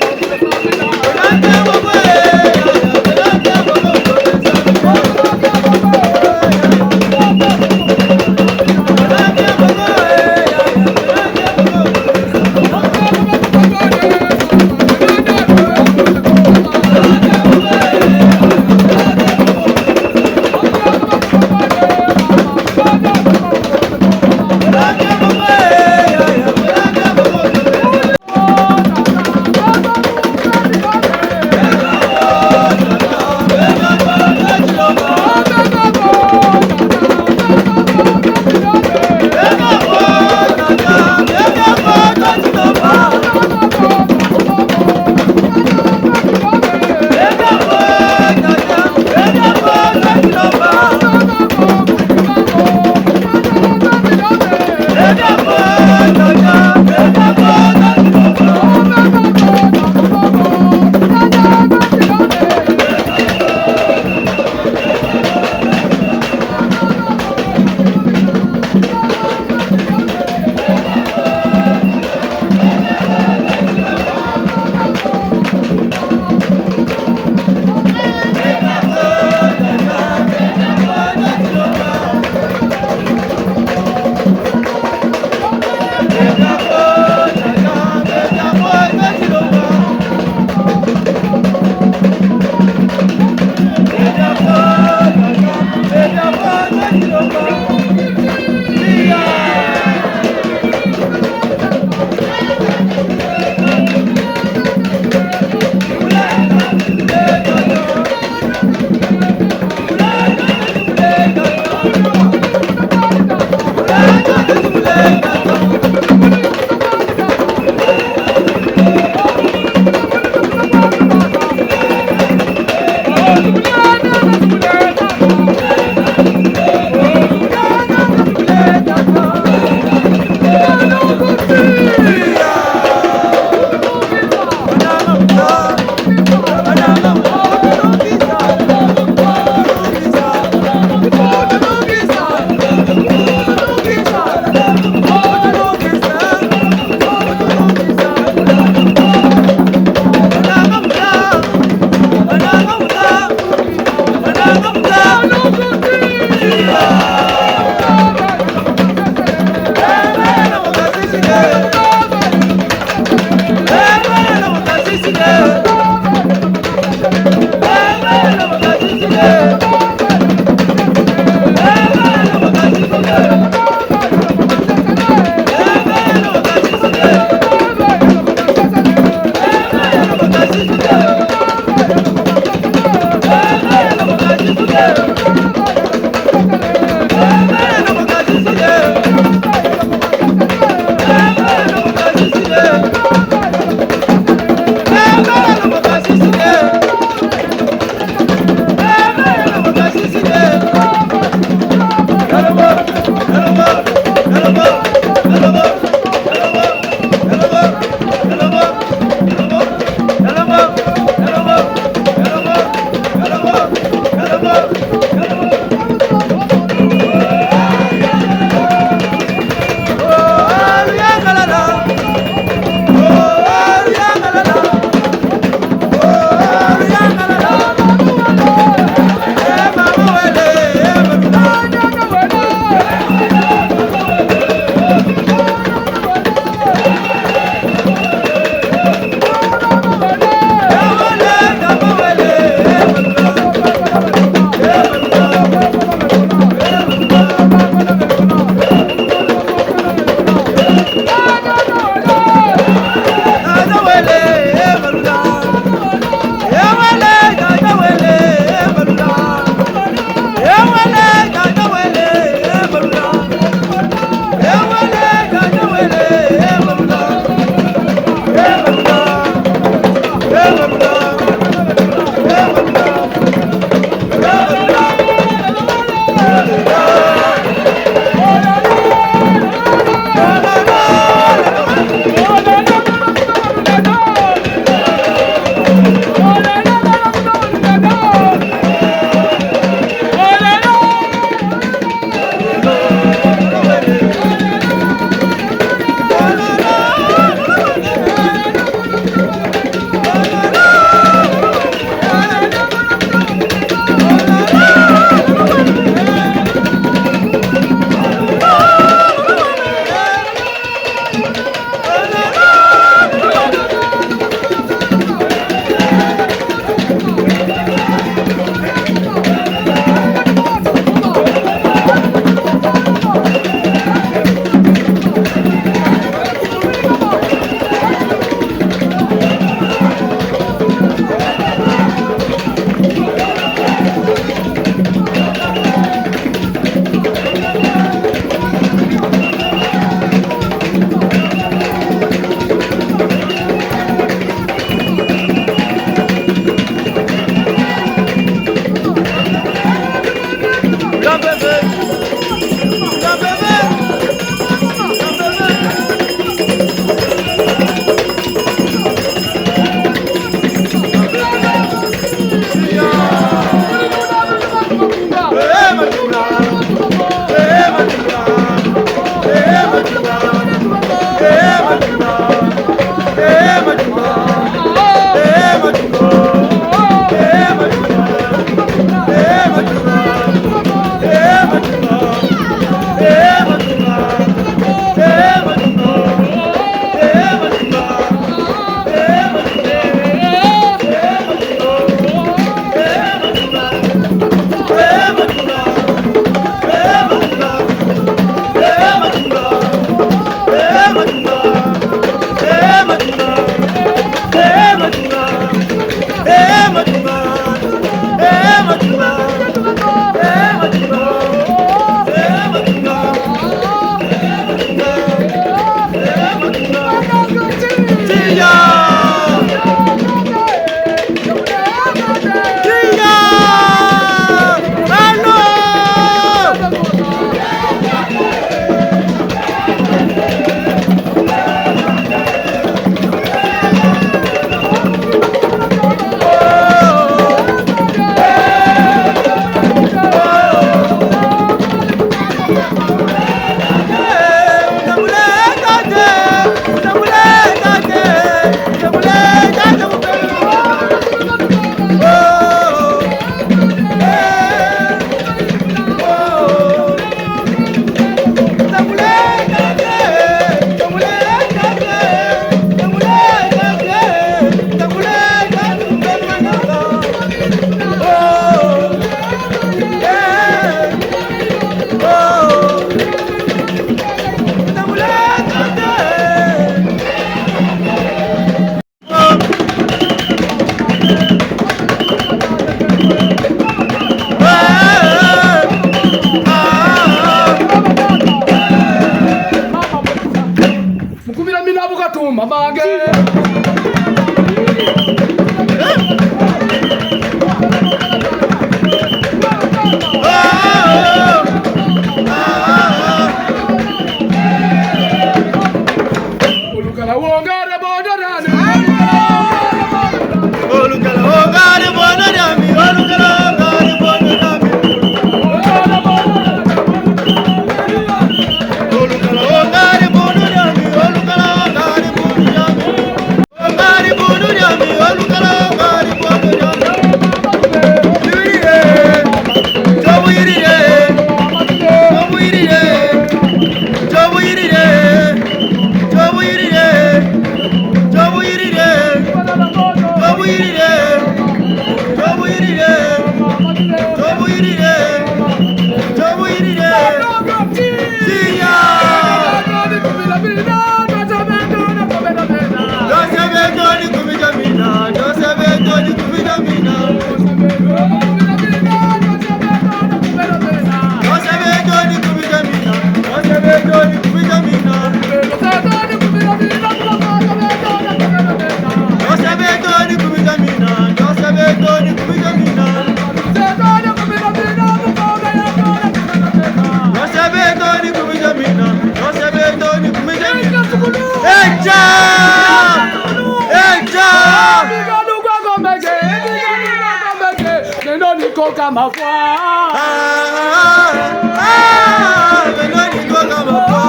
Koka mafwa. Ah, ah, ah, beno ni koka mafwa.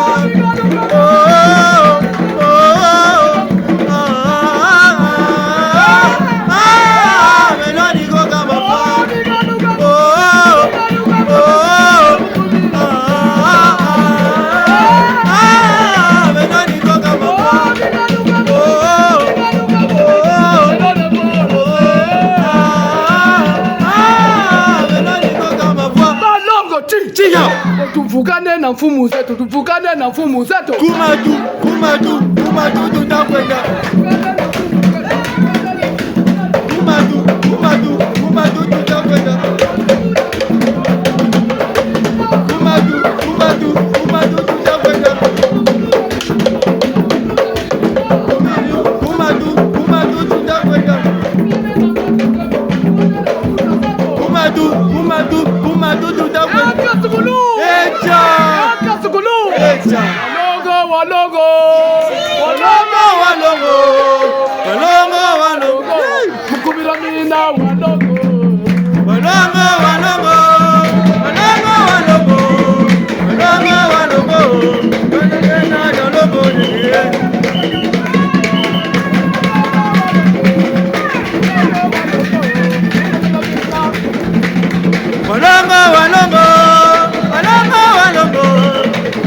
Oh, oh, oh, ah, ah, ah, ah, beno ni koka mafwa. Oh, oh, oh, ah, ah, ah, ah, beno ni koka mafwa. Oh, oh, oh, ah, ah, beno ni koka mafwa. Balongo ti, tiya. Tuvukane na mfumu zeto, tuvukane na mfumu zeto. Kumatu, kumatu, kumatu, tutakwenda. Kumatu, kumatu, kumatu, tutakwenda. Kumatu, kumatu, kumatu, tutakwenda. Kumatu, kumatu, tutakwenda. Kumatu, kumatu, kumatu, tutakwenda. Aka sukulu! Echa! Aka sukulu! Echa! Walongo, walongo! Walongo, walongo! Walongo, walongo! Hey! Mukubila mina walongo. Walongo, walongo. Walongo, walongo. Walongo, walongo. Walongo, walongo. Walongo, walongo. Walongo, walongo.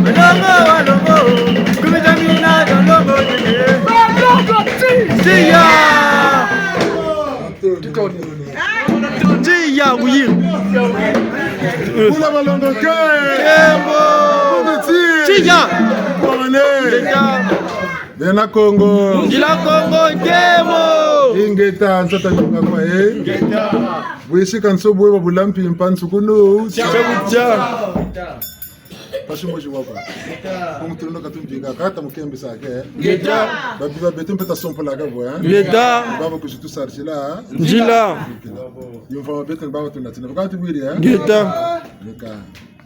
Walongo, walongo. Kumita mina walongo. Walongo, ti. Tiya. Tiya, oui. Kuna balongo ke. Kembo. Kuna ti. Tiya. Kone. Tiya. Bena Kongo. Ngila Kongo, kembo. Ingeta, nsata nyonga kwa, eh. Ingeta. Bwisika nso bwe babula mpimpa nsukunu. Tia. Tia. Pasi mboji wapa. Ngeta. Kongo tulondo katumpika, kata mukembisa ke. Ngeta. Babi ba beto mpe tasompolaka bo, eh. Ngeta. Baba kusi tusarisila. Njila. Yumva ba beto baba tunatina. Bakati bwiri, eh. Ngeta. Ngeta.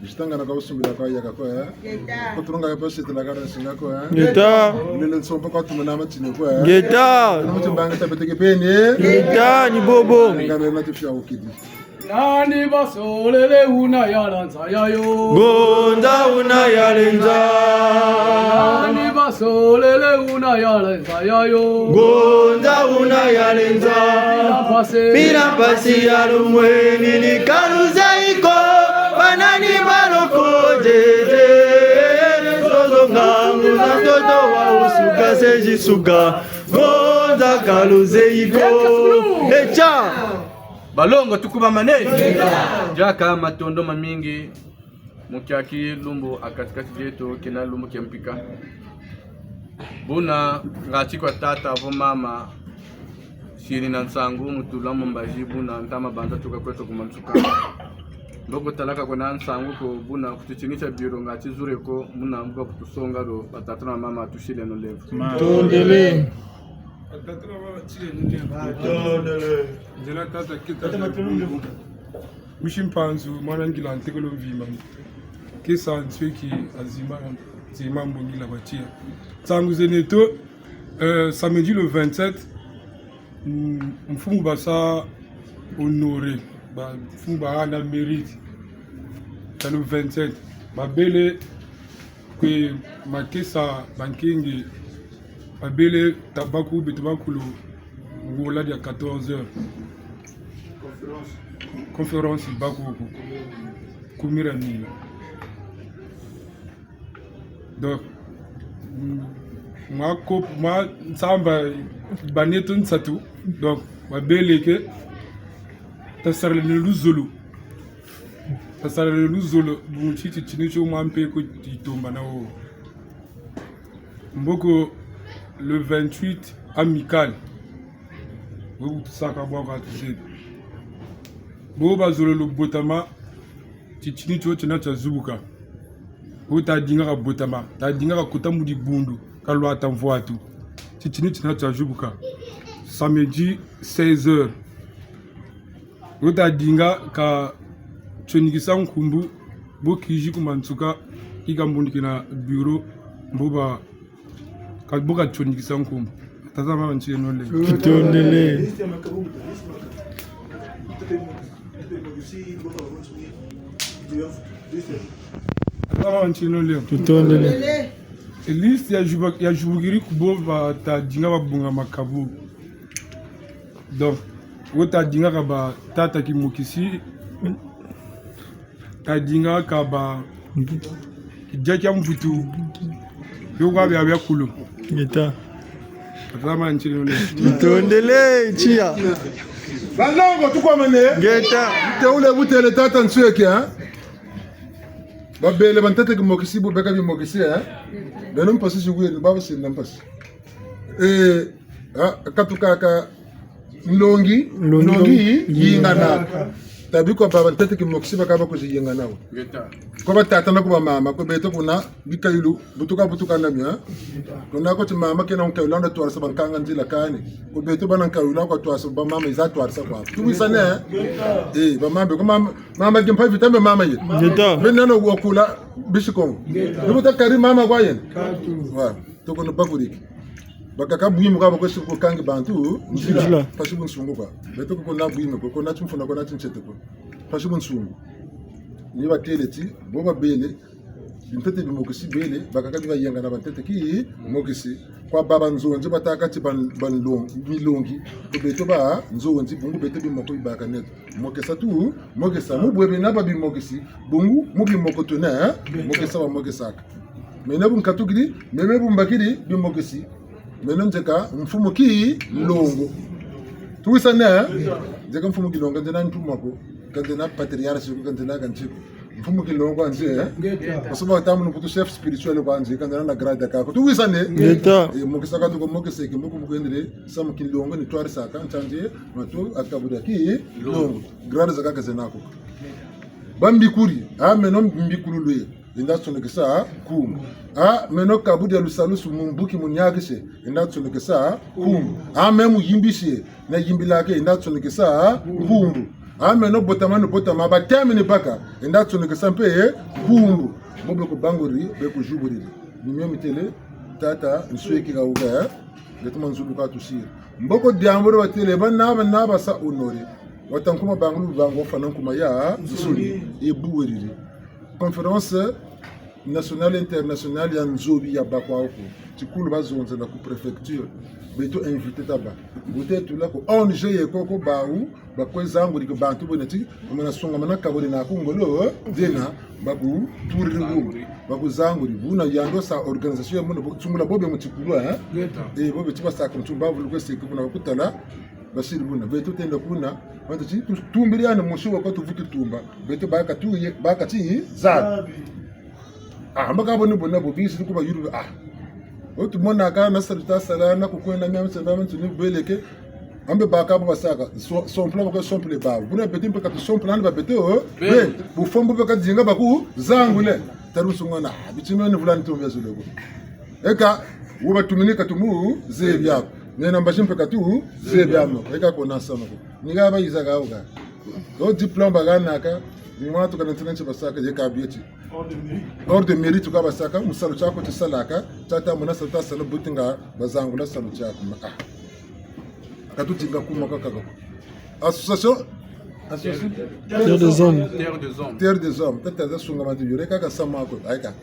Nzitangana kwa usumbila kwa yaka kwa, eh. Ngeta. Kutulonga ya pasi tela kara singa kwa, eh. Ngeta. Nene nsompa kwa tumana matine kwa, eh. Ngeta. Na mutu mbanga tabeteke peni, eh. Ngeta, ni bobo. Ngana na tufia ukidi. Nani basolele una yala nza yayo? Ngonda una yale nza. Nani basolele una yala nza yayo? Ngonda una yale nza. Mpila mpasi. Mpila mpasi ya lumweni ni kaluze iko. Banani baloko jeje. Zozo ngangu za ntoto wa usuka se jisuka. Ngonda kaluze iko. Echa. Balongo tukubamane. Diaka matondo mamingi, mu kiaki lumbu ha kati-kati dieto, kena lumbu kia mpika. Buna ngati kwa tata vo mama, siri na nsangu mu tula mu mbazi buna ntama banza tuka kweto ku Mansuka. Mboko talaka kwena nsangu ko buna ku titini tia biro ngati zure ko muna mbuka kutusonga lo batata na mama tusileno lemvo. Tondele. Batata na mama tusileno lemvo. Tondele. Nzela tata kita. Musi Mpanzu, mwana ngila ntekolo mvimba. Kesa nsweki azima, zima mbongila batia. Nsangu zeneto, euh, samedi le vingt-sept, mm, mfumu basa honoré, ba, mfumu bahana mérite. Ta le vingt-sept, babele kwe makesa bankenge, babele tabaku beto bakulu, ngola dia quatorze heures. Conférence baku ku, kumira mina. Donc, mm, mwa kop-, mwa nsamba baneto nsatu. Donc, babele ke, tasarila ne luzolo. Tasarila ne luzolo, bungu titi tini tio mwa mpe ko titomba na wo. Mboko le vingt-huit amical. Bo kutusaka bwa kwa tuzebi. Bo bazololo botama, titini tio tina tia zubuka. Bo tadinga kabotama, tadinga kakota mu dibundu, kalwata mvwatu. Titini tina tia zubuka. Samedi, seize heures. Bo tadinga kationikisa nkumbu, bo kizi ku Mansuka, yi kambundikina bureau, mbo ba, ka, bo kationikisa nkumbu. Tata mama ntie nole. Tutondele. Tutondele. Liste ya juba-, ya zibukiri ku bo bata dinga babunga makabu. Donc, wo ta dinga kaba tata kimokisi, ta dinga kaba kidia kia mvutu, bio kwa bia bia kulu. Ngeta. Vraiment, ntsi lole. Tutondele, tiya. Banlongo, tukomene. Ngeta. Teule butele tata nsweki, hein? Babele bantete kimokisi, bu beka bimokisi, hein? Beno mpasi ziwiri, baba sina mpasi. Eh, ah, katukaka nlongi, nlongi, nlongi, yingana. Yingana. Tabi kwa baba ntete kimokisi bakaba kuzi yingana wo. Kwa batata na kwa bamama, kwa beto kuna bikayulu, butuka, butuka na mia. Kuna ko ti mama kena nkayulu anda twarisa bankanga nzila kani. Kwa beto bana nkayulu kwa twarisa bamama iza twarisa kwa. Tuwisane? Eh, bamama, kwa mama, mama kimpa vitambe mama ye. Ngeta. Mbe nano wakula bisi Kongo. Ngeta. Nubuta kari mama kwa yena. Katu. Wa. Toko no bakuriki. Bakaka bwimu kwa bakwesi kukangi bantu nzila. Nzila. Mpasi bunsungu kwa. Beto kuko na bwimu, kuko na timfuna, kuko na tintsete ko. Mpasi bunsungu. Ni batele ti, bo babele, bintete bimokisi bele, bakaka bibayengana bantete kimokisi. Kwa baba nzonzi batâka ti ban-, banlong-, milongi. Kwa beto banzonzi, bungu beto bimoko bibaka neto. Mokesa tu, mokesa. Mu bwe bena ba bimokisi, bungu, mu bimoko tuna, eh? Mokesa bamokesaka. Meno bu nkatukiri, meno bu mbakiri, bimokisi. Meno nzeka mfumu Kilongo. Tuwisane, eh? Nzeka mfumu Kilongo, ka nzena ntuma ko, ka nzena patriarche ko, ka nzena kanti ko. Mfumu Kilongo anze, eh? Ngeta. Parce que ba tamu kutu chef spirituel kwa nze, ka nzena na grade kako. Tuwisane? Ngeta. Eh, mokesa katuko mokeseke, moko mukendele, samu Kilongo ni twarisaka, ntanze, matu akabuda Kilongo. Grade zakaka zena ko. Bambikuri, ah, meno mbikululu ye, yenda tsonekesa nkumbu. Ah, meno kabu dia lusalusu mu mbuki muniakise, yenda tsonekesa nkumbu. Ah, meno muyimbisi ye, na yimbilaka ye, yenda tsonekesa nkumbu. Ah, meno botama ni botama, bateme ni baka, yenda tsonekesa mpe nkumbu. Bo be kubanguri, be kuzuburiri. Ni mio mitele, tata, nsweki ka uga, eh? Nge tuma nzulu ka tusiri. Mboko diambu dio batele, bana, bana basa honoré. Wata nkuma bangulu bangu wafwana nkuma ya nsuni. Ebu weriri. Conférence nationale internationale ya nzobi ya bakwa oko. Tikulu bazonzela ku préfecture. Beto invité taba. Bute tula ko O N G ye koko bawu, bakwe zanguri ko bantu bwena ti, mwana sungamana kabole na ku ngolo, dena, bakuturiri bu, bakuzanguri, buna yandi sa organisation ya muna, bu-, tsungula bobe mu tikulu, eh? Ngeta. Eh, bobe ti basaka mu tsumba, bavulu kwe seke kuna bakutala, basiri buna. Beto tenda kuna, bantu ti, tu-, tumbiri yani musi wa kwa tuvutu tumba. Beto baka tu ye, baka ti, za. Ah, mbaka bo ni bona bo bisi ku bayulu, ah. O tumonaka na salu tasala, na kukwenda mia mse, mia mse ni beleke. Ambe baka bo basaka, so-, sompla baka sompla ba. Buna beto mpe ka tusompla ni ba beto, oh? Be. Be, bufombo baka dinga bakuzangule. Taru sungana, ah, bitino ni vula ni tumbe zulu ko. Eka, wo batumini ka tumu, zebi ako. Nena mbazi mpe ka tu, zebi amo. Eka ko na sama ko. Ni ka bayiza ka uka. O diplôme bakanaka, ni mwa tu kana ntina ti basaka, ye ka bieti. Ordre de mérite ka basaka, mu salu tiaku tisalaka, tata muna salu tasala buti nga bazangula salu tiaku. Ma, ah. Ka tutinga kuma kaka ko. Association, association Terre des hommes. Terre des hommes. Terre des hommes. Tata za sunga mati yore kaka samu ako. Aika.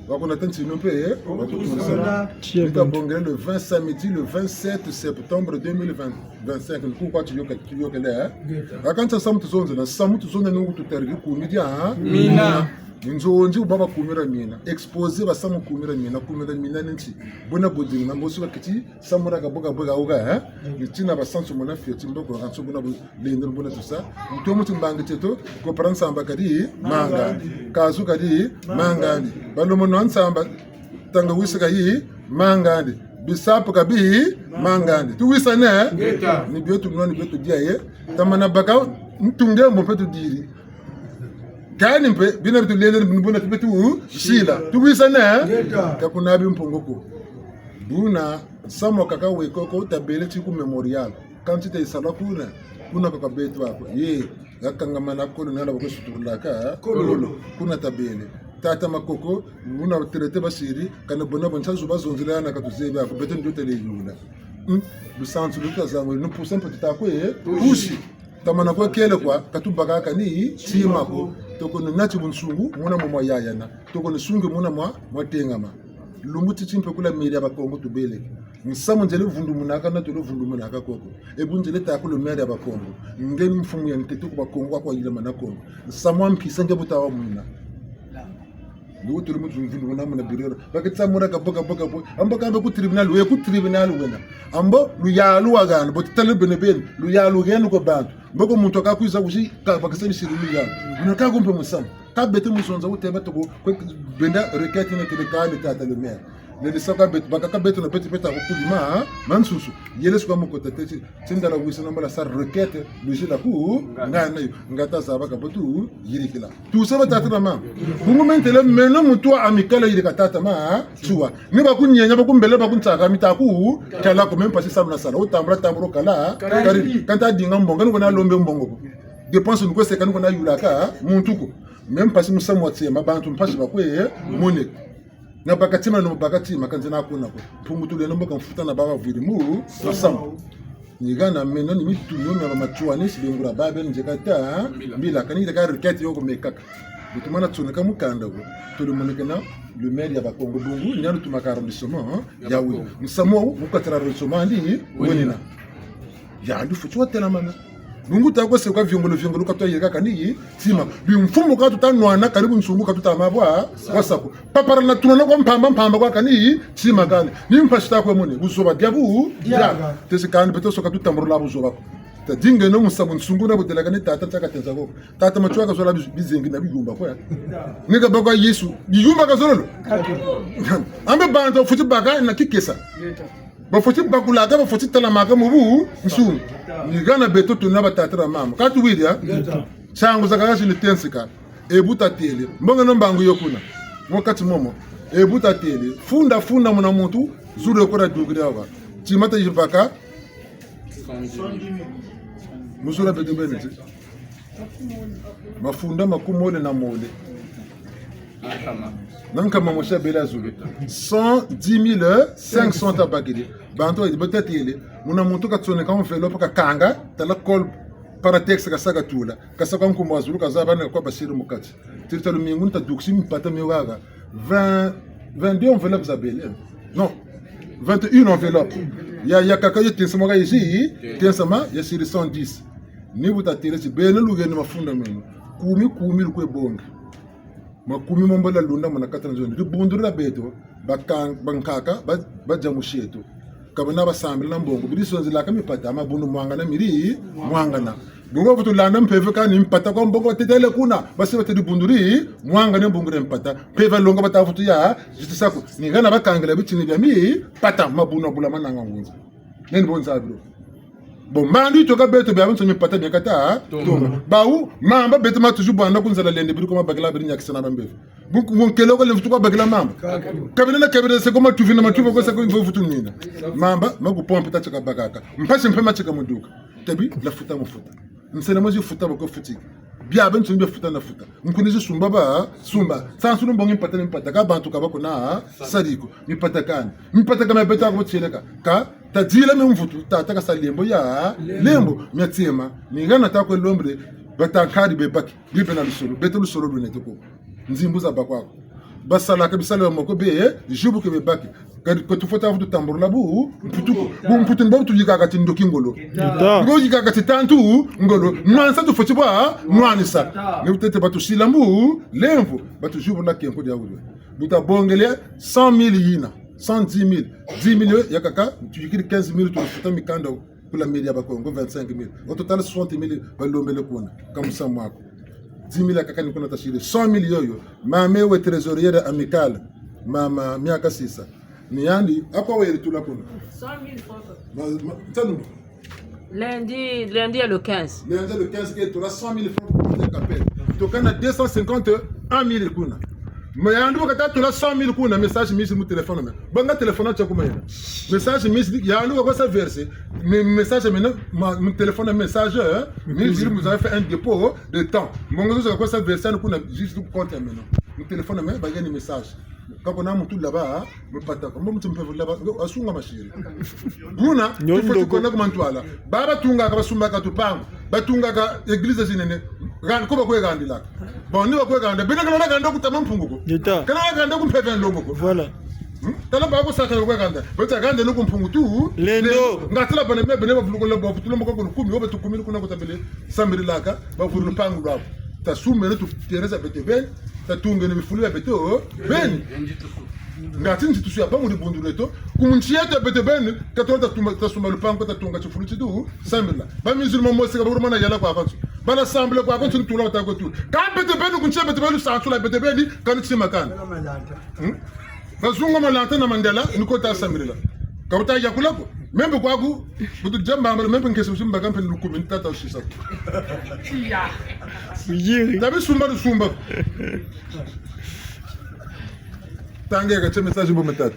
Wakuna tanti no mpe, eh? Wakutu sana. Tia bongele le vingt samedi, le vingt-sept septembre deux mille vingt, vingt-cinq. Ni ku kwa tiyoka, tiyoka le, eh? Akansa samu tuzonzela, samu tuzonzela ni wutu tariri ku media, eh? Mina. Nzonzi baba kumira mina. Exposé ba samu kumira mina. Kumira mina ni nti. Buna budinga, mbosi bakiti, samu raka boka boka uka, eh? Ni tina basansu mona fioti mboko, kansu buna bu-, lendo buna tusa. Ntomo timbangi tieto, kopara nsamba kadi, mangandi. Kazu kadi, mangandi. Balomono nsamba, tangawisi kayi, mangandi. Bisapu kabi, mangandi. Tuwisane? Ngeta. Ni bio tunwa, ni bio tudia ye. Tamana baka, ntunge mbo mpe tudiri. Kani mpe, bina bitulele, buna mpe tusila. Tuwisane? Ngeta. Ka kuna bi mpungu ko. Buna, samu kaka we koko, tabele ti ku Mémorial. Kansi ta yisala kuna, kuna kaka beto ako. Ye, yakangamana kolo nala bako suturulaka, kolo. Kolo. Kuna tabele. Tata Makoko, muna traité basiri, kana bona bonsa zuba zonzela na ka tuzebi ako, beto ndio tele yula. Hmm? Lusansu luta zango, nupusa mpe tuta kwe, pusi. Tamana kwe kele kwa, ka tubakaka ni tima ko. Toko ni nati bunsungu, muna mwa mwa yayana. Toko ni sungi muna mwa, mwa tengama. Lumbu titi mpe ku la mairie ya Bakongo tubeleke. Nsamu nzele vundumunaka na tolo vundumunaka koko. E bu nzele ta ku le maire ya Bakongo. Nge ni mfumu ya ntete ku Bakongo kwa kwa yila mana Kongo. Nsamu wa mpisa nge bu ta wa mwina. Ni wo tolo mu vundu muna muna birero. Baketi sa mura ka boka boka boka. Ambo kambe ku tribunal, we ku tribunal wena. Ambo luyalu wa gana, bo ti tala bene bene. Luyalu gena ko bantu. Mboko muntu aka kwiza kusi ka bakisa ni siri luyalu. Muna ka kumpe musamu. Ka beto mu zonza wu tembe toko, kwe benda requête na tele kani tata le maire. Nene sa ka beto, baka ka beto na beto beta ko kudima, ha? Mansusu. Yele suka mu kota teti, tindala wisa na mbala sa requête, luzi la ku, nga na yo, nga ta zaba ka bo tu yirikila. Tusa batata na mama. Bungu mentele meno muntu wa Amicale yirika tata ma, tuwa. Ni bakunyenya, bakumbele, bakuntsaka, mita ku, kala ko, même pas si salu na sala, wo tambula, tambula kala, kari, kanta dinga mbongo, ni ko na lombe mbongo ko. Dépense ni kwe seka, ni ko na yulaka muntu ko. Même pas si musamu wa tsema, bantu mpasi bakwe mone. Na baka tima, no baka tima, kanze na kuna ko. Mpungu tuleno mbo ka mfuta na baba vwiri mu musamu. Ni gana meno ni mitu mio mia ba matuani, si bengula babe, nzeka ta mbila, kani nzeka requête yo ko mekaka. Butu mana tsoneka mukanda ko. Tolo monekena le maire ya Bakongo bungu, ni yandi tumaka arrondissement, hein, ya wi. Musamu wo, mu kati dia arrondissement andi wenina. Yandi fweti wa telamana. Bungu ta kwe seka viongolo viongolo ka twa yeka kani tima. Bimfumu ka tuta nwana kani bunsungu ka tuta mabwa, wa sa ko. Papara na tunana kwa mpamba mpamba kwa kani tima kani. Ni mpasi ta kwe mone, buzoba dia bu, dia. Tesi kani beto so ka tutambula buzoba ko. Ta dingeno musamu nsungu na butela kani tata tia ka tenza ko. Tata Matsoua ka zola biz-, bizengi na biyumba ko ya. Ni ka baka Yesu, biyumba ka zola lo. Ambe bantu fweti baka na kikesa. Bafweti bakulaka, bafweti telamaka mu bunsungu. Ni gana beto tuna batata na mama. Ka tuwiri, ha? Nsangu zakaka zi ni tensika. E bu tatele. Mbongo na mbangu yo kuna. Mu kati momo. E bu tatele. Funda, funda muna muntu. Zulu yo kuna dukiri awa. Tima ta yibaka. Mu zulu beto beni ti. Mafunda makumole na mole. Na nkama mosi ya bela zulu. Cent dix mille cinq cents tabakiri. Bantu wa batatele. Muna muntu ka tsoneka enveloppe kakanga. Tala col Paratex kasa katula. Kasa kwa nkumbu wa zulu kazaba na kwa basiri mu kati. Tiri ta lumingu nta dukisi mpata mi waga. Vingt, vingt-deux enveloppes za bele. Non. Vingt et une enveloppes. Ya, yakaka yo tensama ka yisi, tensama ya siri cent dix. Ni bu tatele ti beno lugeni mafunda meno. Kumi, kumi lukwe bonga. Makumi mo mbo lalunda muna kati na nzo. Dibundu dia beto, bakan-, bankaka, ba, badia musi eto. Ka bena basambila na mbongo, bidi sonzelaka mipata, mabundu mwangana miri, mwangana. Bungu bavutu landa mpeve kani mpata kwa mbongo batetele kuna, basi batedi dibundu di, mwangana mbongo di mpata. Mpeve longa bata vutu ya, zitisa ko, ni gana bakangila bitini bia mipata, mabundu mabula mananga ngunza. Neni bo nza biro. Bon, mbandu yitoka beto biabiansoni mipata miakata, toma. Toma. Bawu, mamba beto ma toujours bwana ku nzala lende biri ko mabakila biri nyakisa na bambevo. Bu, bu nkele ko le vutu kwa bakila mamba. Kabila na kabila se ko matuvi na matuvi ko se ko mvutu nina. Mamba, ma ku pompe ta tieka bakaka. Mpasi mpe ma tieka muduka. Tabi, la futa mu futa. Nsele mo zi futa bako futiki. Biabiansoni bia futa na futa. Nkuni zi sumba ba, sumba. Sansulu mbongi mpata ni mpata. Ka bantu ka bako na, sari ko. Mipata kani. Mipata ka mia beto ko tieleka. Ka, tadila mio mvutu, tata kasa lembo ya, lembo, mia tsema. Ni gana ta kwe lombele, bata nkari bebaki, bibe na lusolo, beto lusolo lunete ko. Nzimbu za bakwa ko. Basalaka bisalu bia moko be, zibuke bebaki. Kadi ko tufweti vutu tambula bu, mputu ko. Bu mputu ni bo tuyikaka ti ndoki ngolo. Ni bo yikaka ti tantu ngolo. Nwanisa tufweti bwa, nwanisa. Ni bu tete batusila mbu, lemvo, batuzibula kenko dia wulu. Bu tabongele cent mille yina. Cent dix mille. Dix mille yo yakaka, tuyikiri quinze mille, tufuta mikanda ku la mairie ya Bakongo, vingt-cinq mille. Au total, soixante mille balombele kuna. Ka musamu ko. Dix mille yakaka ni kuna tasiri. Cent mille yoyo. Mama we trésorière Amicale. Mama Miaka Sisa. Ni yandi, akwa weri tula kuna. Cent mille francs. Ma, ma, tanu. Lundi, lundi ya le quinze. Lundi le quinze, ke tula cent mille francs pour monter kapele. Toka na deux cent cinquante et un mille kuna. Mais yandi bu kata tula cent mille kuna, message misi mu téléphone me. Banga téléphone tia kuma yena. Message misi, yandi bu kakosa verser. Mais message mena, ma, mu téléphone message, hein. Mais vous avez fait un dépôt de tant. Mbongo zo kakosa verser, kuna, juste ku compte mena. Mu téléphone me, ba yeni message. Ka kuna muntu laba, mipata ko. Mbo muntu mpeve laba, asunga masiri. Buna, nyondo tufweti ko. Kona ku mantwala. Baba tunga ka basumbaka tupangu. Batungaka église zinene, gandi ko bakwe gandilaka. Bon, ni bakwe ganda, beno ka lwena ganda ku Tata Mampungu ko. Ngeta. Ka lwena ganda ku Mpeve ya Nlongo ko. Voilà. Hmm? Tala ba ko saka bakwe ganda. Beto ganda no ku Mpungu Tulendo. Nga tala bana me beno bavuluka la bo, tulomba ko ku lukumi, wo batukumini kuna ku tabele sambirilaka, bavulu lupangu lwaku. Tasumbeno tu teresa beto beni, tatungeno bifulu bia beto beni. Nga ti nzitusu ya ba mu dibundu dieto, ku mu nsi yeto ya beto beni, ka tona tatuma, tasumba lupangu, tatunga tifulu ti tusambila. Ba musulman mosi ka ba mana yala kwa bantu. Bana sambila kwa bantu, ni tula bata kwe tula. Ka beto beni, ku nsi ya beto beni, lusansu lwa beto beni, kani tima kani. Hmm? Bazunga malanta na mandela, ni ko tasambilila. Ka buta yakula ko. Membe kwaku, butu diamba mbala, membe nkesi usimba kampe lukumi, ni tata usisa. Yiri. Tabi sumba lusumba. Tanga ka tia message bo metatu.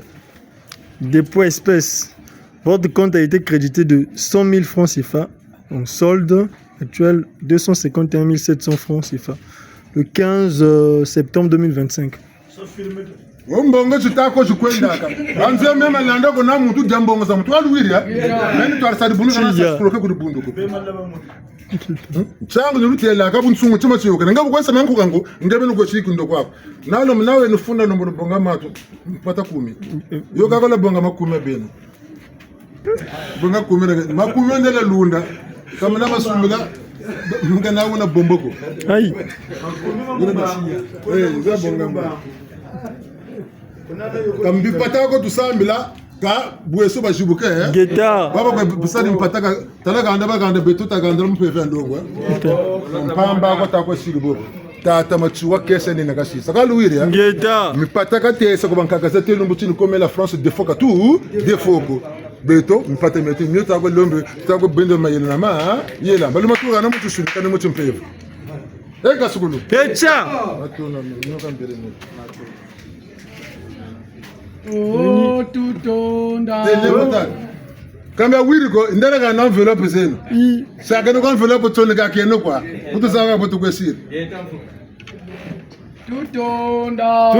Dépôt espèces. Votre compte a été crédité de cent mille francs CFA. Donc solde actuel, deux cent cinquante et un mille sept cents francs CFA. Le quinze, euh, septembre deux mille vingt-cinq. Wo mbongo zita ko zikwendaka. Banze mema landa ko na muntu dia mbongo za muntu. Waluwiri, eh? Meni twari sari bunu kana sa sproke ku dibundu ko. Hmm? Nsangu ni lutela ka bunsungu tima tiyoka. Nga bu kwesa manku kangu, nge beno kwe siki ndo kwaku. Nalo mnawe nufunda nombo bonga matu, mpata kumi. Yo kakola bonga makumi beno. Bonga kumi na, makumi ndela lunda. Kamana masumila, nga na wuna bombo ko. Ayi. Eh, nga bonga mba. Ka mbi pata ko tusambila, ka bweso bazibuke, eh? Ngeta. Baba kwa bisani mpata ka, tala kanda ba kanda beto ta kanda mpeve ndongo, eh? Ngeta. Mpamba ko ta ko siri bobo. Tata Matsoua kese ni na kasisa. Ka luwiri, eh? Ngeta. Mipata ka tesa ko bankaka za telu mbuti ni komela France de fo ka tu, de fo ko. Beto, mipata mieto, mio ta ko lombe, ta ko bende mayela na ma, yela. Balu matura na mutu suni, kani mutu mpeve. Eh, kasukulu. Echa. Matuna, mio ka mbele mio. Oh, tutonda. Tele bota. Kambe wiri ko, ndala ka na enveloppe zeno. I. Saka no enveloppe tsone ka keno kwa. Kutu saka botu kwesiri. Tutonda.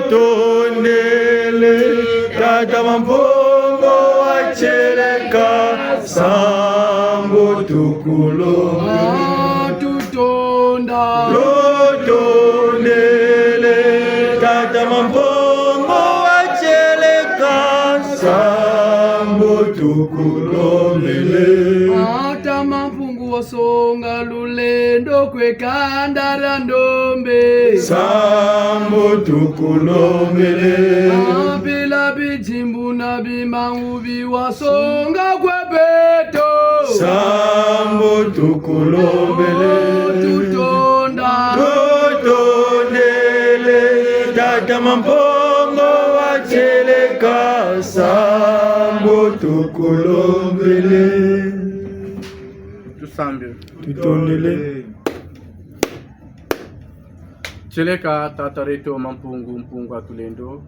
Tutondele, Tata Mampungu wa Tieleka, sambu tukulo. Ah, tutonda. Tutondele, Tata Mampungu wa Tieleka, sambu tukulombele. Tata Mampungu wasonga lulendo kwe kanda dia ndombe. Sambu tukulombele. Mpila bidimbu na bimangu bi wasonga kwe beto. Sambu tukulombele. Oh, tutonda. Tutondele, Tata Mampungu wa Tieleka, sambu tukulombele. Tusambile. Tutondele. Tieleka, Tata dieto Mampungu, Mpungu wa tulendo.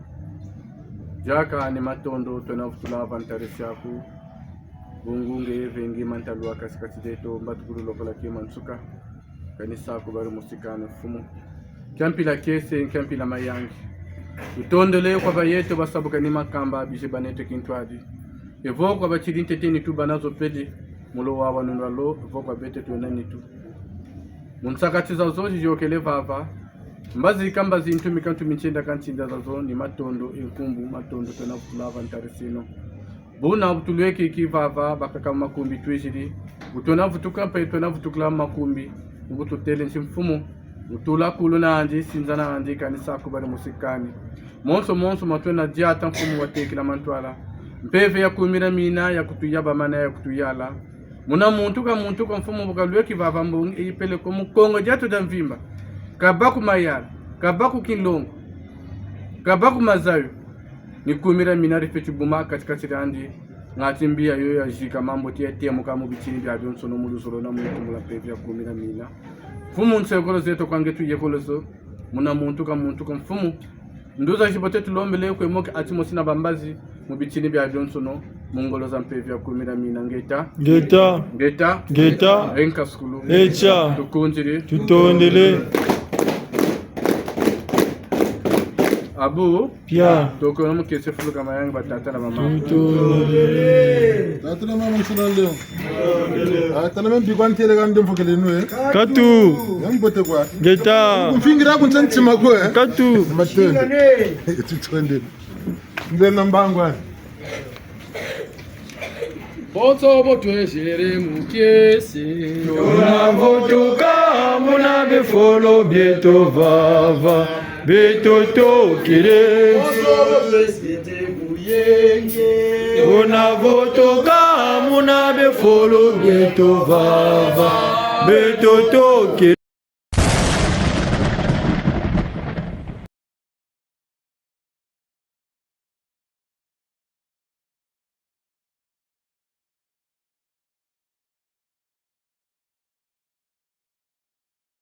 Diaka ni matondo twena vutula va ntarisi aku. Bungu nge vengi mantalu a kati-kati dieto, mbatukulu lokola kima nsuka. Kani sa kubari musikani Mfumu. Kia mpila kiese, kia mpila mayangi. Tutondele kwa bayeto basabuka ni makamba, bizi baneto kintwadi. Evo kwa batiri ntete nitu bana zo pele, mulo wa wanunga lo, evo kwa beto twena nitu. Mu nsakati zazo ziyôkele vava, mbazi ka mbazi, ntumi ka ntumi, ntinda ka ntinda zazo, ni matondo, e nkumbu, matondo twena vutula va ntarisi eno. Buna bu tulweki ki vava, bakaka makumbi twiziri, bu twena vutuka mpe twena vutukila makumbi, ni bu tutêle nti Mfumu, mutula kulu nandi, sinza nandi, kani sa kubari musikani. Monso monso ma twena diata Mfumu watekila ma ntwala. Mpeve ya kumira mina, ya kutuyabamana, ya kutuyala. Muna muntu ka muntu ka Mfumu bu kalweki vava mbongi, yi pele ko mu Kongo diatu dia mvimba. Kaba ku mayala, kaba ku kinlongo, kaba ku mazayu. Ni kumira mina difweti buma kati-kati diandi, ngati mbi yayo yazika mambote yatemuka mu bitini biabionsono mu luzolo na mu lutumu lwa mpeve ya kumira mina. Mfumu, nsekolo zeto kwa nge tuyekolo zo, muna muntu ka muntu ka Mfumu. Nduza zibote tulombele kwe moke ati mosi na bambazi mu bitini biabionsono, mu ngolo za mpeve ya kumira mina. Ngeta. Ngeta. Ngeta. Ngeta. E nkasukulu. Echa. Tukunziri. Tutondele. Abu? Pia. Toko na mukese fulu ka mayangi ba tata na ba mama. Tutu. Tata na mama nsala leo. Ah, tala me bikwa ntele ka ndemfokele nwe. Katu. Yambote kwa. Ngeta. Kumfingira ku nsantima ko, eh? Katu. Matende. Tutwende. Nze na mbangwa. Bonso bo twezere mukese. Tuna vutuka muna bifulu bieto vava, beto tokele. Bonso bo twezere muyenge. Tuna vutuka muna bifulu bieto vava, beto tokele.